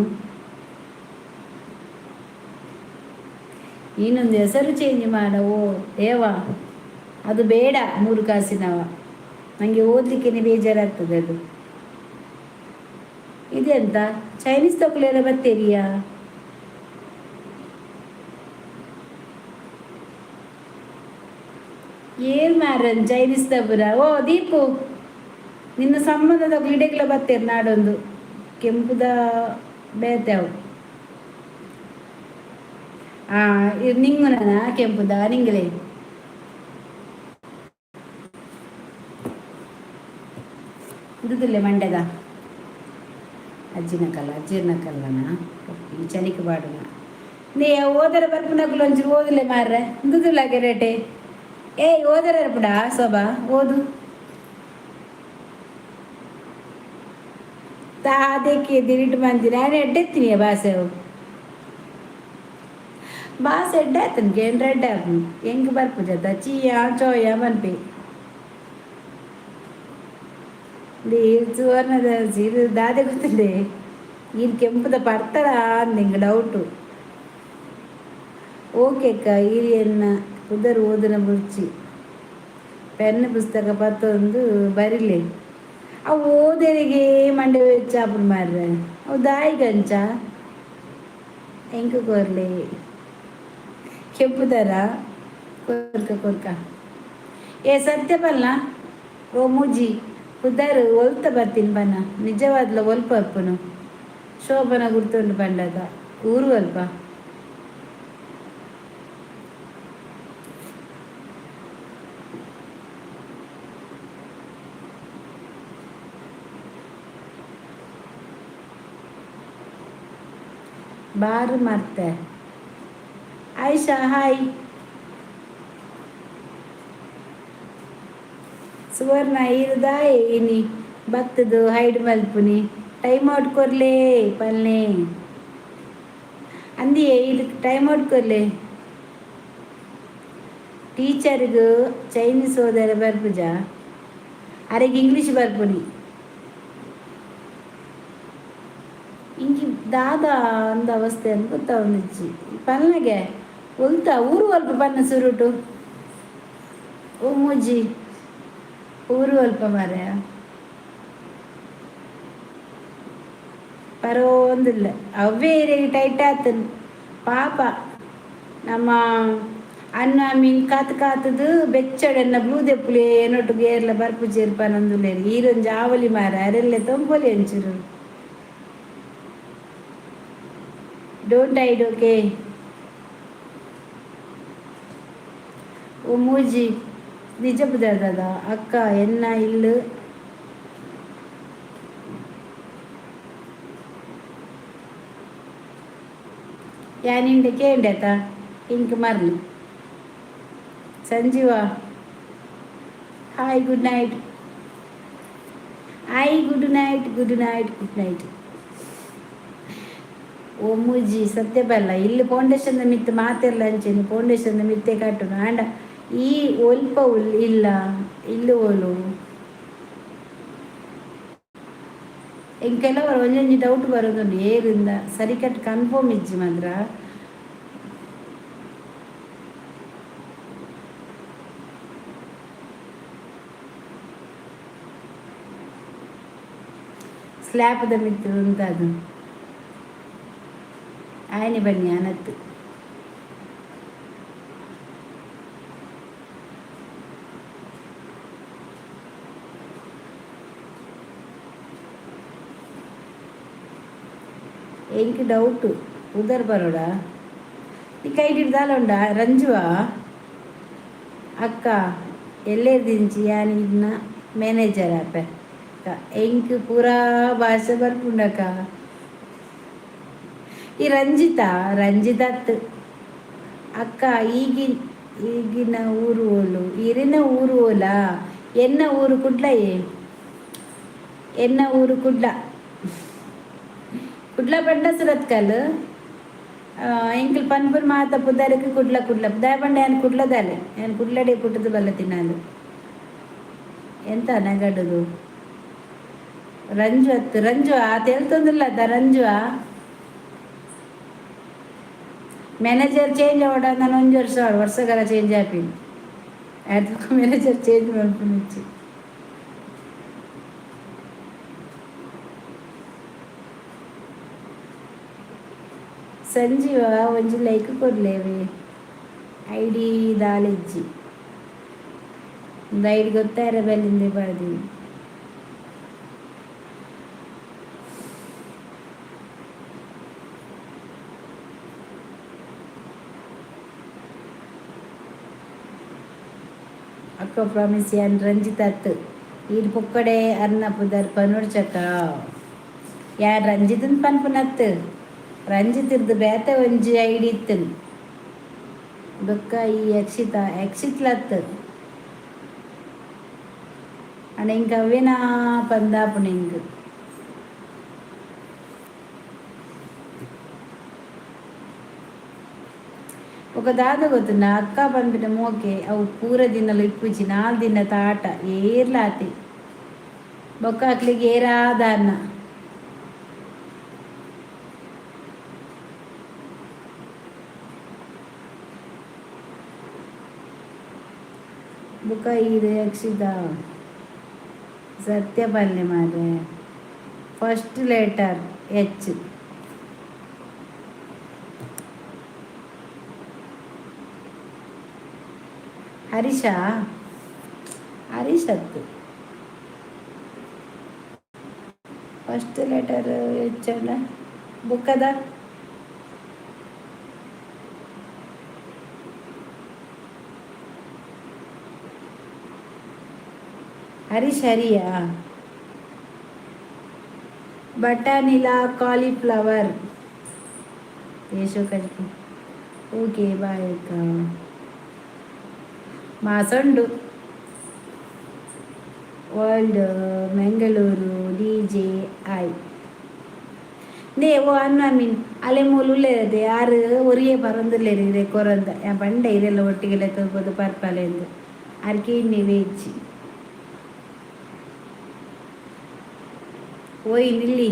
ನೀನೊಂದು ಹೆಸರು ಚೇಂಜ್ ಮಾಡ ಓ ದೇವ. ಅದು ಬೇಡ, ಮೂರು ಕಾಸಿನವ ನನಗೆ ಓದಲಿಕ್ಕೆ ಬೇಜಾರಾಗ್ತದೆ ಅದು. ಇದೆಂತ ಚೈನೀಸ್ ತಗೊಳ್ಳೆಲ್ಲ ಬರ್ತೀರಿಯಾ? ಏನ್ ಮಾರನ್ ಚೈನೀಸ್ ದಬುರ? ಓ ದೀಪು, ನಿನ್ನ ಸಂಬಂಧದ ಇಡೆಗ್ಲ ಬತ್ತೇರು ನಾಡೊಂದು ಕೆಂಪುದ ಬೇತಾವು. ಆ ನಿಂಗುನ ಕೆಂಪುದ ನಿಂಗಲೇ. ಇದುದಿಲ್ಲ ಮಂಡ್ಯದ ಅಜ್ಜಿನ ಕಲ್ಲ, ಅಜ್ಜಿನ ಕಲ್ಲನ. ಈ ಚಳಿക്ക് ಪಾಡುನ ನೀ ಓದರ ಬರ್ಪುನಕುಲು ಒಂಚೂರು ಓದಲೆ ಮಾರ್ರೆ. ಇಂದುದಿಲ್ಲ ಗೆರೆಟೆ. ಏಯ್, ಓದರ ಪುಡ ಶೋಭಾ, ಓದು. ಅದಕ್ಕೆ ದಿರಿಟ್ ಮಂದಿರ ನಾನು ಎಡ್ಡೆತ್ತೀನಿ. ಬಾಸೆ ಬಾಸ್ ಎಡ್ಡೆ ಆತನ ಕೇಂದ್ರ ಎಡ್ಡೆ ಆಪುಂಡು. ಎಂಕ್ ಬರ್ಪುಜತ್ತ ಚೀಯಾ ಚೋಯ ಪನ್ಪಿ. ಸುವರ್ಣದ ಸೀರೆ ದಾದೆ ಗೊತ್ತಿದೆ. ಈರ್ ಕೆಂಪುದ ಪರ್ತರ ಅಂದ್ ಎಂಕ್ ಡೌಟು. ಓಕೆ ಅಕ್ಕ, ಈರಿಯನ್ನ ಪುದರ್ ಓದುನ ಬುರ್ಚಿ, ಪೆನ್ ಪುಸ್ತಕ ಪತ್ತೊಂದು ಬರಿಲೆ. ಅವು ಓದರಿಗೆ ಮಂಡೆ ವೆಚ್ಚ ಆಪುಂಡು ಮಾರ್ರೆ. ಅವು ದಾಯಿಗಂಚ ಎಂಕ್ ಕೊರ್ಲೆ. ಕೆಂಪುದರ ಕೊರ್ಕ ಕೊರ್ಕ. ಏ ಸತ್ಯ ಪಲ್ಲ. ಓ ಮೂಜಿ ಪುದರ್ ಒಲ್ತ ಬರ್ತೀನಿ ಬನ್ನ. ನಿಜವಾದ್ಲ ಒಲ್ಪ ಅಪ್ಪನು ಶೋಭನ ಗುರ್ತುಂಡು ಪಂಡದ ಊರು ಅಲ್ಪ. ಬಾರ್ ಮರ್ತೆ. ಆಯಿಷಾ ಹಾಯ್. ಸುವರ್ಣ ಇರುದಾಯೆ ಇನಿ ಬತ್ತದು ಹೈಡ್ ಮಲ್ಪುನಿ? ಟೈಮ್ ಔಟ್ ಕೊರ್ಲೆ ಪಲ್ನೆ ಅಂದಿಯೇ. ಇದು ಟೈಮ್ ಔಟ್ ಕೊರ್ಲೆ. ಟೀಚರ್ಗ್ ಚೈನೀಸ್ ಓದರೆ ಬರ್ಪುಜ, ಅರೆಗ್ ಇಂಗ್ಲೀಷ್ ಬರ್ಪುನಿ. ಇಂಕಿ ದಾದ ಅಂದ ಅವಸ್ಥೆ ಅಂತ ಗೊತ್ತಾವೊಂದಿಜ್ಜಿ. ಪಲ್ನಗೆ ಒಲ್ತ ಊರು ಅಲ್ಪ ಪನ್ನ ಸುರುಟು. ಓ ಮೂಜಿ, ಊರು ಅಲ್ಪ ಮಾರ್ರೆ ಪರೋಂದಿಲ್ಲ. ಅವೇ ಟೈಟ್ ಆತನ್ ಪಾಪ. ನಮ್ಮ ಅನ್ನ ಮೀನ್ ಕಾತು ಕಾತದು ಬೆಚ್ಚಡೆನ್ನ ಬ್ಲೂ ದೆಪ್ಪುಲೆ ಏನೊಟ್ಟು ಏರ್ಲ ಬರ್ಪುಜೇರ್ ಪನೊಂದುಲ್ಲೆರ್. ಈರೊಂಜಿ ಆವಲಿ ಮಾರ, ಅರೆಲ್ಲೆ ತೊಂಪೊಲಿ ಅಂಚೂರು. Don't hide, okay? ಓ ಮೂಜಿ, ನಿಜ ಪುದರ್ ದಾದ ಅಕ್ಕ? ಎನ್ನ ಇಲ್ಲು ಯಾನಿಂಡೆ ಕೇಂಡೆತ ಇಂಕ್ ಮರ್ಲು. Sanjeeva hi, good night. Hi, good night, good night, good night. ಓ ಮೂಜಿ ಸತ್ಯ ಬಲ್ಲ. ಇಲ್ಲಿ ಫೌಂಡೇಶನ್ ಮಿತ್ತು ಮಾತೆರ್ಲ ಅಂಚೆನೆ ಫೌಂಡೇಶನ್ ಮಿತ್ತೆ ಕಟ್ಟುನು. ಆಂಡ ಈ ಒಲ್ಪ ಇಲ್ಲ ಇಲ್ಲು ಓಲು ಇಂಕ್ ಕೆಲವರು ಒಂಜೊಂಜಿ ಡೌಟ್ ಬರೋದುಂಡು ಏರಿಂದ ಸರಿಕಟ್ ಕನ್ಫರ್ಮ್ ಇಜ್ಜಿ ಮಾತ್ರ. ಸ್ಲ್ಯಾಪ್ದ ಮಿತ್ತ್ ಉಂತಾದು ಆಯ್ನಿ ಬನ್ನಿ ಅನತ್ತು. ಎಂಕ್ ಡೌಟು, ಉದರ್ ಬರೋಡ ಈ ಕೈಟಿಡ್ ದಾಲ ಉಂಡಾ ರಂಜುವಾ? ಅಕ್ಕ ಎಲ್ಲೆರ್ದಿಂಚಿ ಯಾನ್ ಇನ್ನ ಮ್ಯಾನೇಜರ್ ಆಪೆ ಎಂಕ್ ಪೂರಾ ಭಾಷೆ ಬರ್ಪುಂಡಕ್ಕ. ಈ ರಂಜಿತಾ, ರಂಜಿತತ್ ಅಕ್ಕ. ಈಗಿನ ಈಗಿನ ಊರು ಓಲು? ಇರಿನ ಊರು ಓಲಾ? ಎನ್ನ ಊರು ಕುಡ್ಲಯೇ. ಎನ್ನ ಊರು ಕುಡ್ಲ. ಕುಡ್ಲ ಪಂಡ ಸುರತ್ಕಲ್. ಎಂಕುಲು ಪನ್ಪುನ ಮಾತ ಪುದರ್ಗ್ ಕುಡ್ಲ ಕುಡ್ಲ. ದಾಯೆ ಪಂಡ ಯಾನ್ ಕುಡ್ಲದಾಲೆ. ಯಾನ್ ಕುಡ್ಲಡೆ ಪುಟ್ಟುದು ಬಲತಿನಾಲ್. ಎಂತ ನೆಗಡುದು? ರಂಜು ಅತ್ತು, ರಂಜು ಆ ತೆಲ್ತೊಂದುಲ್ಲದ ರಂಜುವಾ? ಮ್ಯಾನೇಜರ್ ಚೇಂಜ್ ಆವಡ ನಾನು ಒಂಜಿ ವರ್ಷ ವರ್ಷಗಲ ಚೇಂಜ್ ಆಪಿನಿ. ಆಯ್ತು, ಮ್ಯಾನೇಜರ್ ಚೇಂಜ್ ಮಲ್ಪುನಿಚ್ಚಿ. ಸಂಜೀವ, ಒಂಜಿ ಲೈಕ್ ಕೊರ್ಲೇವೆ. ಐಡಿ ದಾಲಿಜ್ಜಿ. ಒಂದು ಐಡಿ ಗೊತ್ತಾರ ಬಲ್ಲಿಂದೆ ಪಾಡ್ದೀನಿ. ಅಕ್ಕ, ಪ್ರಾಮಿಸ್, ಯಾನ್ ರಂಜಿತ್ ಅತ್ತು. ಈರ್ ಪೊಕ್ಕಡೆ ಅರ್ನ ಪುದರ್ ಪನೊಡ್ಚಕ್ಕ. ಯಾನ್ ರಂಜಿತನ್ ಪನ್ಪುನತ್ತು. ರಂಜಿತ್ ಇರ್ದು ಬೇತೆ ಒಂಜಿ ಐಡಿ ಇತ್ತನ್. ಬೊಕ್ಕ ಈ ಯಕ್ಷಿತ, ಯಕ್ಷಿತ್ಲತ್ತು ಅಣ್ಣ. ಇಂಕ ಅವ್ವೇನಾ ಪಂದಾಪುಣ ಇಂಕ್. ఒక ದಾದ ಗೊತ್ತುಂಡ ಅಕ್ಕ ಪನ್ಪಿನ ಮೋಕೆ ಅವು ಪೂರ ದಿನಲ ಇಪ್ಪುಜಿ. ನಾಲ್ ದಿನ ತಾಟ ಏರ್ಲ ಆತಿ. ಬೊಕ್ಕ ಅಕ್ಲಿಗೆ ಏರಾದಾನ್ನ. ಬೊಕ್ಕ ಈರ್ ಯಕ್ಷಿತ, ಸತ್ಯ ಪಲ್ಲೆ ಮಾರ್ರೆ. First letter H. Harisha, Harish ಅತ್ತು. ಫಸ್ಟ್ ಲೆಟರ್ ಎಚ್ ಅಲ್ಲ. ಬುಕ್ಕದ Harish, Hariya? ಬಟಾನಿಲಾ cauliflower ಯಶೋ ಕಜ್ಜಿ. Okay, boy ಅಕ್ಕ. ಮಾಸಂಡು world Mangaluru DJI. ನೇ ಓ ಅನ್ನ ಮೀನ್ ಅಲೆ ಮೂಲು ಉಲ್ಲೇರದೆ. ಯಾರು ಒರಿಯೇ ಬರೊಂದುಲ್ಲೇರು ಇರೆ ಕೊರಂದ. ಯಾನ್ ಪಂಡೆ ಇರೆಲ್ಲ ಒಟ್ಟಿಗೆ ಲೆತ್ತೊಂದು ಪರ್ಪಲೆಂದು. ಅರ್ಕೆ ಇನ್ನಿ ವೇಜ್. ಓಯ್ ನಿಲ್ಲಿ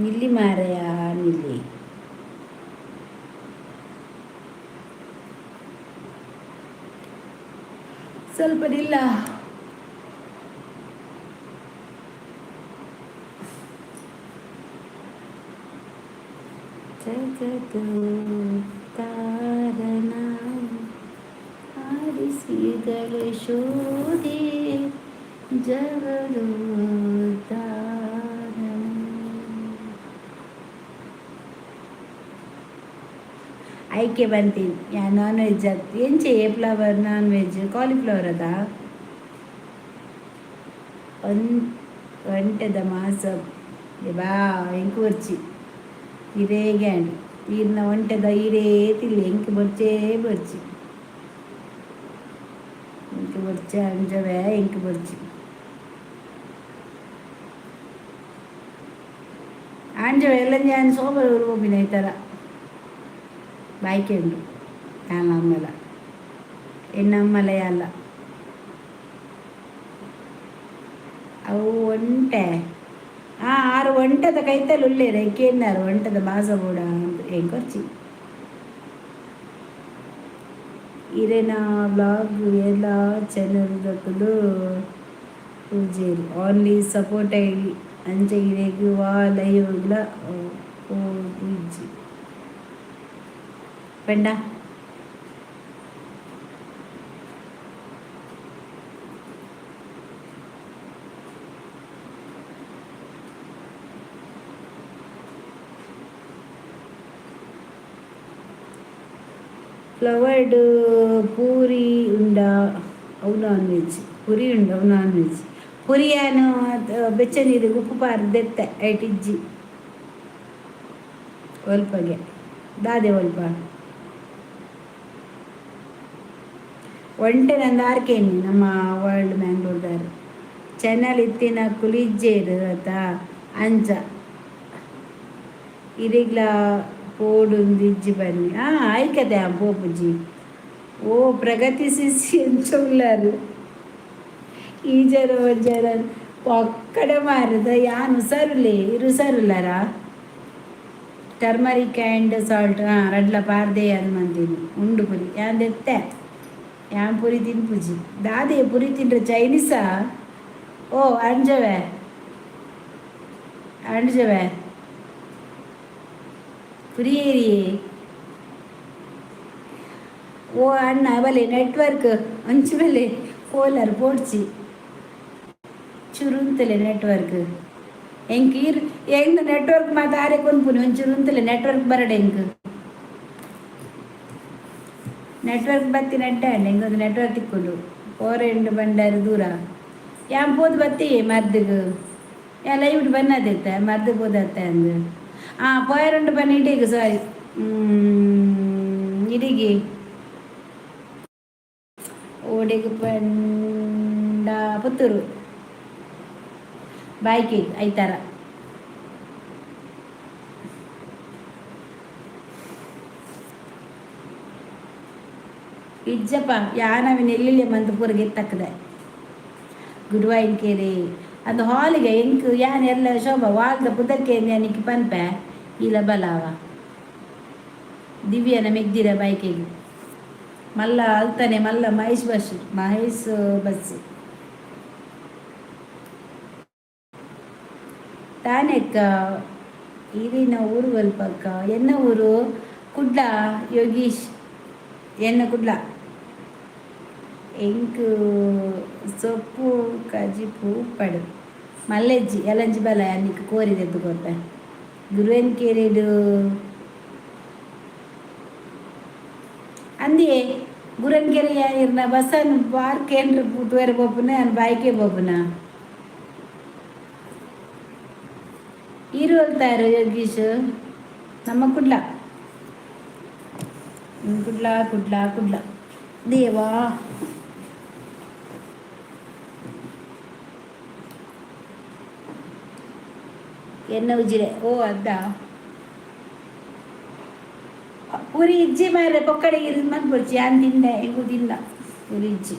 ನಿಲ್ಲಿ ಮಾರಯ, ನಿಲ್ಲಿ. ಸ್ವಲ್ಪ ನಿಲ್ಲ. ಜಗದೋದ್ಧಾರನ ಆರಿಸಿದಳೆ ಶೋಧೆ ಜಗದೋದ್ಧಾರನ. ಆಯ್ಕೆ ಬಂತೀನಿ. ಯಾ ನಾನ್ ವೆಜ್ ಎಂಚೆ? ಏ ಫ್ಲವರ್ ನಾನ್ ವೆಜ್? ಕಾಲಿಫ್ಲವರ್ ಅದಾ? ಒನ್ ಒಂಟೆದ ಮಾಸ ಬಾ ಎಂಕು ಬೊರ್ಚಿ ಇರೇ ಗ್ಯಾಂಡ್. ಈರ್ನ ಒಂಟೆದ ಈರೇ ತಿಲ್ಲಿ. ಎಂಕ್ ಬೊರ್ಚೇ ಬೊರ್ಚಿ, ಎಂಕ್ ಬೊರ್ಚಿ ಅಂಜವೇ, ಎಂಕ್ ಬೊರ್ಚಿ. ಆಂಜವೆ ಎಲ್ಲ ഞാൻ ಸೋಮರ ಹೋಗಿನ ಈ ಥರ ಬಾಯ್ಕೆ ಉಂಡು. ಯಾನ್ ಅಮ್ಮಲ ಎನ್ನಮ್ಮಲ ಅಲ್ಲ. ಅವು ಒಂಟೆ ಆ ಆರು ಒಂಟದ ಕೈತಲ್ ಉಲ್ಲೇರ ಕೇನ್ನಾರು ಒಂಟದ ಮಾಸ ಬೋಡ ಅಂತ. ಎಂಕೊರ್ಚಿ. ಇರೆನ ಬ್ಲಾಗ್ ಎಲ್ಲ ಚಾನೆಲ್ ದಕ್ಕುಲು. ಪೂಜೇರಿ ಓನ್ಲಿ ಸಪೋರ್ಟ್ ಐಡಿ ಅಂಚ ಇರೆಗ್ ವಾ ಲೈವ್ಲ ಪೋದಿಜ್ಜಿ ಪಂಡ. ಫ್ಲವರ್ಡ್ ಪೂರಿ ಉಂಡ ಅವು ನಾನ್ ವೆಜ್. ಪುರಿ ಉಂಡು, ಅವು ನಾನ್ ವೆಜ್. ಪುರಿಯಾನು ಬೆಚ್ಚ ನೀರಿಗೆ ಉಪ್ಪು ಪಾರ್ದೆತ್ತೆ ಐಟಿಜ್ಜಿ. ಒಲ್ಪಗೆ ದಾದೆ ಒಲ್ಪ ಒಂಟೆ ನಂದು ಆರ್ಕೇನಿ ನಮ್ಮ ವರ್ಲ್ಡ್ ಮ್ಯಾಂಗ್ಳೂರ್ದಾರು ಚಾನಲ್ ಇತ್ತಿನ ಕುಲಿಜ್ಜೇರು ಅತ ಅಂಚ ಇರಿಗ್ಲ ಪೋಡುಂದಿಜ್ಜಿ ಬನ್ನಿ. ಹಾಂ, ಆಯ್ಕತೆ ಪೋಪುಜಿ. ಓ ಪ್ರಗತಿ ಸಿಸಿ ಎಂಚ ಉಳ್ಳಾರು? ಈ ಜನ ಜನ ಒಕ್ಕಡೆ ಮಾರದ ಯಾನ್ ಹುಷಾರುಲ್ಲೆ. ಇರು ಹುಷಾರುಲ್ಲಾರ? ಟರ್ಮರಿಕ್ ಆ್ಯಂಡ್ ಸಾಲ್ಟ್, ಹಾಂ, ರಡ್ಲ ಪಾರ್ದೆ ಅನ್ ಮಂದಿನಿ. ಉಂಡು ಪುರಿ ಯಾನ್ ದೆತ್ತೆ. ಯಾನ್ ಪುರಿ ತಿನ್ಪುಜಿ. ದಾದೆ ಪುರಿ ತಿಂಡ್ರೆ? ಚೈನೀಸಾ? ಓ ಅಂಜವೆ ಅಂಜವೆ ಪುರಿಯೇರಿ. ಓ ಅಣ್ಣ ಬಲೆ ನೆಟ್ವರ್ಕ್ ಅಂಚು ಬಲೆ ಪೋಲರ್ ಪೋಡ್ಚಿ ಚುರುಂತಲೆ ನೆಟ್ವರ್ಕ್ ಎಂಕ್ ಇರ್ ಎಂಗ್ ನೆಟ್ವರ್ಕ್ ಮಾತ ಆರೆ ಕೊನ್ಪುನಿ. ಒಂಚೂರು ಉಂತಲೆ, ನೆಟ್ವರ್ಕ್ ಬರಡೆ. ಎಂಕ್ ನೆಟ್ವರ್ಕ್ ಬತ್ತಿ ನೆಟ್ಟ ಎಂಗೊಂದು ನೆಟ್ವರ್ಕ್ ತಿಕ್ಕೊಂಡು ಪೋರೆಂಡು ಬಂಡಾರು ದೂರ. ಯಾನ್ ಪೋದು ಬತ್ತಿ ಮರ್ದಿಗ್. ಯಾ ಲೈವ್ ಬನ್ನದಿತ್ತ ಮರ್ದು ಪೋದತ್ತೆ ಅಂದು. ಹಾಂ, ಪೋಯರುಂಡು ಬನ್ನಿ ಇಡೀಗ. ಸಾರಿ, ಇಡೀಗಿ ಓಡೆಗ್ ಪಂಡ ಪುತ್ತೂರು ಬಾಯ್ಕಿ ಐತಾರ. ಇಜ್ಜಪ್ಪ, ಯಾನವಿನ ಎಲ್ಲೆಲ್ಲಿ ಮಂತ್ ಪೂರ ಗೆತ್ತಕ್ಕದೆ. ಗುರುವಾಯಿನ ಕೇರಿ ಅದು ಹಾಲಿಗೆ ಎಂಕ್ ಯಾನ್ ಎಲ್ಲ ಶೋಭಾ ವಾಲ್ದ ಪುದರ್ಕೆ ಯಾನಿಕ್ ಪನ್ಪೆ ಇಲ್ಲ ಬಲಾವ ದಿವ್ಯನ ಮೆಗ್ದಿರ ಬೈಕೆಗೆ ಮಲ್ಲ ಅಲ್ತಾನೆ ಮಲ್ಲ ಮಹೇಶ್ ಬಸ್, ಮಹೇಶ್ ಬಸ್ ತಾನೆಕ್ಕ. ಇರಿನ ಊರು ಅಲ್ಪಕ್ಕ? ಎನ್ನ ಊರು ಕುಡ್ಲ ಯೋಗೀಶ್, ಎನ್ನ ಕುಡ್ಲ. ಎಂಕ್ ಸೊಪ್ಪು ಕಜಿಪು ಉಪ್ಪಡು ಮಲ್ಲೆಜ್ಜಿ ಎಲಂಜಿ ಬಲ ಅನ್ನಿಕ್ ಕೋರಿದೆದ್ದು ಕೊರ್ಪೆ ಗುರುವೆನ್ ಕೇರಿಡು ಅಂದಿಯೇ. ಗುರನ್ ಕೆರೆ ಇರ್ನ ಬಸ್ಸನ್ನು ಪಾರ್ಕ್ ಏನ್ರ ತೂಯರೆ ಪೋಪುನ ಅನ್ ಬಾಯ್ಕೆ ಪೋಪುನ ಇರು ಹೇಳ್ತಾರೆ ಯೋಗೀಶ್. ನಮ್ಮ ಕುಡ್ಲ, ಕುಡ್ಲ, ಕುಡ್ಲ, ಕುಡ್ಲ ದೇವಾ. ಎನ್ನ ಉಜಿರೆ. ಓ ಅದ್ದ ಪುರಿ ಇಜ್ಜಿ ಮಾರೆ. ಪೊಕ್ಕಡೆ ಇರು ಮನ್ಪೊಡ್ಚಿ. ಯಾನ್ ತಿಂದೆ, ಎಂಕು ತಿಂದ ಪುರಿ ಇಜ್ಜಿ.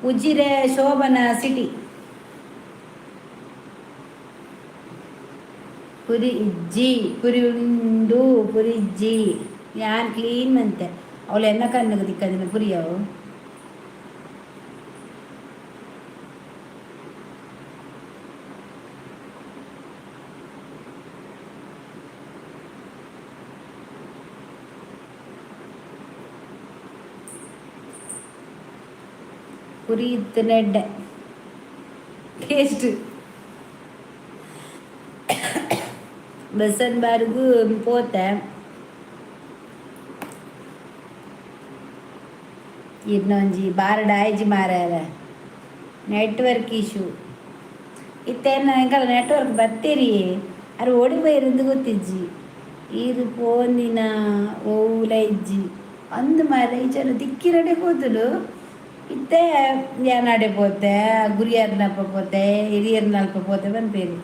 ಉಜಿರೆ ಶೋಭನ ಸಿಟಿ. ಪುರಿ ಇಜ್ಜಿ, ಪುರಿ ಉಂಡು, ಪುರಿ ಇಜ್ಜಿ. ಯಾನ್ ಕ್ಲೀನ್ ಮಂತೆ. ಅವಳು ಎನ್ನ ಕಣ್ಣು ತಿಕ್ಕದಿನ ಪುರಿ ಅವು. ಪುರಿ ಇತ್ತು ಟೇಸ್ಟ್ ಬಸ್ಸನ್ ಬಾರ್ಗು ಪೋತೆ. ಇನ್ನೊಂಜಿ ಬಾರಡ ಆಯ್ಜಿ ಮಾರಾರ. ನೆಟ್ವರ್ಕ್ ಇಶ್ಯೂ ಇತ್ತೇನ ಎಂಕಲ್ಲ ನೆಟ್ವರ್ಕ್ ಬತ್ತೀರಿ. ಅರು ಓಡಿ ಬೈರಿಂದು ಗೊತ್ತಿಜ್ಜಿ. ಈರು ಪೋಂದಿನ ಓವುಲ ಇಜ್ಜಿ ಅಂದು ಮಾರ. ಈಚನ ದಿಕ್ಕಿರಡೆ ಹೋದಳು. ಇತ್ತೆ ಯಾನಾಡೆ ಪೋತೆ, ಗುರಿಯಾರ್ನಲ್ಪ ಪೋತೆ, ಹಿರಿಯರ್ನಲ್ಪ ಪೋತೆ ಪನ್ಪೇರು.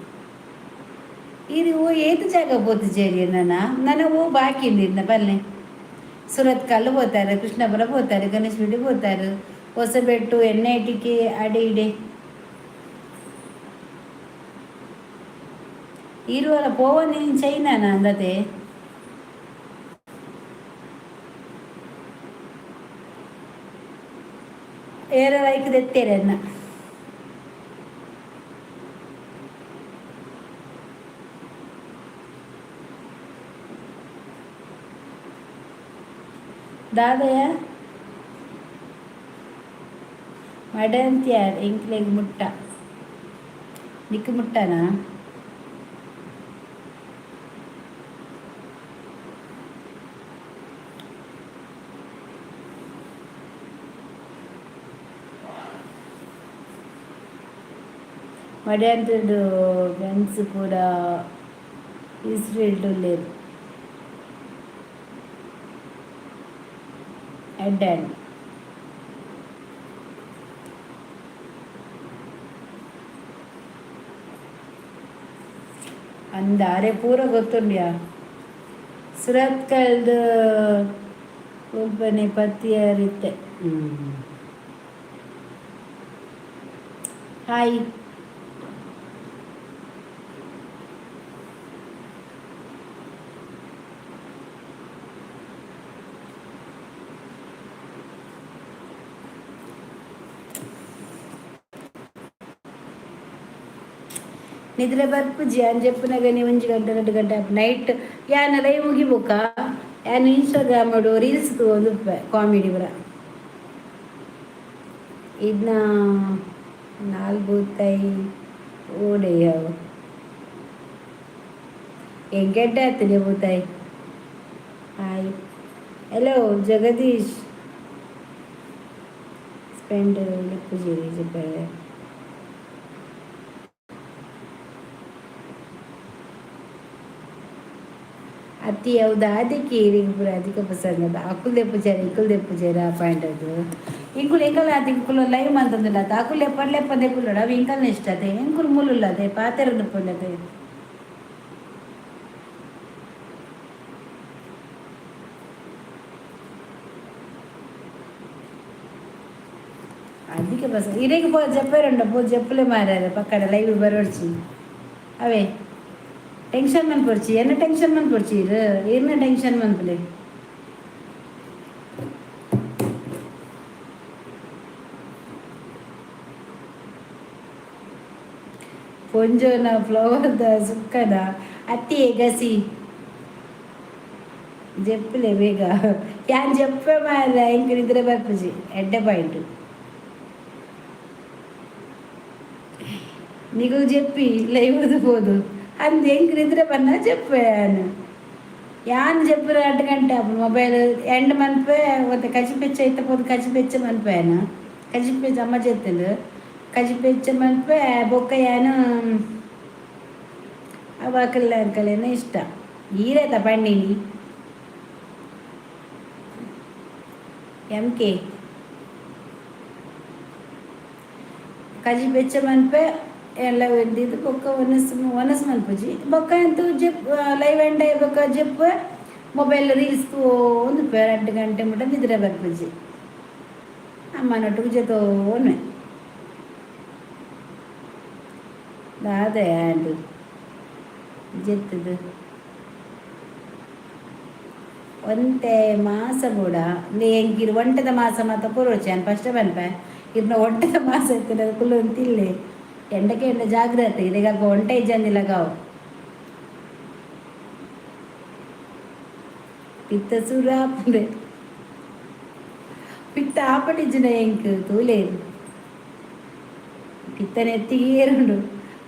ಇದು ಓ ಏತ್ ಜಾಗ ಪೋತು ಜೇರಿ ನನ್ನ ನನ್ನ ಓ ಬಾಕಿ ಉಂಡು ಬಲ್ಲೆ. ಸುರತ್ಕಲ್ ಪೋತಾರೆ, ಕೃಷ್ಣಪುರ ಪೋತಾರೆ, ಗಣೇಶ್ ಗುಡಿ ಪೋತಾರೆ, ಹೊಸಬೆಟ್ಟು, ಎನ್ I ಟಿಗೆ ಅಡೆ ಇಡೆ ಇರುವಲ್ಲ ಪೋವನ್ ಚೈನಾನ ಅಂದತೆ. ಏರ ಲೈಕ್ ದೆತ್ತೇರೆ ಅನ್ನ. ದಾದಯ ಮಡಂತ್ಯಾರ್ ಎಂಕ್ಲೆಗ್ ಮುಟ್ಟ ನಿಕ್ಕು ಮುಟ್ಟನಾ? ಮಡ್ಯಾಂತುಡು ಫ್ರೆಂಡ್ಸ್ ಪೂರ ಇಸ್ರೇಲ್ ಉಲ್ಲೆರ್ ಎಡ್ಡೆ ಆಂಡ್. ಅಂದ್ ಪೂರ ಗೊತ್ತುಂಡ್ಯಾ. ಸುರತ್ಕಲ್ಡ್ ಉಲ್ಪನೆ ಪತ್ತಿಯರಿತ್ತೆ. ಹಾಯ್. ನಿದ್ರೆ ಬರ್ಪುಜಿ ಅಂಜೆಪ್ಪುನಗನೆ ಒಂಜಿ ಗಂಟೆ 2 ಗಂಟೆ ನೈಟ್ ಯಾನ್ ಲೈವ್ ಮುಗಿಬೊಕ ಯಾನ್ ಇನ್ಸ್ಟಾಗ್ರಾಮ್ ರೀಲ್ಸ್ ತೂವೊಂದುಪ್ಪೆ ಕಾಮಿಡಿ ಪೂರ. ಇದನ್ನ ನಾಲ್ ಬೂತಾಯಿ ಓಡೆಯವು ಎಂಗೆಡ್ಡೆ ಆತನೆ ಬೂತಾಯಿ. Hi, hello Jagdish. ಸ್ಪೆಂಡ್ ಲಿಪ್ಪುಜೆರ್ ಜೆಪ್ಪೆ. ಅತ್ತಿ ಅವು ದಾದಕ್ಕೆ ಈರೆಗ್ ಪೂರ ಅಧಿಕ ಪಸಂದ್ ಅಕುಲು ದೆಪ್ಪುಜೆರ್ ಇಕುಲು ದೆಪ್ಪುಜೆರ್ ಪಂಡದು ಇಂಕುಲು ಎಂಕಲ್ನ ಆತ್ ಇಂಕುಲು ಲೈವ್ ಮಲ್ತೊಂದುಲ್ಲ ಅತ್ತ ಅಕುಲು ಲೆಪ್ಪಡ್ ಲೆಪ್ಪಂದೆ ಕುಲ್ಲೊಡು ಅವು ಎಂಕಲ್ನ ಇಷ್ಟ ಅತೆ ಎಂಕುಲು ಮೂಲುಲ್ಲ ಅತೆ ಪಾತೆರೊಂದು ಉಪ್ಪುಂಡತೆ. ಅದಕ್ಕೆ ಬಸ್ ಇರೆಗ್ ಪೋ ಜಪ್ಪೆರುಂಡ ಪೋ ಜಪ್ಪುಲೆ ಮಾರ್ರೆ ಪಕ್ಕಡ ಲೈವ್ ಬರೋಡ್ಚಿ ಅವೇ ಟೆನ್ಷನ್ ಮನ್ಪೊಡ್ಚಿ ಎನ್ನ ಟೆನ್ಷನ್ ಮನ್ಪೊಡ್ಚಿ ಇರ್ ಇರ್ನ ಟೆನ್ಷನ್ ಮನ್ಪುಲೆ. ಪೊಂಜೋನ ಫ್ಲವರ್ದ ಸುಕ್ಕದ ಅತ್ತಿ ಗಸಿ ಜಪ್ಪುಲೆ ಬೇಗ ಯಾನ್ ಜಪ್ಪೆ ಮಾರ್ರೆ ಎಂಕ್ ನಿದ್ರೆ ಬರ್ಪುಜಿ ಎಡ್ಡೆ ಪಾಯಿಂಟ್. ನಿಗುಲು ಜೆಪ್ಪಿ ಲೈವ್ ಪೋದು ಅಂದ್ ಎಂಕ್ ನಿದ್ರೆ ಬನ್ನ ಜೆಪ್ಪೆ ಯಾನ್ ಯಾನ್ ಜೆಪ್ಪುನ 2 ಗಂಟೆ ಆಪುಂಡು ಮೊಬೈಲ್ ಎಂಡ್ ಮನ್ಪೆ ಒಂತೆ ಕಜಿ ಪೆಚ್ಚ ಇತ್ತ ಪೋದು ಕಜಿ ಪೆಚ್ಚ ಮನ್ಪೆ ಯಾನ್ ಕಜಿ ಪೆಚ್ಚ ಅಮ್ಮ ಜೆತ್ತುಂಡು ಕಜಿ ಪೆಚ್ಚ ಮನ್ಪೆ ಬೊಕ್ಕ ಯಾನ್ ಅವು ಅಕಲ್ನ ಇಷ್ಟ ಈರೇತ ಪಂಡಿನಿ ಎಮ್ ಕೆ ಕಜಿ ಬೆಚ್ಚ ಮನ್ಪೆ ಎಲ್ಲ ಇದು ಬೊಕ್ಕ ಒನಸ್ ಒನಸ್ ಮನ್ಪುಜಿ ಬೊಕ್ಕ ಎಂತ ಜೆಪ್ ಲೈವ್ ಎಂಡ್ ಬೊಕ್ಕ ಜೆಪ್ ಮೊಬೈಲ್ ರೀಲ್ಸ್ ತೂವೊಂದುಪ್ಪೆ 2 ಗಂಟೆ ಮುಟ ನಿದ್ರೆ ಬರ್ಪುಜಿ ಅಮ್ಮನೊಟ್ಟಿಗೆ ಜೊತೋನ್ವೆ ದಾದ ಆಂಡ್ ಜೆತ್ತುದು ಒಂತೆ ಮಾಸ ಬೋಡ ಎಂಕ್ ಇರ್ ಒಂಟೆದ ಮಾಸ ಮಾತ ಕೊರೊಡ್ಚಿ ಯಾನ್ ಫಸ್ಟ್ ಪನ್ಪೆ ಇರ್ನ ಒಂಟೆದ ಮಾಸ ಇತ್ತಿನ ಕುಲ್ಲೊಂತಿಲ್ಲೆ ಎಂಡಕ್ಕೆ ಎಂಡ ಜಾಗ್ರತೆ ಇರೆಗ್ ಅಲ್ಪ ಒಂಟೆ ಇಜ್ಜಂದಿಲಗಾವು. ಪಿತ್ತ ಸುರು ಆಪುಂಡೆ ಪಿತ್ತ ಆಪಟಿಜ್ಜಿನ ಎಂಕ್ ತೂಲೆ ಪಿತ್ತ ನೆತ್ತಿಗೆ ಏರುಂಡು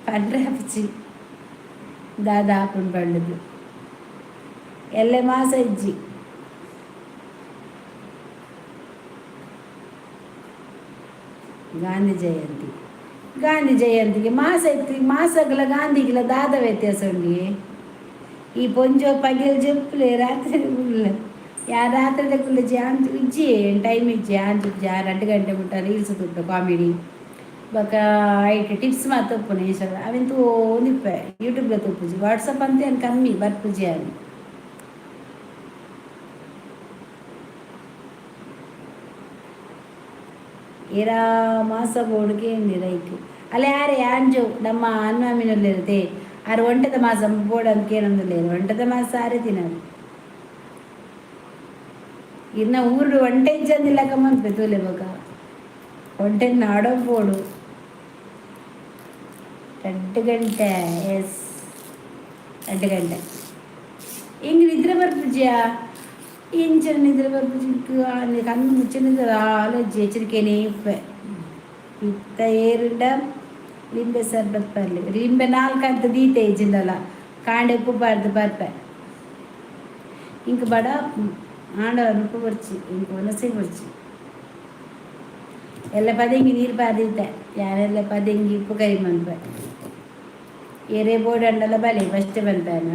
ಪಂಡ್ರೆ ಆಪುಜಿ ದಾದ ಆಪುಂಡು ಪಂಡುದು ಎಲ್ಲೆ ಮಾಸ ಇಜ್ಜಿ. ಗಾಂಧಿ ಜಯಂತಿ ಗಾಂಧಿ ಜಯಂತಿಗೆ ಮಾಸ ಇತ್ತು ಮಾಸಗ್ಲ ಗಾಂಧಿಗಿಲ ದಾದ ವ್ಯತ್ಯಾಸ ಉಂಡಿ ಈ ಪೊಂಜೋ ಪಗೆಲ್ ಜೆಪ್ಪುಲೆ ರಾತ್ರಿ ಕುಲ್ಲೆ ಯಾ ರಾತ್ರಿ ಕುಲ್ಲೆ ಜಾನ್ ಇಜ್ಜಿ ಟೈಮ್ ಇಜ್ಜಿ ಆನ್ ಇಜ್ಜಿ ಆ 2 ಗಂಟೆ ಮುಟ್ಟ ರೀಲ್ಸ್ ತೂಪೆ ಕಾಮಿಡಿ ಬೊಕ ಐಟ್ ಟಿಪ್ಸ್ ಮಾತ ಉಪ್ಪುನು ಇನ್ಸ್ಟಾಗ್ರಾಮ್ ಅವೆನ್ ತೂವೊಂದಿಪ್ಪೆ ಯೂಟ್ಯೂಬ್ಲ ತೂಪುಜಿ ವಾಟ್ಸಪ್ ಅಂತ ಯಾನ್ ಕಮ್ಮಿ ಬರ್ಪುಜಿ ಯಾನ್. ಏರಾ ಮಾಸ ಬೋಡುಗೆ ರೈಕ್ ಅಲ್ಲ ಯಾರೇ ಆಂಜು ನಮ್ಮ ಅನ್ಮಾಮಿನಲ್ಲಿರುತ್ತೆ ಆರು ಒಂಟೆದ ಮಾಸ ಬೋಡು ಅಂತ ಕೇಳೊಂದಿಲ್ಲ ಒಂಟೆದ ಮಾಸ ಆರೆ ತಿನ್ನದು ಇನ್ನ ಊರುಡು ಒಂಟೆ ಇಜ್ಜಂದಿಲ್ಲ ಕಮ್ಮನ್ಪೆ ತೂಲೆ ಬೊಕ. ಒಂಟೆ ನಾಡೋಬೋಡು. 2 ಗಂಟೆ. ಎಸ್, 2 ಗಂಟೆ. ಹಿಂಗೆ ನಿದ್ರೆ ಬರ್ಪುಜ್ಯಾ? ಎಂಚನ ನಿದ್ರೆ ಬರ್ಪುಜಿ? ಕಣ್ಣು ಮುಚ್ಚ ಆಲೋಚಿ ಎಚ್ಚರಿಕೆನೇ ಇಪ್ಪೆ. ಇತ್ತ ಏರುಂಡ ಲಿಂಬೆ ಸರ್ಬತ್ ಪರ್ಲಿ. ಲಿಂಬೆ ನಾಲ್ಕಂತ ದೀತೆ ಇಜ್ಜಿಂಡಲ ಕಾಂಡೆ ಉಪ್ಪು ಪಾಡ್ದು ಬರ್ಪೆ. ಇಂಕ್ ಬಡ ಆಂಡ ಉಪ್ಪು ಬರ್ಚಿ, ಇಂಕ್ ಒನಸೆ ಬರ್ಚಿ. ಎಲ್ಲ ಪದೆಂಗಿ ನೀರು ಪಾದಿತ್ತೆ. ಯಾರೆಲ್ಲ ಪದೆಂಗಿ ಉಪ್ಪು ಕರಿ ಮನ್ಪೆ. ಏರೇ ಬೋರ್ಡ್ ಅಂಡಲ ಬಲೆ ಫಸ್ಟ್ ಬನ್ಪೇನ.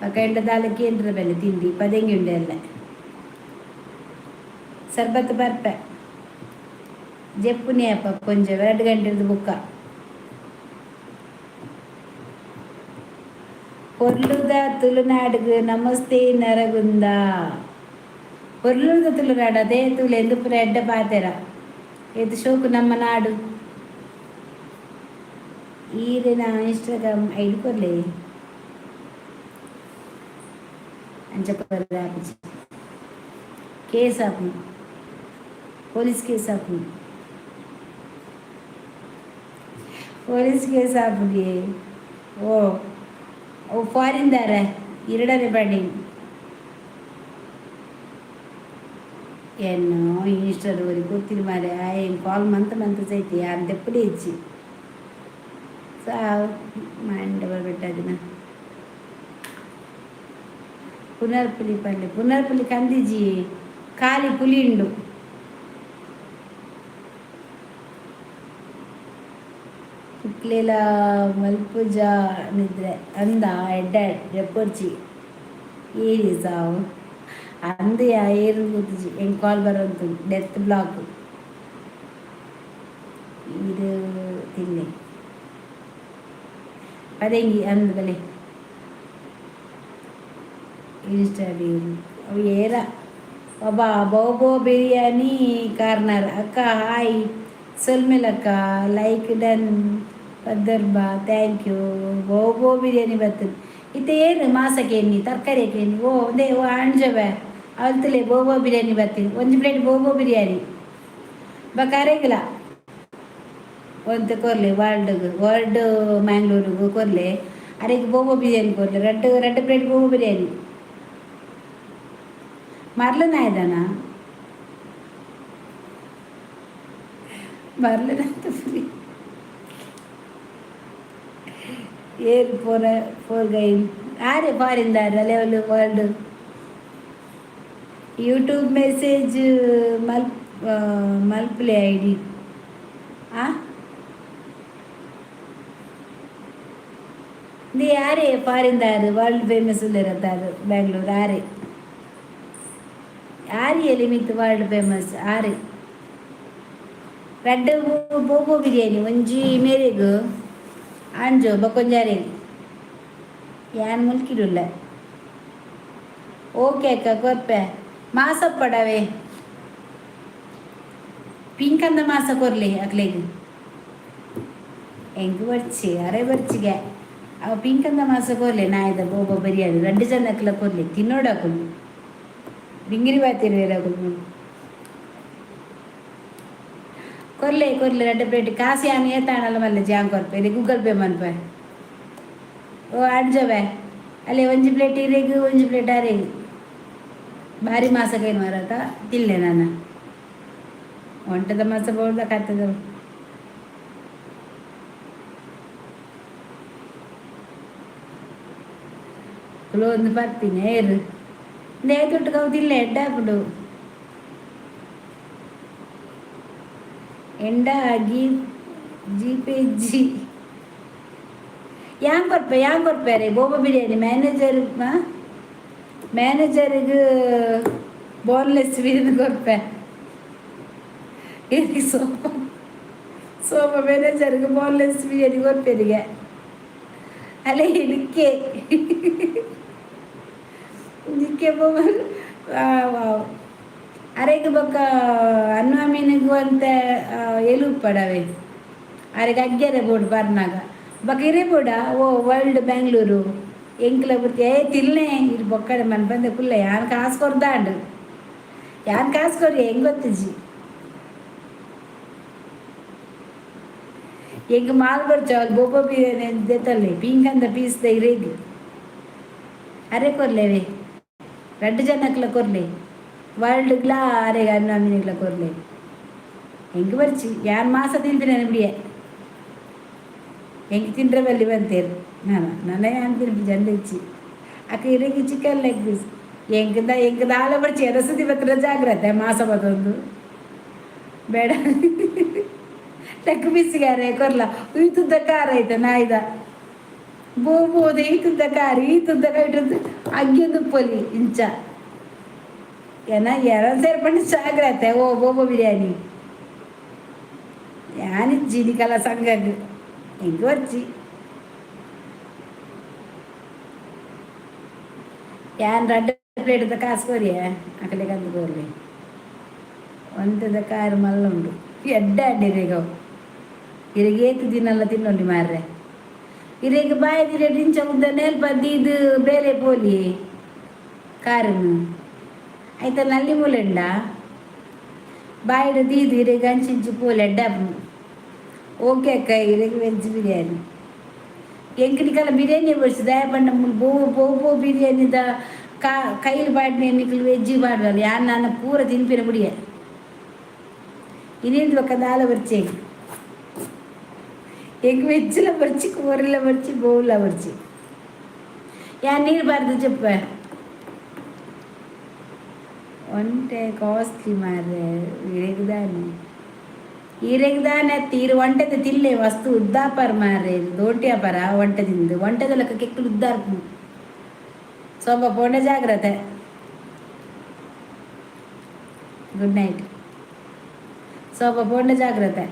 ಬೊಕ ದಾಲ ಕೇಂದ್ರ ಬೆಲೆ ತಿಂಡಿ ಪದೆಂಗಿ ಉಂಡೆ ಎಲ್ಲ ಸರ್ಬತ್ ಬರ್ಪೆ. ಜೆಪ್ಪುನಿ ಅಪ್ಪ ಕೊಂಚ 2 ಗಂಟೆದು ಬುಕ್ಕ. ಪೊರ್ಲುದ ತುಳುನಾಡುಗು ನಮಸ್ತೆ ನರಗುಂದ. ಪೊರ್ಲುದ ತುಳುನಾಡು ಅದೇ ತುಳು ಎಂದು ಪುರ ಎಡ್ಡ ಪಾತೆರ. ಇದು ಶೋಕು ನಮ್ಮ ನಾಡು. ಈರೆನ ಇನ್ಸ್ಟಾಗ್ರಾಮ್ ಐಡಿ ಕೊರ್ಲೆ. ಅಂಚ ಕೊರ್ರೆ ಆಪುಜಿ, ಕೇಸ್ ಆಪುಂಡು, ಪೊಲೀಸ್ ಕೇಸ್ ಆಪುಂಡು, ಪೊಲೀಸ್ ಕೇಸ್ ಆಪುಂಡು. ಓ ಓ ಫಾರಿನ್ದಾರ ಇರಡನೆ ಬಣ್ಣಿ. ಎನ್ನೋ ಇನ್ಸ್ಟಾದ ಒರಿ ಗೊತ್ತಿಲ್ಲ ಮಾರೆ. ಆಯ್ ಕಾಲ್ ಮಂತ್ ಮಂತ್ ಸೈತಿ ಯಾನ್ ದೆಪ್ಪುಡೆ ಇಜ್ಜಿ. ಸಾವ್ ಮಂಡೆ ಬರ್ಬೆಟ್ಟ ದಿನ. ಪುನರ್ಪುಲಿ ಪಲ್ಲೆ. ಪುನರ್ಪುಲಿ ಕಂದಿಜಿ, ಖಾಲಿ ಪುಲಿ ಉಂಡು. ಕುಕ್ಲೆಲ ಮಲ್ಪುಜ ನಿದ್ರೆ ಅಂದ ಎಡ್ಡೆ ಜೆಪ್ಪೊರ್ಚಿ. ಏರಿ ಸಾವು ಅಂದು ಏರು ಗೊತ್ತಿಜಿ. ಎಂಕ್ ಕಾಲ್ ಬರೋಂತು ಡೆತ್ ಬ್ಲಾಕ್. ಇದು ತಿನ್ನೆ ಪದೆಂಗಿ ಅಂದ್ ಬಲೆ. ಇನ್ಸ್ಟಾ ಅವು ಏರ ಒಬ್ಬ ಬೋಬೋ ಬಿರಿಯಾನಿ ಕಾರ್ನರ್ ಅಕ್ಕ ಹಾಯ್ ಸೊಲ್ಮೆಲಕ್ಕ. ಲೈಕ್ ಡನ್ ಪದ್ದರ್ಬಾ. Thank you. Bobo biryani ಬರ್ತದೆ. ಇತ್ತೆ ಏನು ಮಾಸಕ್ಕೆ ತರಕಾರಿ ಕೇನಿ. ಓ ಒಂದೇ ಓ ಅಂಜವೆ ಅಲ್ತಲೆ ಬೋಬೋ ಬಿರಿಯಾನಿ ಬರ್ತೀನಿ. ಒಂಜಿ ಪ್ಲೇಟ್ ಬೋಬೋ ಬಿರಿಯಾನಿ ಬಾ. ಕರೆಗಿಲ್ಲ ಒಂತೆ ಕೊರ್ಲೆ. ವರ್ಲ್ಡ್ಗೆ ವರ್ಲ್ಡ್ ಮ್ಯಾಂಗ್ಳೂರಿಗೆ ಕೊರ್ಲೆ. ಅರೆಗೆ ಬೋಬೋ ಬಿರಿಯಾನಿ ಕೊರ್ಲೆ. ರಡ್ಡು ರಡ್ಡು ಪ್ಲೇಟ್ ಬೋಬೋ ಬಿರಿಯಾನಿ. ಮರ್ಲು ನಾಯ್ದಾನ ಮರ್ಲನ ಫ್ರೀ. ಏರ್ ಪೋರ ಫೋರ್ ಗೈನ್ ಆರೆ ಫಾರಿನ್ದಾರ level world. YouTube message ಮಲ್ಪ್ ಮಲ್ಪಲೆ I D. ಆ ಇದು ಯಾರೇ ಫಾರಿನ್ದಾರು ವರ್ಲ್ಡ್ ಫೇಮಸ್ ಉಲ್ಲೇರತ್ತಾರು ಬ್ಯಾಂಗ್ಳೂರು ಆರೆ ಆರಿಯಲ್ಲಿ ಮಿತ್ ವರ್ಲ್ಡ್ ಫೇಮಸ್ ಆರೆ. ರಡ್ಡ್ ಬೋಬೋ ಬಿರಿಯಾನಿ, ಒಂಜಿ ಮೇರೆಗ್ ಆಂಜೋ ಬೊಕೊಂಜಾರೆಗ್. ಯಾನ್ ಮುಲ್ಕಿಡುಲ್ಲ. ಓಕೆ ಅಕ್ಕ, ಕೊರ್ಪೆ. ಮಾಸಪ್ಪಡವೆ ಪಿಂಕ್ ಅಂದ ಮಾಸ ಕೊರ್ಲಿ ಅಕ್ಲೆಗ್. ಎಂಕ್ ಬರ್ಚಿ ಅರೆ ಬರ್ಚಿಗೆ. ಅವ ಪಿಂಕ್ ಅಂದ ಮಾಸ ಕೊರ್ಲೆ. ನಾಯ್ದ ಬೋಬೋ ಬಿರಿಯಾನಿ ರಡ್ಡು ಜನಕ್ಲ ಕೊರ್ಲಿ. ತಿನ್ನೋಡಕುಲು ಬಿಂಗಿರಿ ಬಾತಿರು ಅಕುಲು. ಕೊರ್ಲೆ ಕೊರ್ಲೆ ರಡ್ಡು ಪ್ಲೇಟ್. ಕಾಸಿ ಯಾನ್ ಏತಾಣಲ್ಲ ಮಲ್ಲೆ ಜಾಂಗ್ ಕೊರ್ಪೆ. ಇಲ್ಲಿ ಗೂಗಲ್ ಪೇ ಮನ್ಪೆ. ಓ ಅಡ್ಜವೆ ಅಲ್ಲಿ ಒಂಜಿ ಪ್ಲೇಟ್ ಇರೆಗ್, ಒಂಜಿ ಪ್ಲೇಟ್ ಅರೆಗ್. ಬಾರಿ ಮಾಸ ಕೈನ್ ಮಾರತ ತಿಲ್ಲೆ ನಾನು. ಒಂಟದ ಮಾಸ ಬೋರ್ದ ಕತ್ತದ ಒಂದು ಪರ್ಪಿನ ಏರು ನೇ ದುಡ್ಡು ಕೌದಿಲ್ಲ ಎಡ್ಡಾಪುಡು. ಎಂಡ ಗೀ ಜಿಪೇ ಜಿ ಯಾನ್ ಕೊರ್ಪೆ, ಯಾನ್ ಕೊರ್ಪೆ ರೇ ಬೋಬ ಬಿರಿಯಾನಿ. ಮ್ಯಾನೇಜರ್ ಮ್ಯಾನೇಜರ್ಗೆ ಬೋನ್ಲೆಸ್ ಬಿರಿಯಾನಿ ಕೊರ್ಪೆ. ಸೋಪ ಸೋಪ ಮ್ಯಾನೇಜರ್ಗೆ ಬೋನ್ಲೆಸ್ ಬಿರಿಯಾನಿ ಕೊರ್ಪೆರಿಗೆ. ಅಲ್ಲೇ ಇದಕ್ಕೆ ಇದಕ್ಕೆ ಅರೆಗ್ ಬೊಕ್ಕ ಅನ್ನ ಮೀನಿಗು ಅಂತ ಎಲು ಪಡವೆ. ಅರೆಗ್ ಅಗ್ಗೆರೆ ಬೋಡು ಬರ್ನಾಗ ಬೊಕ್ಕ ಇರೆ ಬೋಡ. ಓ ವರ್ಲ್ಡ್ ಬ್ಯಾಂಗ್ಳೂರು ಎಂಕ್ಲ ಬುರ್ತಿ. ಏ ತಿಲ್ನೆ ಇರು ಬೊಕ್ಕಡೆ ಮನ್ ಬಂದೆ ಕುಲ್ಲ. ಯಾನ್ ಕಾಸು ಕೊರ್ದಾಂಡು, ಯಾನ್ ಕಾಸು ಕೊರಿ ಹೆಂಗ್ ಗೊತ್ತಿಜಿ. ಎಂಕ್ ಮಾಲ್ ಬರ್ಚಾವಲ್ ಬೋಬೋ ಬಿರಿಯಾನಿ ದೆತೊನ್ಲೆ ಪಿಂಕಂದ ಪೀಸ್ ದ ಇರೆಗ್ ಅರೆ ಕೊರ್ಲೆವೆ ರಡ್ಡ್ ಜನಕ್ಲ ಕೊರ್ಲೆ ವರ್ಲ್ಡ್ಗ್ಲಾ ಅರೆಗ್ ಅಣ್ಣಾಮಿನಿಗ್ಲ ಕೊರ್ಲೆ. ಎಂಕ್ ಬರ್ಚಿ ಯಾನ್ ಮಾಸ ತಿನ್ಪಿನ ಬಿಡಿಯೆ. ಎಂಕ್ ತಿಂಡ್ರೆ ಬಲ್ಲಿ ಬಂತೇರು ನಾನ ನನ ಯಾನ್ ತಿನ್ಪಿ ಜಂಡಿಚ್ಚಿ ಅಕ್ಕ. ಇರೆಗ್ ಚಿಕನ್ ಲೆಗ್ ಪೀಸ್. ಎಂಕ್ ದ ಎಂಕ್ ದಾಲ ಬರ್ಚಿ. ಎನ ಸುದ್ದಿ ಬತ್ತಿನ ಜಾಗ್ರತೆ ಮಾಸ ಬತ್ತೊಂದು ಬೇಡ. ಲೆಗ್ ಪೀಸ್ಗಾರೆ ಕೊರ್ಲ. ಈತುದ್ದ ಖಾರ ಐತೆ ನಾಯಿದ ಬೋಬೋದು. ಈತುದ್ದ ಖಾರ ಈತುದ್ದ ಕೈಟದ್ದು ಅಗ್ಗಿಂದು ಪೊಲಿ ಇಂಚ ಎನ ಎರ ಸೇರ್ಪಂಡ ಜಾಗ್ರತೆ. ಓ ಬೋಬೋ ಬಿರಿಯಾನಿ ಯಾನಿಜ್ಜಿ ನಿಕಲ ಸಂಘಗ್. ಎಂಕ್ ಬರ್ಚಿ. ಯಾನ್ ರಡ್ಡ್ ಪ್ಲೇಟ್ದ ಕಾಸು ಕೊರಿಯೆ ಅಕಲೆಗ್ ಅಂದ್ ಕೊರ್ಲೆ. ಒಂತೆದ ಕಾರ್ ಮಲ್ಲ ಉಂಡು. ಎಡ್ಡೆ ಆಂಡ್ ಇರೆಗ್ ಅವು. ಇರೆಗ್ ಏತ್ ದಿನಲ ತಿನ್ನೊಲಿ ಮಾರ್ರೆ. ಇರೆಗ್ ಬಾಯಿ ಇಂಚ ಉದ್ದ ನೇಲ್ಪ ದೀದ್ ಬೇಲೆ ಪೋಲಿ ಕಾರುನು. ಐತ ನಲ್ಲಿ ಮೂಲೆಂಡ ಬಾಯಿಡ್ ದೀದ್ ಇರೆಗ್ ಅಂಚಿಂಚಿ ಪೋಲಿ. ಎಡ್ಡೆ ಆಪುಂಡು. ಓಕೆ ಅಕ್ಕ, ಇರೆಗ್ ವೆಜ್ ಬಿರಿಯಾನಿ. ಎಂಕ್ ನಿಕಲ ಬಿರಿಯಾನಿ ಬೋಡ್ಚಿ. ದಾಯೆ ಪಂಡ ಮೂಲು ಬೋ ಬೋ ಬೋ ಬಿರಿಯಾನಿದ ಕಾ ಕೈಲ್ ಪಾಡ್ನೆ. ನಿಕುಲು ವೆಜ್ ಪಾಡ್ವಲ್. ಯಾನ್ ನನ ಪೂರ ತಿನ್ಪಿನ ಬುಡಿಯೆ. ಇನಿರ್ದ್ ಬೊಕ್ಕ ದಾಲ ಬೊರ್ಚಿ ಎಂಕ್. ಎಂಕ್ ವೆಜ್ಲ ಬೊರ್ಚಿ, ಕೋರಿಲ ಬೊರ್ಚಿ, ಬೋವುಲ ಬೊರ್ಚಿ. ಯಾನ್ ನೀರು ಬಾರ್ದು ಜೆಪ್ಪೆ. ಒಂಟೆ ಕಾಸ್ಟ್ಲಿ ಮಾರ್ರೆ. ಇರೆಗ್ ದಾನೆ, ಇರೆಗ್ ದಾನೆ ಅತ್ತ್. ಇರು ಒಂಟೆದ ತಿಲ್ಲೆ ವಸ್ತು ಉದ್ದಾಪರ್ ಮಾರ್ರೆ. ದೋಂಟಿ ಅಪರ ಒಂಟೆ ತಿಂದು ಒಂಟೆದ ಲೆಕ್ಕ ಕೆಕ್ಕಲು ಉದ್ದಾರ್ಪು. ಸೊಂಬ ಪೋಂಡ ಜಾಗ್ರತೆ. Good night. ಸೋಪ ಪೋಂಡ ಜಾಗ್ರತೆ.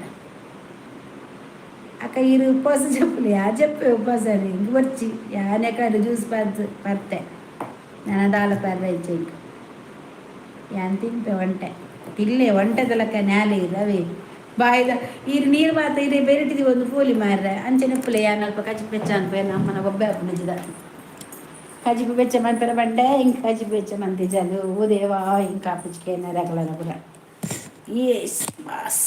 ಅಕ್ಕ, ಇರು ಉಪವಾಸ ಜಪ್ಪುಲೆ. ಯಾ ಜಪ್ಪೆ ಉಪವಾಸ. ಎಂಕ್ ಬೊರ್ಚಿ. ಯಾನೆ ಕಡು ಜ್ಯೂಸ್ ಪರ್ದ್ ಪರ್ತೆ. ನನ ದಾಲ ಪರ್ರೆ ಇಜ್ಜಿ ಎಂಕ್. ಯಾನ್ ತಿನ್ಪೆ ಒಂಟೆ ತಿಲ್ಲೆ. ಒಂಟೆದ ಲೆಕ್ಕ ನ್ಯಾಲೆ ಇರವೇ ಬಾಯಿದ ಈರ್ ನೀರು ಮಾತ ಇರೆ ಬೆರಿಟಿದಿ ಒಂದು ಪೋಲಿ ಮಾರ್ರೆ. ಅಂಚನೆ ಉಪ್ಪುಲೆ. ಯಾನ್ ಅಲ್ಪ ಕಜಿಪು ಬೆಚ್ಚ ಅನ್ಪೆ. ಅಮ್ಮನ ಬೊಬ್ಬೆ ಆಪುನಜಿದ ಕಜಿಪು ಬೆಚ್ಚ ಮನ್ಪೆರ ಪಂಡೆ. ಇಂಕ್ ಕಜಿಪು ಬೆಚ್ಚ ಮಂತಿಜಲ್. ಓ ದೇವಾ, ಇಂಕ್ ಆಪುಜಿ ಕೇನರೆ ಅಕಲನ ಪೂರ. ಏಸ್ ಬಾಸ್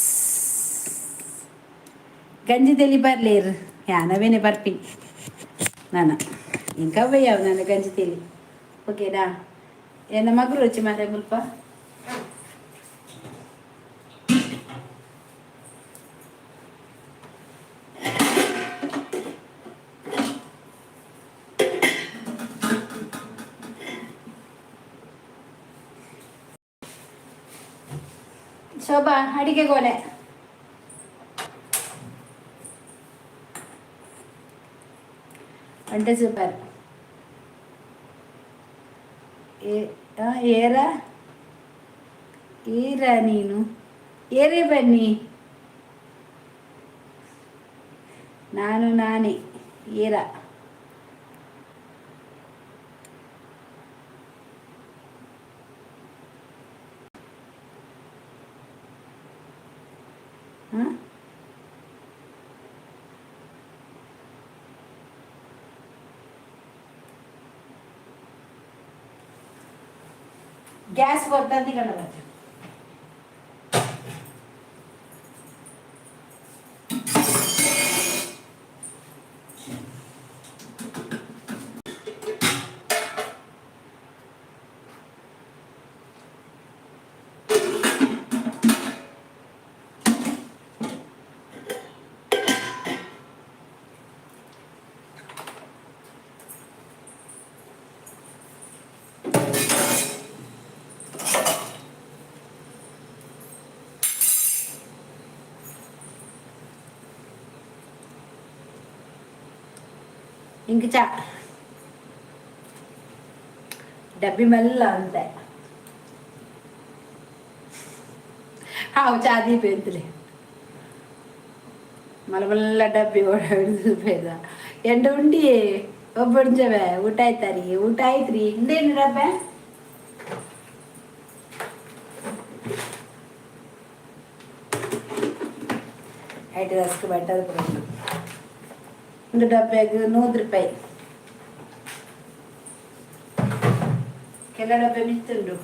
ಗಂಜಿ ತೆಲಿ ಬರ್ಲೇರು. ಯಾನ್ ಅವೇನೆ ಬರ್ಪಿ ನಾನ. ಇಂಕ್ ಅವ್ವೆ ಯಾವು ನನ್ನ ಗಂಜಿ ತೆಲಿ. ಓಕೆನಾ? ಎನ್ನ ಮಗುರು ರುಚಿ ಮಾರೆ ಮುಲ್ಪ. ಶೋಭಾ ಅಡಿಗೆ ಕೋಣೆ. ಒಂಟೆ ಸೂಪರ್. ಏರ ಏರ ನೀನು ಏರೇ ಬನ್ನಿ. ನಾನು ನಾನೇ ಏರ. ಹಾಂ, ಗ್ಯಾಸ್ ಬರ್ತದೆ ಕಣ. ಇಂಕ್ ಚಾ ಡಬ್ಬಿ ಮಲ್ಲ ಅಂತೆ. ಹಾವು ಚಾ ದೀಪ ಎಂತಲೆ ಮಲ್ಲ ಮಲ್ಲ ಡಬ್ಬಿ ಓಡಾಡಿದ ಎಂಡ ಉಂಡಿ ಒಬ್ಬಂಜವೆ. ಊಟ ಆಯ್ತಾರಿ? ಊಟ ಆಯ್ತ್ರಿ. ಇಂದೇನು ಡಬ್ಬೆ? ಐಟ್ ರಸ್ಕ್ ಬಟರ್ ಉಂಡು. ಒಂದು ಡಬ್ಬೆಗೆ 100 ರೂಪಾಯಿ. ಕೆಲ ಡಬ್ಬೆ ಮಿತ್ತುಂಡು.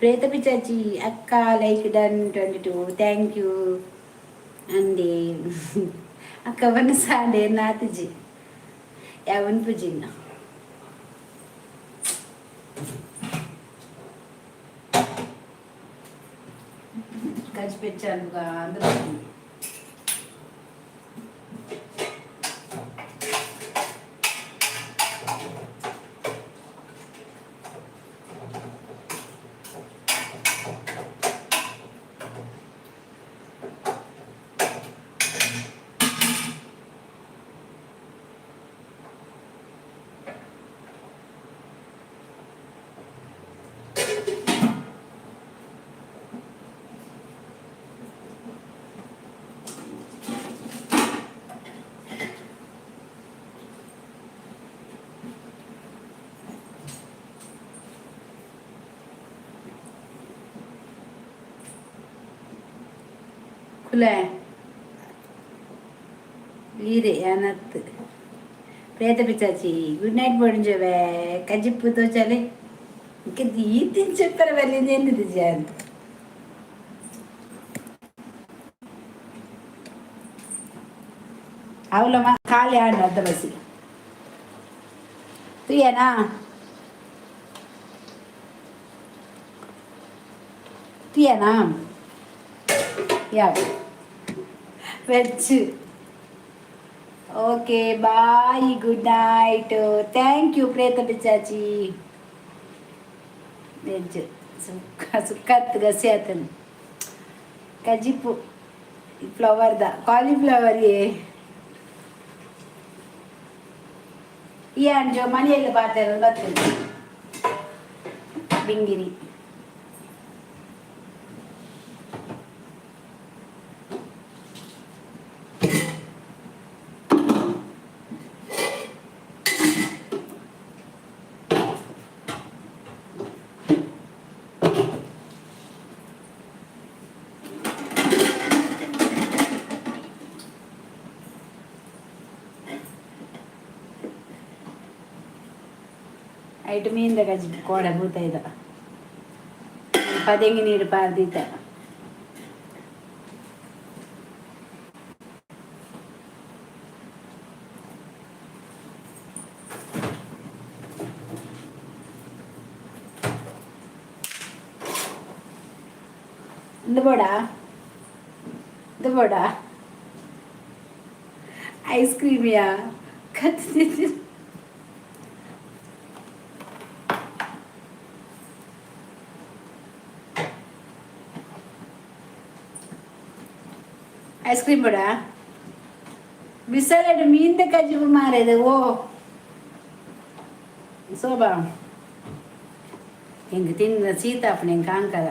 ಪ್ರೇತ ಪಿಚಾಚಿ ಅಕ್ಕ like done 22, thank you ಅಂದೆ. ಅಕ್ಕ ಬನ್ನ ಸಾಂಡೆ ನಾತಿಜಿ ಯಾವನ್ ಪೂಜಿನ. ಖರ್ಚು పెంచాను అందరూ. ಕುಲೆ ಈರೆ ಯಾನತ್. ಪ್ರೇತ ಪಿಚಾಚಿ ಗುಡ್ ನೈಟ್ ಬೋಡಿಂಜವೆ. ಕಜ್ಜಿಪ್ಪು ತೋಚಾಲೆ ఇంక ఈ చెప్పారు వెళ్ళింది ఏంది జాన్. అవులమ్మ ఖాళీ ఆండి అర్ధ bus తుయ్యానా తుయ్యానా. Yeah, veg. Okay, bye, good night, thank you. ಪ್ರೇತ ಬಿಚಾಚಿ ವೆಜ್ ಸುಕ್ಕ ಸುಕ್ಕತ್ತು ಗಸಿ ಆತನು. ಕಜಿಪು ಫ್ಲವರ್ದ ಕಾಲಿಫ್ಲವರ್. ಏ ಈ ಅಂಜೋ ಮನೆಯಲ್ಲಿ ಪಾತ್ರೆ ಬರ್ತದೆ. ಬಿಂಗಿರಿ ಐಟು ಮೀನ್ದ ಗಜ್ ಕೋಡೆ ಬೂತಾಯ್ದ ಪದೆಂಗಿ ನೀರು ಪಾರ್ದೀತ. ಇಂದು ಬೋಡ ಇದು ಬೋಡ ಐಸ್ ಕ್ರೀಮಿಯಾ ಕತ್ತಿ. ಐಸ್ ಕ್ರೀಮ್ ಬೋಡ. ಬಿಸಲೆಡ್ ಮೀನ್ದ ಕಜ್ಜಿಪು ಮಾರೇದು. ಓ ಶೋಭಾ, ಎಂಕ್ ತಿಂದ ಸೀತಾಪಣ ಎಂಕ್ ಕಾಂಕದ.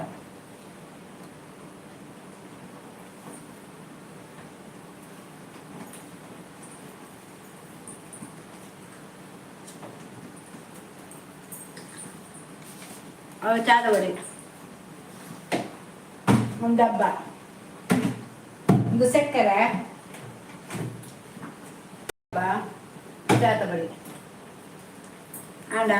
ಅವ ಚಾದವರಿ ಒಂದು ಡಬ್ಬ ಒಂದು ಸಕ್ಕರೆ ಚಾತಬಡಿ ಆಂಡ.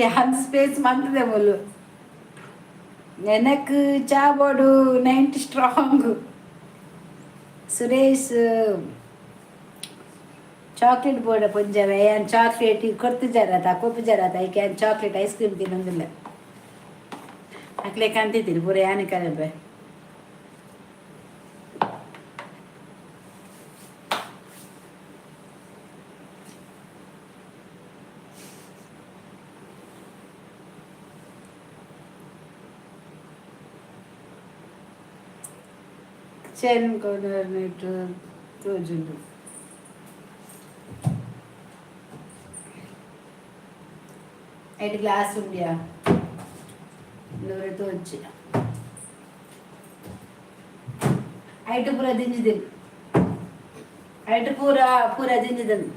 ಯಾನ್ ಸ್ಪೇಸ್ ಮಂತದೆ ಬೋಲು. ಎನಕ್ ಚಾ ಬೋಡು 90 ಸ್ಟ್ರಾಂಗ್. ಸುರೇಶ್, ಚಾಕ್ಲೇಟ್ ಬೋಡ ಪುಂಜವೆ. ಯಾನ್ ಚಾಕ್ಲೇಟ್ ಕೊರ್ತಿಜಾರತ ಕೊಪ್ಪುಜಾರತ. ಐಕೆ ಯಾನ್ ಚಾಕ್ಲೇಟ್ ಐಸ್ ಕ್ರೀಮ್ ತಿನ್ನೊಂದಿಲ್ಲ. ಅಕ್ಲೆ ಕಂತಿದ್ದೀನಿ ಪೂರ ಯಾನೆ ಕಲಬೆ. ಕಿಚನ್ ಕಾರ್ನರ್ ತೋಜುಂಡು. ಐಟ್ ಗ್ಲಾಸ್ ಉಂಡ್ಯಾ ನೂರು ತೋಜು. ಐಟ್ ಪೂರ ದಿಂಜಿದಿನ್. ಐಟ್ ಪೂರ ಪೂರ ದಿಂಜಿದಿನ್.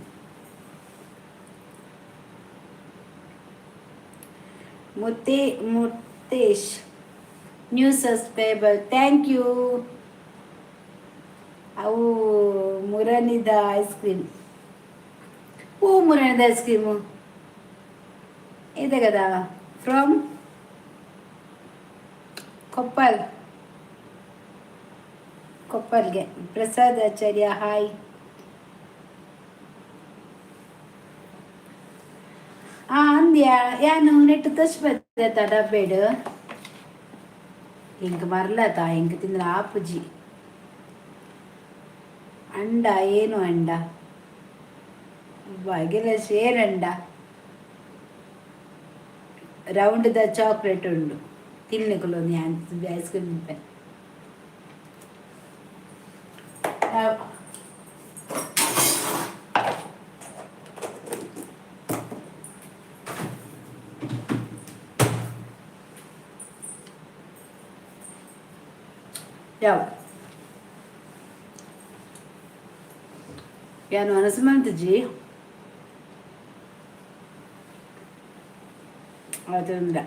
ಮುತ್ತೇ ಮುತ್ತೇಶ್. New subscriber, thank you. ಅವು ಮುರನಿದ ಐಸ್ ಕ್ರೀಮ್. ಓ, ಮುರನಿದ ಐಸ್ ಕ್ರೀಮು ಇದೆ కదా. ಫ್ರಮ್ ಕೊಪ್ಪಲ್, ಕೊಪ್ಪಲ್ಗೆ. ಪ್ರಸಾದ್ ಆಚಾರ್ಯ, ಹಾಯ್. ಆ ಅಂದ್ಯ ಯಾನು ನೆಟ್ಟು ತೋಚ್ಬತ್ತೆ ಡಬ್ಬೇಡು. ಎಂಕ್ ಮರ್ಲತ, ಎಂಕ್ ತಿಂದ್ರ ಆಪುಜಿ. ಅಂಡ ಏನು ಅಂಡ ಬಗೆಲ ಶೇರ್ ಅಂಡ ರೌಂಡ್ the chocolate ಉಂಡು ತಿನ್ನಕುಲು. ಯಾನ್ ಐಸ್ ಕ್ರೀಮ್ ತಿನ್ಪೆ. ಯಾವ ಯಾನು ಮನಸ್ಸು ಮಂತುಜಿ ಅದರಿಂದ.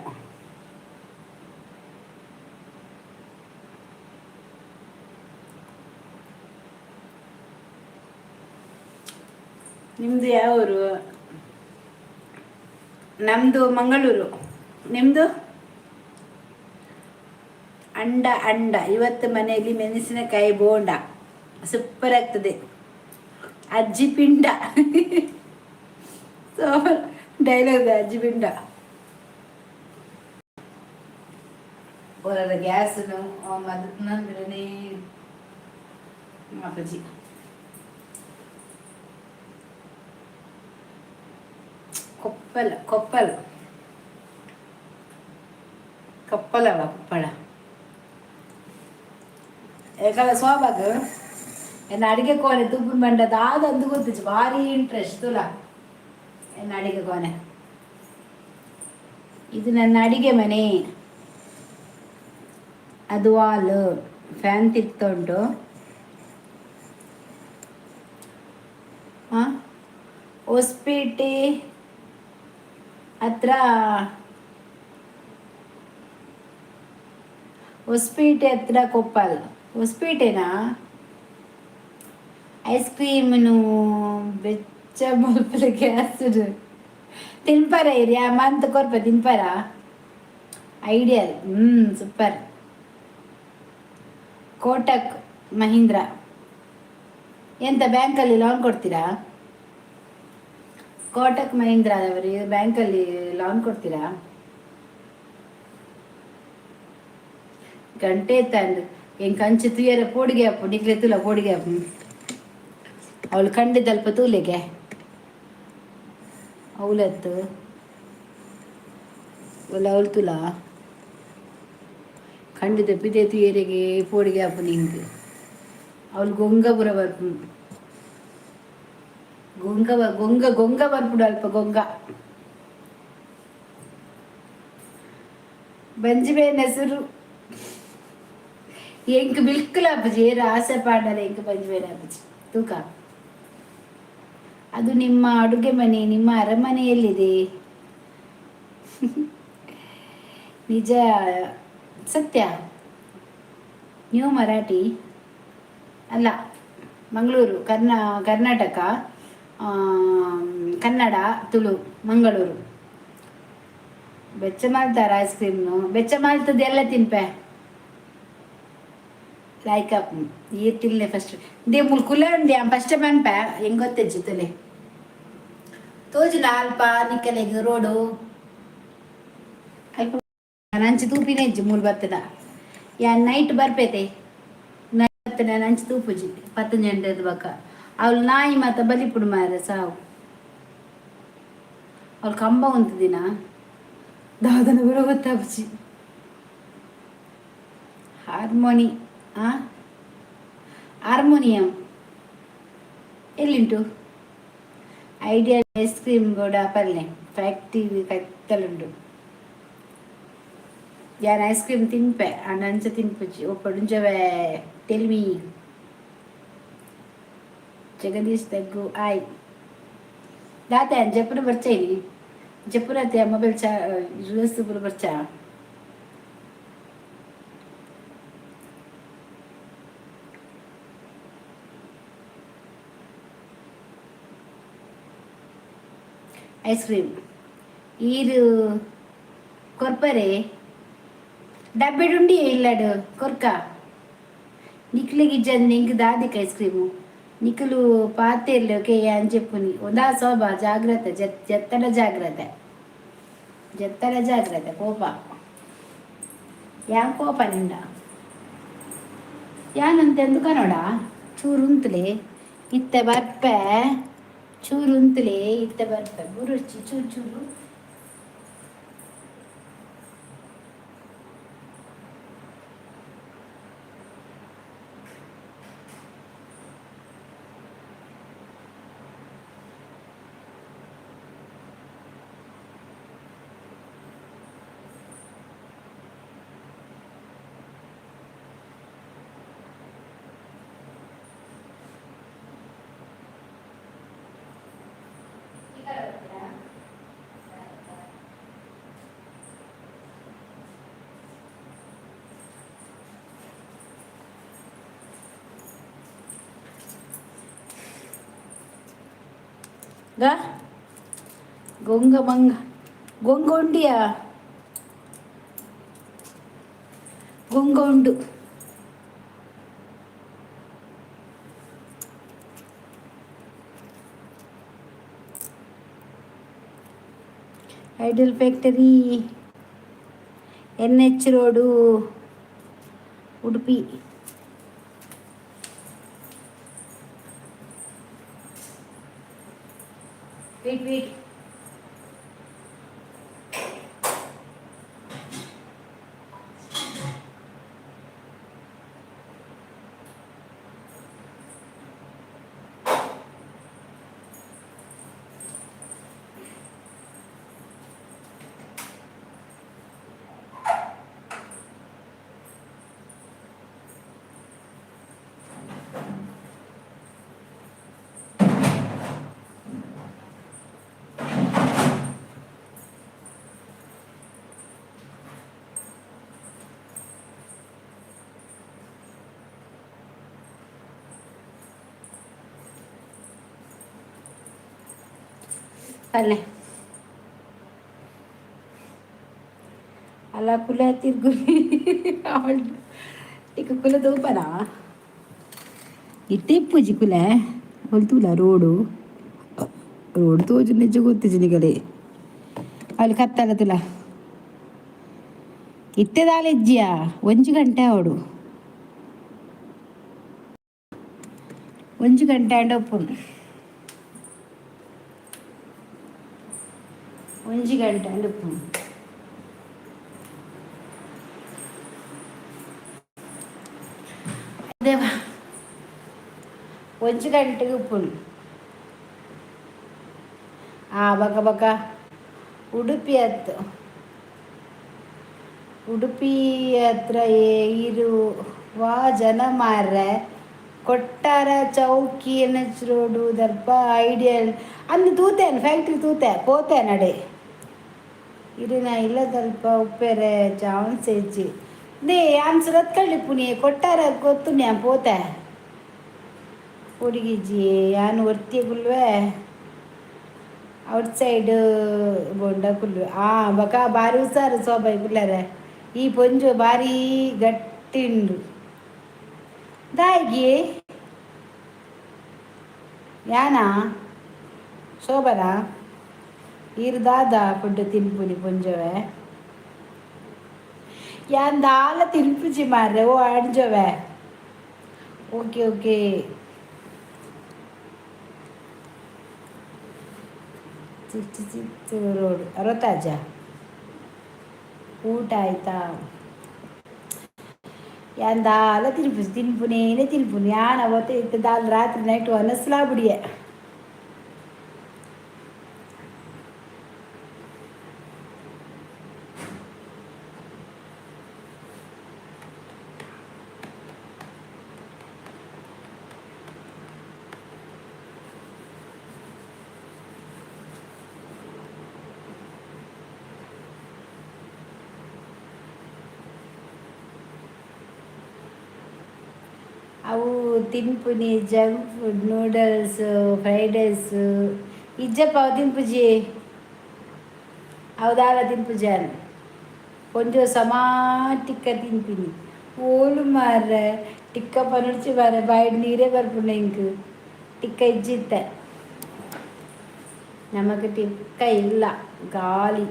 ನಿಮ್ಮದು ಯಾವ ಊರು? ನಮ್ಮದು ಮಂಗಳೂರು, ನಿಮ್ಮದು? ಅಂಡ ಅಂಡ. ಇವತ್ತು ಮನೆಯಲ್ಲಿ ಮೆಣಸಿನಕಾಯಿ ಬೋಂಡ, ಸೂಪರ್ ಆಗ್ತದೆ. ಅಜ್ಜಿ ಪಿಂಡ, ಸೂಪರ್ ಡೈಲಾಗ್. ಅಜ್ಜಿ ಪಿಂಡ. ಅವರ ಗ್ಯಾಸ್ನು ಮದತ್ನ ಅಪ್ಪಾಜಿ. ಕೊಪ್ಪಳ, ಕೊಪ್ಪಳ, ಕೊಪ್ಪಳವ, ಕೊಪ್ಪಳ. ಏಕಲ ಸೋಬಾಗ ಎನ್ನ ಅಡಿಗೆ ಕೋಣೆ ತುಪ್ಪು ಮಂಡದ ಆದಂದು ಗೊತ್ತಿచ్చు. ಭಾರಿ ಇಂಟ್ರೆಸ್ಟ್ ತುಲ ಎನ್ನ ಅಡಿಗೆ ಕೋಣೆ. ಇದು ನನ್ನ ಅಡಿಗೆ ಮನೆ. ಅದು ವಾಲ್ ಫ್ಯಾನ್ ತಿರ್ಗ್ತಾ ಉಂಟು. ಹಾಂ, ಹೊಸ್ಪೇಟೆ ಹತ್ರ, ಹೊಸ್ಪೇಟೆ ಹತ್ರ ಕೊಪ್ಪಲ್. ಹೊಸ್ಪೇಟೆನಾ? ಐಸ್ ಕ್ರೀಮ್ನು ಬೆಚ್ಚ ಮಲ್ಪಲೆ ಗ್ಯಾಸ್ ತಿನ್ಪಾರ ಇರಿ ಮಂತ್ ಕೊರ್ಪ ತಿನ್ಪಾರ. ಐಡಿಯಲ್, ಹ್ಞೂ, ಸೂಪರ್. ಕೋಟಕ್ ಮಹೀಂದ್ರ. ಎಂತ, ಬ್ಯಾಂಕಲ್ಲಿ ಲೋನ್ ಕೊಡ್ತೀರಾ? ಕೋಟಕ್ ಮಹೀಂದ್ರದವರು ಬ್ಯಾಂಕಲ್ಲಿ ಲೋನ್ ಕೊಡ್ತೀರಾ? ಗಂಟೆ ತಂದು ಎಂಕ್ ಅಂಚೆ ತುಯ್ಯರ ಪೋಡಿಗೆ ಅಪ್ಪು ನಿಕ್ಲೆ ತುಲ ಪೋಡಿಗೆ ಅಪ್ಪು. ಅವಳು ಕಂಡಿದ್ದಲ್ಪ ತೂಲೆಗೆ ಅವಲತ್ತು ಒಲ್ಲ ಅವಳು ತುಲ ಖಂಡಿತ ಪಿದೆ ತುಯರಿಗೆ ಪೋಡಿಗೆ ಅಪ್ಪು ನಿಂಗೆ. ಅವಳು ಗೊಂಗಪುರ ಬರ್ಪು, ಗೊಂಗ ಗೊಂಗ ಗೊಂಗ ಬರ್ಪುಡು ಅಲ್ಪ ಗೊಂಗ. ಬಂಜಿ ಬೇನ್ ಹೆಸರು ಎಂಕ್ ಬಿಲ್ಕುಲ್ ಆಪುಜಿ. ಏರ್ ಆಸೆ ಪಾಂಡಲ ಎಂಕ್ ಬಂಜಿ ಬೇನೆ ಆಪುಜಿ. ತೂಕ, ಅದು ನಿಮ್ಮ ಅಡುಗೆ ಮನೆ. ನಿಮ್ಮ ಅರಮನೆಯಲ್ಲಿದೆ. ನಿಜ ಸತ್ಯ. ನ್ಯೂ ಮರಾಠಿ ಅಲ್ಲ, ಮಂಗಳೂರು, ಕರ್ನಾಟಕ, ಕನ್ನಡ, ತುಳು, ಮಂಗಳೂರು. ಬೆಚ್ಚ ಮಾಡ್ತಾರ ಐಸ್ ಕ್ರೀಮ್ನು ಬೆಚ್ಚ ಮಾಡ್ತದೆ ಎಲ್ಲ ತಿನ್ಪೆ. ಲೈಕ್ ಅಪ್ ಈ ತಿನ್ಲೆ ಫಸ್ಟ್ they ಮುಲ್ ಕುಲ ಉಂಡೆ ಫಸ್ಟ್ ಮನ್ಪೆ. ಹೆಂಗ್ ಗೊತ್ತೆಜ್ಜಿ ತುಲೆ ತೋಜುನ ಅಲ್ಪ ನಿಕ್ಕಲೆಗ್ ರೋಡು ಅಲ್ಪ ನಂಚಿ ತೂಪಿನ ಇಜ್ಜಿ. ಮೂಲು ಬತ್ತದ ಯಾನ್ ನೈಟ್ ಬರ್ಪೇತೆ. ನೈಟ್ ಬತ್ತನ ನಂಚಿ ತೂಪುಜಿ 10 ಗಂಟೆದ ಬಕ್ಕ. ಅವಳು ನಾಯಿ ಮಾತ ಬಲಿಪುಡು ಮಾರೆ ಸಾವು. ಅವಳು ಕಂಬ ಉಂತುದಿನ ದಾದನ ಬರೋ ಗೊತ್ತಾಪುಜಿ. ಹಾರ್ಮೋನಿ, ಆ ಹಾರ್ಮೋನಿಯಂ ಎಲ್ಲಿಂಟು? ಐಡಿಯಾ ಐಸ್ ಕ್ರೀಮ್ ಕೂಡ ಪಲ್ಲೆ ಫ್ಯಾಕ್ಟ್ರಿ ಕತ್ತಲುಂಡು. ಯಾನ್ ಐಸ್ ಕ್ರೀಮ್ ತಿನ್ಪೆ, ಆಂಡ ಅಂಚ ತಿನ್ಪುಜಿ. ಒಪ್ಪಡುಂಜವೇ ಟೆಲ್ ಮೀ. ಜಗದೀಶ್ ತಗ್ಗು ಆಯ್ ದಾತ ಜಪ್ಪುನ ಬರ್ಚೈನಿ. ಜಪ್ಪುನ ಮೊಬೈಲ್ ಚಾ ಯೂಸ್ ಪೂರ ಬರ್ಚಾ. Ice cream ಈರು ಕೊರ್ಪರೆ ಡಬ್ಬೆಡುಂಡಿ ಇಲ್ಲಡು ಕೊರ್ಕ ನಿಕ್ಲೆಗಿಜ್ಜಂದೆ ಎಂಕ್ ದಾದಿಕ್ ಐಸ್ ಕ್ರೀಮು ನಿಕುಲು ಪಾತೆರ್ಲೆ. ಓಕೆ, ಯಾನ್ ಜೆಪ್ಪುನಿ. ಒಂದಾ ಶೋಭಾ, ಜಾಗ್ರತೆ. ಜತ್ತಡ ಜಾಗ್ರತೆ, ಜತ್ತಡ ಜಾಗ್ರತೆ. ಕೋಪ ಯಾನ್ ಕೋಪ ನಿಂಡ ಯಾನಂತ ఎందుಕನೋಡ. ಚೂರು ಉಂತುಲೆ, ಇತ್ತೆ ಬರ್ಪೆ. ಚೂರು ಉಂತುಲೆ, ಇತ್ತೆ ಬರ್ಪೆ. ಬುರುಚಿ ಚೂರು ಚೂರು. ಗಾ ಗೊಂಗ ಮಂಗ ಗೊಂಗ ಉಂಡಿಯಾ? ಗೊಂಗ ಉಂಡು. Ideal factory, NH road, Udupi. Wait, wait. ಪಲ್ಲೆ ಅಲ್ಲ ಕುಲ ತಿರ್ಗುಲಿ ಅವಳು ಇಕ ಕುಲ ತೂಪನಾ? ಇತ್ತೆ ಇಪ್ಪುಜಿ ಕುಲೆ. ಅವಳು ತೂಲ ರೋಡು, ರೋಡ್ ತೋಜು. ನಿಜ ಗೊತ್ತಿಜಿ ನಿಗಲೆ. ಅಲ್ಲಿ ಕತ್ತಲ ತುಲ. ಇತ್ತೆ ದಾಲ ಇಜ್ಜಿಯಾ? 1 ಗಂಟೆ ಅವಡು. 1 ಗಂಟೆ ಆಂಡ ಉಪ್ಪುಂಡು. 1 ಗಂಟೆ ಆಂಡ ಉಪ್ಪುಂಡು. ದೇವ, 1 ಗಂಟೆಗೆ ಉಪ್ಪುಂಡು. ಆ ಬಕ ಬಕ ಉಡುಪಿ ಹತ್ತು ಉಡುಪಿ ಹತ್ರ ಇರುವ ಜನ ಮಾರ್ರೆ. ಕೊಟ್ಟಾರ ಚೌಕಿ, ಎನ್ಎಚ್ ರೋಡು ದಲ್ಪ ಐಡಿಯಲ್ ಅಂದು ತೂತೇನೆ. ಫ್ಯಾಕ್ಟ್ರಿ ತೂತೆ, ಪೋತೆ ನಡೆ. ಇರಿನ ಇಲ್ಲದಲ್ಪ ಉಪ್ಪೆರೆ ಚಾನ್ಸ್ ಹೆಚ್ಚಿ. They ಯಾನ್ ಸುರತ್ಕಳ್ಳಿ ಪುನಿ. ಕೊಟ್ಟಾರ ಗೊತ್ತು, ഞാൻ ಪೋತೆ. ಹುಡುಗಿಜ್ಜಿ ಯಾನ್ ಒರ್ತಿ ಕುಲ್ವೆ. ಔಟ್ ಸೈಡ್ ಬೋಂಡ ಕುಲ್ವೆ. ಆ ಬಕ ಬಾರಿ ಹುಷಾರು ಸೋಬಾಯಿ ಕುಲ್ಲರೆ. ಈ ಪೊಂಜು ಬಾರಿ ಗಟ್ಟಿ ಉಂಡು. ದಾಯಿಗೆ ಯಾನಾ ಶೋಭನಾ? ಈರ್ ದಾದ ಫುಡ್ ತಿನ್ಪುನಿ ಪೊಂಜೊವೆ? ಯಾನ್ ದಾಲ ತಿನ್ಪುಜಿ ಮಾರ್ರೆ. ಓ ಅಡ್ಜೊವೆ, ಓಕೆ ಓಕೆ. 66 road ಅರವತ್ತಾಜ. ಊಟ ಆಯ್ತಾ? ಯಾನ್ ದಾಲ ತಿನ್ಪುಜಿ. ತಿನ್ಪುನೇನೆ ತಿನ್ಪುನಿ. ಯಾನ್ ಅವತ್ತು ಇತ್ತೆ ದಾಲ್ ರಾತ್ರಿ ನೈಟ್ ವನಸ್ಲಾ ಬುಡಿಯೆ. ಅವು ತಿನ್ಪುನಿ junk food, noodles, fried rice. ಇಜ್ಜಪ್ಪ, ಅವು ತಿನ್ಪುಜಿ. ಅವು ದಾಲ ತಿನ್ಪುಜಾನ್ ಒಂಜಿ ಸಮಾ ಟಿಕ್ಕ ತಿನ್ಪಿನಿ ಓಲು ಮಾರ್ರೆ ಟಿಕ್ಕ ಪನೊಡ್ಚಿ ಮಾರ್ರೆ ಬಾಯಿಡ್ ನೀರೇ ಬರ್ಪುಂಡು ಎಂಕ್ ಟಿಕ್ಕ ಇಜ್ಜಿತ್ತೆ ನಮಕ್ ಟಿಕ್ಕ ಇಲ್ಲ ಗಾಲಿ.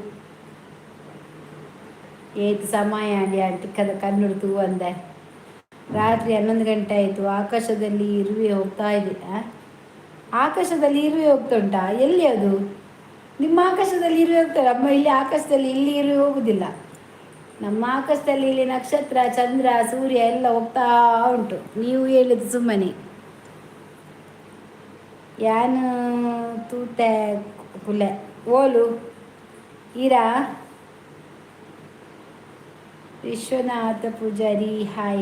ಏತ್ ಸಮಯ ಆಂಡ್ ಯಾನ್ ಟಿಕ್ಕದ ಕಣ್ಣುಡು ತೂವಂದೆ. ರಾತ್ರಿ 11 ಗಂಟೆ ಆಯಿತು. ಆಕಾಶದಲ್ಲಿ ಇರುವೆ ಹೋಗ್ತಾ ಇದೆ. ಆಕಾಶದಲ್ಲಿ ಇರುವೆ ಹೋಗ್ತಾ ಉಂಟಾ? ಎಲ್ಲಿ ಅದು? ನಿಮ್ಮ ಆಕಾಶದಲ್ಲಿ ಇರುವೆ ಹೋಗ್ತಾರೆ, ನಮ್ಮ ಇಲ್ಲಿ ಆಕಾಶದಲ್ಲಿ ಇಲ್ಲಿ ಇರುವೆ ಹೋಗುದಿಲ್ಲ. ನಮ್ಮ ಆಕಾಶದಲ್ಲಿ ಇಲ್ಲಿ ನಕ್ಷತ್ರ, ಚಂದ್ರ, ಸೂರ್ಯ ಎಲ್ಲ ಹೋಗ್ತಾ ಉಂಟು. ನೀವು ಹೇಳಿದ್ದು ಸುಮ್ಮನೆ. ಯಾನ್ ತೂತೆ ಕುಲೆ ಓಲು ಈರಾ. Vishwanatha Pujari hi.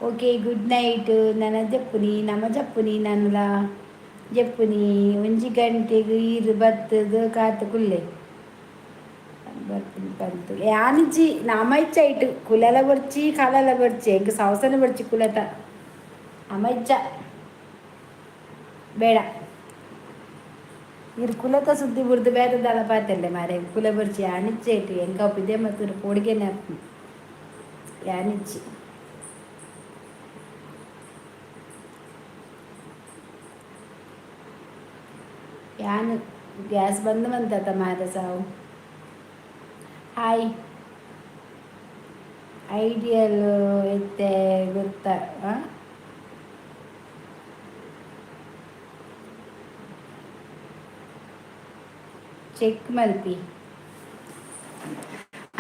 Okay, good night. ನನ ಜಪ್ಪುನಿ, ನಮ ಜಪ್ಪುನಿ, ನನಲ ಜಪ್ಪುನಿ. ಒಂಜಿ ಗಂಟೆಗೆ ಈರು ಬತ್ತದು ಕಾತು ಕುಲ್ಲೆ ಬರ್ಪುನಿ ಬಂತು. ಯಾನಿಜ್ಜಿ ನಮ ಇಚ್ಚ ಇಟ್ಟು ಕುಲೆಲ ಬೊರ್ಚಿ, ಕಲಲ ಬೊರ್ಚಿ, ಎಂಕ್ ಸವಸನ ಬೊರ್ಚಿ ಕುಲೆತ ಅಮ ಇಚ್ಚ ಬೇಡ. ಇರ್ ಕುಲತ ಸುದ್ದಿ ಬುಡ್ದು ಬೇತೆ ದಾಲ ಪಾತೆಲ್ಲೆ ಮಾರೆ. ಕುಲೆ ಬೊರ್ಚಿ ಯಾನಿಚ್ಚ ಇಟ್ಟು ಎಂಕ ಇದೇ ಮತ್ತು ಪೋಡಿಗೆನೆ ಆಪುಂಡು. ಯಾನಿಜ್ಜಿ ಯಾನ್ ಗ್ಯಾಸ್ ಬಂದ್ ಮಂತತ ಮಾರೆ ಸಾವು. ಹಾಯ್ ಐಡಿಯಲ್ ಇತ್ತೆ ಗೊತ್ತಾ? ಚೆಕ್ ಮಲ್ಪಿ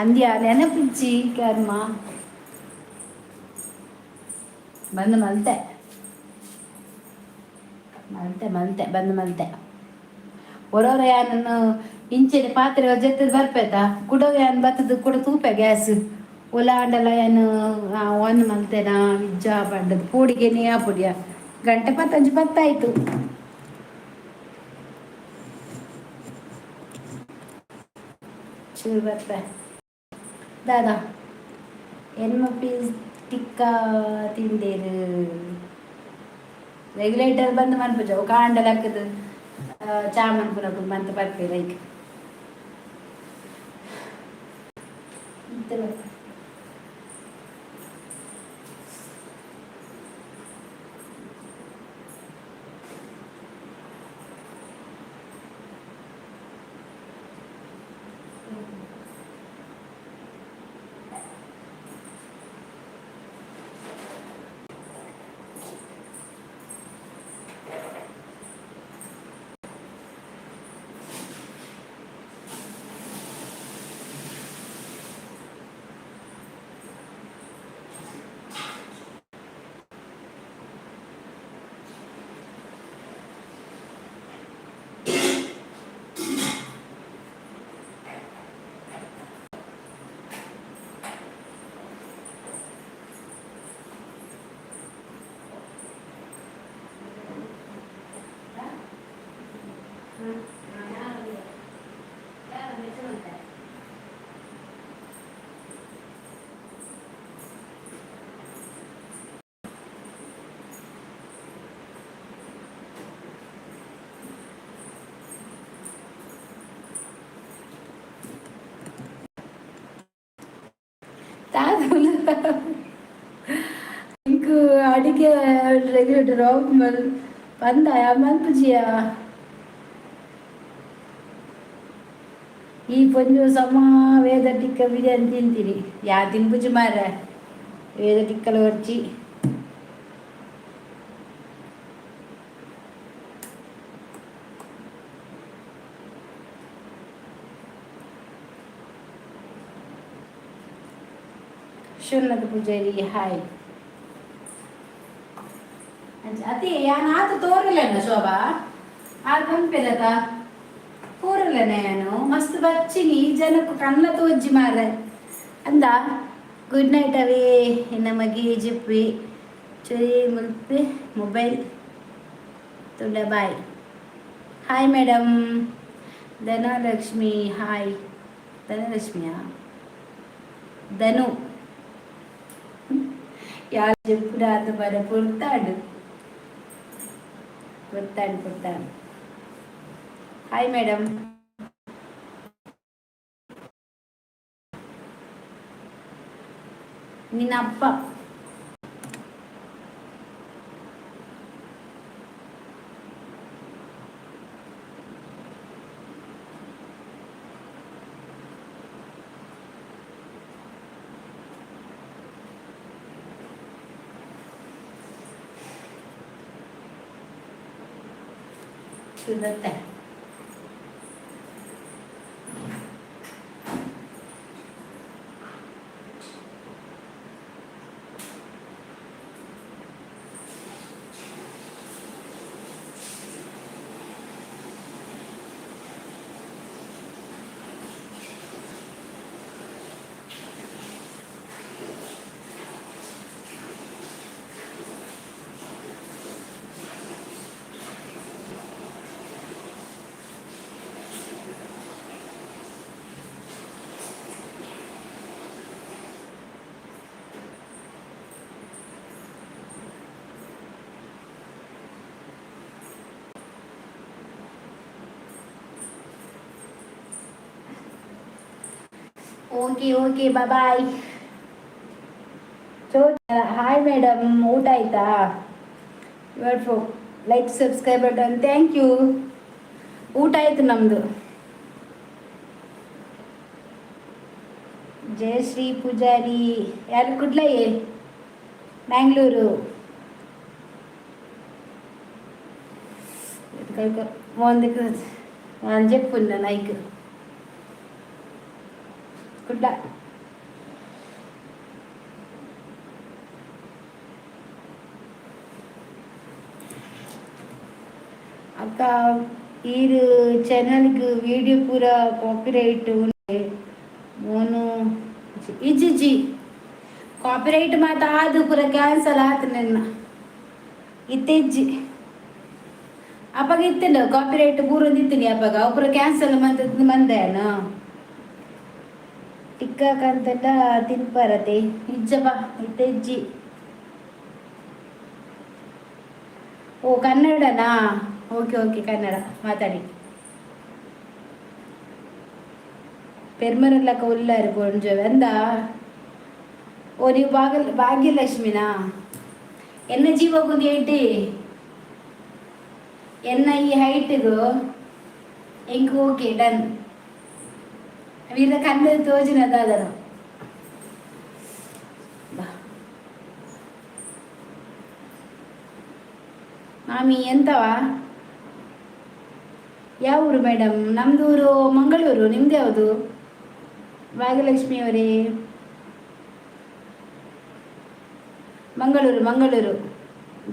ಅಂದ್ಯ ನೆನಪಿಜ್ಜಿ ಕರ್ಮ ಬಂದು ಮಲ್ತೆ ಮಲ್ತೆ ಮಲ್ತೆ ಬಂದು ಮಲ್ತೆ. ಒರೋರ ಯಾನನ್ನು ಇಂಚೆನೆ ಪಾತ್ರೆ ಜೆತ್ತದ್ ಬರ್ಪೇತ ಕುಡ ಯಾನ್ ಬತ್ತದ ಕುಡ ತೂಪೆ ಗ್ಯಾಸ್ ಒಲ ಆಂಡಲ ಯಾನ್ ಆನ್ ಮಲ್ತೆನಾ ಇಜ್ಜಾ ಪಂಡದ್ ಪೋಡಿಗೆನೇ ಆಪುಡಿಯ. ಗಂಟೆ ಪತ್ತೊಂಜಿ ಪತ್ತಾಯ್ತು. ಚೂರು ಬರ್ಪೆ. ದಾದಾ ಎನ್ಮ ಪೀಸ್ ಟಿಕ್ಕ ತಿಂದೇರು. ರೆಗ್ಯುಲೇಟರ್ ಬಂದ್ ಮನ್ಪುಜ ಕಾಂಡ ಲಕ್ಕದು ಚಾ ಮನ್ಪುನಕುಲು ಮಂತ್ ಪರ್ಪೆರ್ ಲೈಕ್. ಇಂಕ್ ಅಡಿಗೆ ರೆಗ್ಯುಲೇಟರ್ ಆಫ್ ಮಲ್ ಬಂದಾಯ ಮಲ್ಪುಜಿಯ. ಈ ಪೊಂಜು ಸಮ ವೇದ ಟಿಕ್ಕ ಬಿರಿಯಾನಿ ತಿಂತೀನಿ. ಯಾ ತಿನ್ಪುಜಿ ಮಾರ್ರೆ ವೇದ ಟಿಕ್ಕಲ ಒರ್ಚಿ. ವಿಶ್ವನಾಥ ಪೂಜಾರಿ ಹಾಯ್. ಅತಿ ಯಾನ್ ಆತ ತೋರಲೇನ ಶೋಭಾ ಆರ್ ಪನ್ಪೆದತ ಪೂರಲೇನ ಯಾನು ಮಸ್ತ್ ಬಚ್ಚಿನಿ ಈ ಜನಕ್ಕು ಕಣ್ಣ ತೋಜ್ಜಿ ಮಾರ್ರೆ ಅಂದ. ಗುಡ್ ನೈಟ್ ಅವೇ. ಎನ್ನ ಮಗೆ ಜಿಪ್ಪಿ ಚೊರಿ ಮುಲ್ಪಿ ಮೊಬೈಲ್ ತುಂಡ. Bye. Hi madam. Dhanalakshmi hi. ಧನಲಕ್ಷ್ಮಿಯಾ? ಧನು ಯಾರು ಜೆಪ್ಪುಡಾತ ಬರ ಪೊರ್ತಾಂಡು ಪೊರ್ತಾಂಡು ಪೊರ್ತಾಂಡು. Hi madam. ನಿನ್ನ ಅಪ್ಪ. ಸುಂದತ್ತೆ. Okay okay, bye. So hi madam, ಊಟ ಆಯ್ತಾ? Your flow like, subscriber done, thank you. ಊಟ ಆಯ್ತು ನಮ್ಮದು. ಜಯಶ್ರೀ ಪೂಜಾರಿ ಯಾರು? ಕುಡ್ಲಯ್ಯೇ, ಬ್ಯಾಂಗ್ಳೂರು. ಒಂದು చెప్పు లైక్ ಕುಡ್ಲ. ಅಕ್ಕ, ಈ ಚಾನಲ್ಗೆ ವಿಡಿಯೋ ಪೂರ ಕಾಪಿರೈಟ್ ಮೋನು ಇಜ್ಜಿ. ಕಾಪಿರೈಟ್ ಮಾತ ಅದು ಪೂರ ಕ್ಯಾನ್ಸಲ್ ಆತು ನನ್ನ. ಇತ್ತೆಜ್ಜಿ, ಅಪ್ಪಗ ಇತ್ತಿಲ್ಲ ಕಾಪಿರೈಟ್ ಪೂರೊಂದಿತ್ತೀನಿ. ಅಪ್ಪಗ ಅವು ಪೂರ ಕ್ಯಾನ್ಸಲ್ ಮಂತ್ ಮಂದೇನ. ಟಿಕ್ಕಕಂತಂಡ ತಿನ್ಪರತೆ ಇಜ್ಜಪ್ಪ, ಇತ್ತೆಜ್ಜಿ. ಓ, ಕನ್ನಡನಾ? ಓಕೆ ಓಕೆ, ಕನ್ನಡ ಮಾತಾಡಿ. ಪೆರ್ಮರಲ್ಲಕ್ಕ ಉಲ್ಲಾರು ಕೊಂಚ ಎಂದ. ಓ, ನೀವು ಭಾಗ್ಯಲಕ್ಷ್ಮಿನಾ? ಎನ್ನ ಜೀವಕ್ಕೊಂದು ಏಟಿ ಎನ್ನ ಈ ಹೈಟ್ಗೂ ಎಂಕ್. Okay, done. ವೀರ ಕಣ್ಣು ತೋಜಿನ ದಾದನು. ಬಾ ಮಾಮಿ. ಎಂತವಾ? ಯಾವ ಊರು ಮೇಡಮ್? ನಮ್ಮದು ಊರು ಮಂಗಳೂರು. ನಿಮ್ದು ಯಾವುದು ಭಾಗ್ಯಲಕ್ಷ್ಮಿ ಅವರೇ? ಮಂಗಳೂರು, ಮಂಗಳೂರು.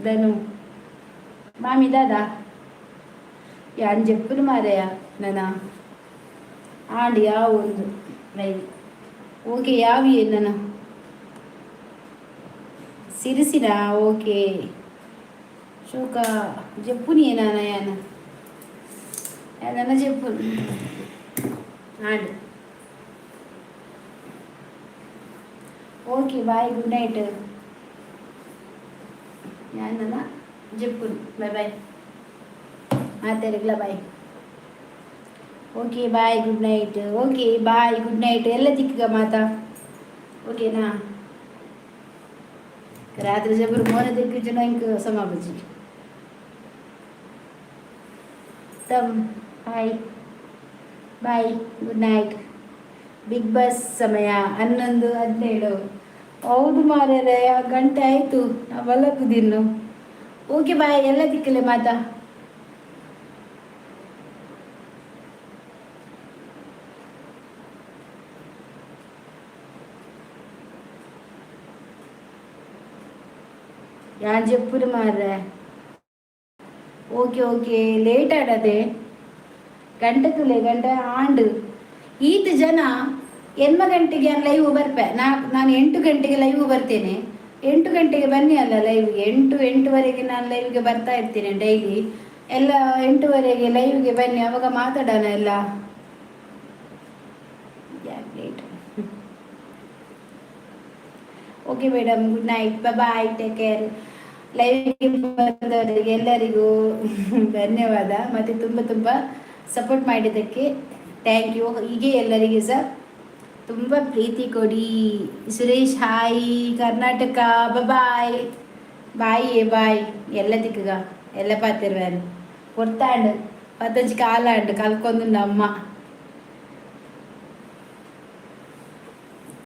ಧನು ಮಾಮಿ ದಾದಾ ಯಾನ್ ಜೆಪ್ಪುನು ಮಾರಯ ನನ್ನ ಆಂಡ್ ಯಾವ ಒಂದು ಲೈವ್. ಓಕೆ, ಯಾವ ನನ್ನ ಸಿರಿಸಿನ? ಓಕೆ, ಶೋಕ ಜೆಪ್ಪುನಿ ನಾನ ಯಾನ ನನ್ನ Jeppu and. Okay, bye, good night. ಯಾನ್ ನನ್ನ ಜೆಪ್ಪುನು. ಬಾಯ್ ಬಾಯ್ ಮಾತಾಡಿಗ್ಲ. Bye. Okay, bye, good night. Okay, bye, good night. ಎಲ್ಲ ತಿಕ್ಕ ಮಾತಾ. ಓಕೆನಾ? ರಾತ್ರಿ ಜಬರು ಮೋನ ದಿಕ್ಕು ಜನ ಇಂಕ ಸಮಾಪಜಿ ತಮ್. Hi, bye, good night. Big Boss ಸಮಯ 11:17. ಹೌದು ಮಾರ್ರೆ, ಆ ಗಂಟೆ ಆಯಿತು, ನಾವು ಮಲಗುದಿನ್ನು. Okay, boy. ಎಲ್ಲ ದಿಕ್ಕಲೆ ಮಾತಾ. ಯಾನ್ ಜೆಪ್ಪುನು ಮಾರ್ರೆ. ಓಕೆ ಓಕೆ, ಲೇಟ್ ಆಡದೆ ಗಂಟೆ ತುಲೆ ಗಂಟೆ ಆಂಡ್. ಈತ ಜನ 8 ಗಂಟೆಗೆ ಲೈವ್ ಬರ್ಪೆ. ನಾನು 8 ಗಂಟೆಗೆ ಲೈವ್ ಬರ್ತೇನೆ. 8 ಗಂಟೆಗೆ ಬನ್ನಿ ಅಲ್ಲ ಲೈವ್ಗೆ. 8, 8:30ಗೆ ನಾನು ಲೈವ್ಗೆ ಬರ್ತಾ ಇರ್ತೀನಿ ಡೈಲಿ. ಎಲ್ಲ 8:30ಗೆ ಲೈವ್ಗೆ ಬನ್ನಿ, ಅವಾಗ ಮಾತಾಡೋಣ ಎಲ್ಲ. Late. Okay madam, good night, bye, take care. ಲೈವ್ಗೆ ಬಂದವರಿಗೆ ಎಲ್ಲರಿಗೂ ಧನ್ಯವಾದ ಮತ್ತು ತುಂಬ ತುಂಬ ಸಪೋರ್ಟ್ ಮಾಡಿದ್ದಕ್ಕೆ thank you. ಹೀಗೆ ಎಲ್ಲರಿಗೆ ಸಹ. ತುಂಬ ಪ್ರೀತಿ ಕೊಡಿ. Suresh hi, Karnataka bye bye ಏ ಬಾಯ್. ಎಲ್ಲ ತಿಕ್ಕಗ ಎಲ್ಲ ಪಾತಿರ್ವೇನು ಕೊಡ್ತಾಂಡು ಪತ್ತಂಜಿ ಕಾಲ ಅಂಡು ಕಲ್ಕೊಂದು ಅಮ್ಮ.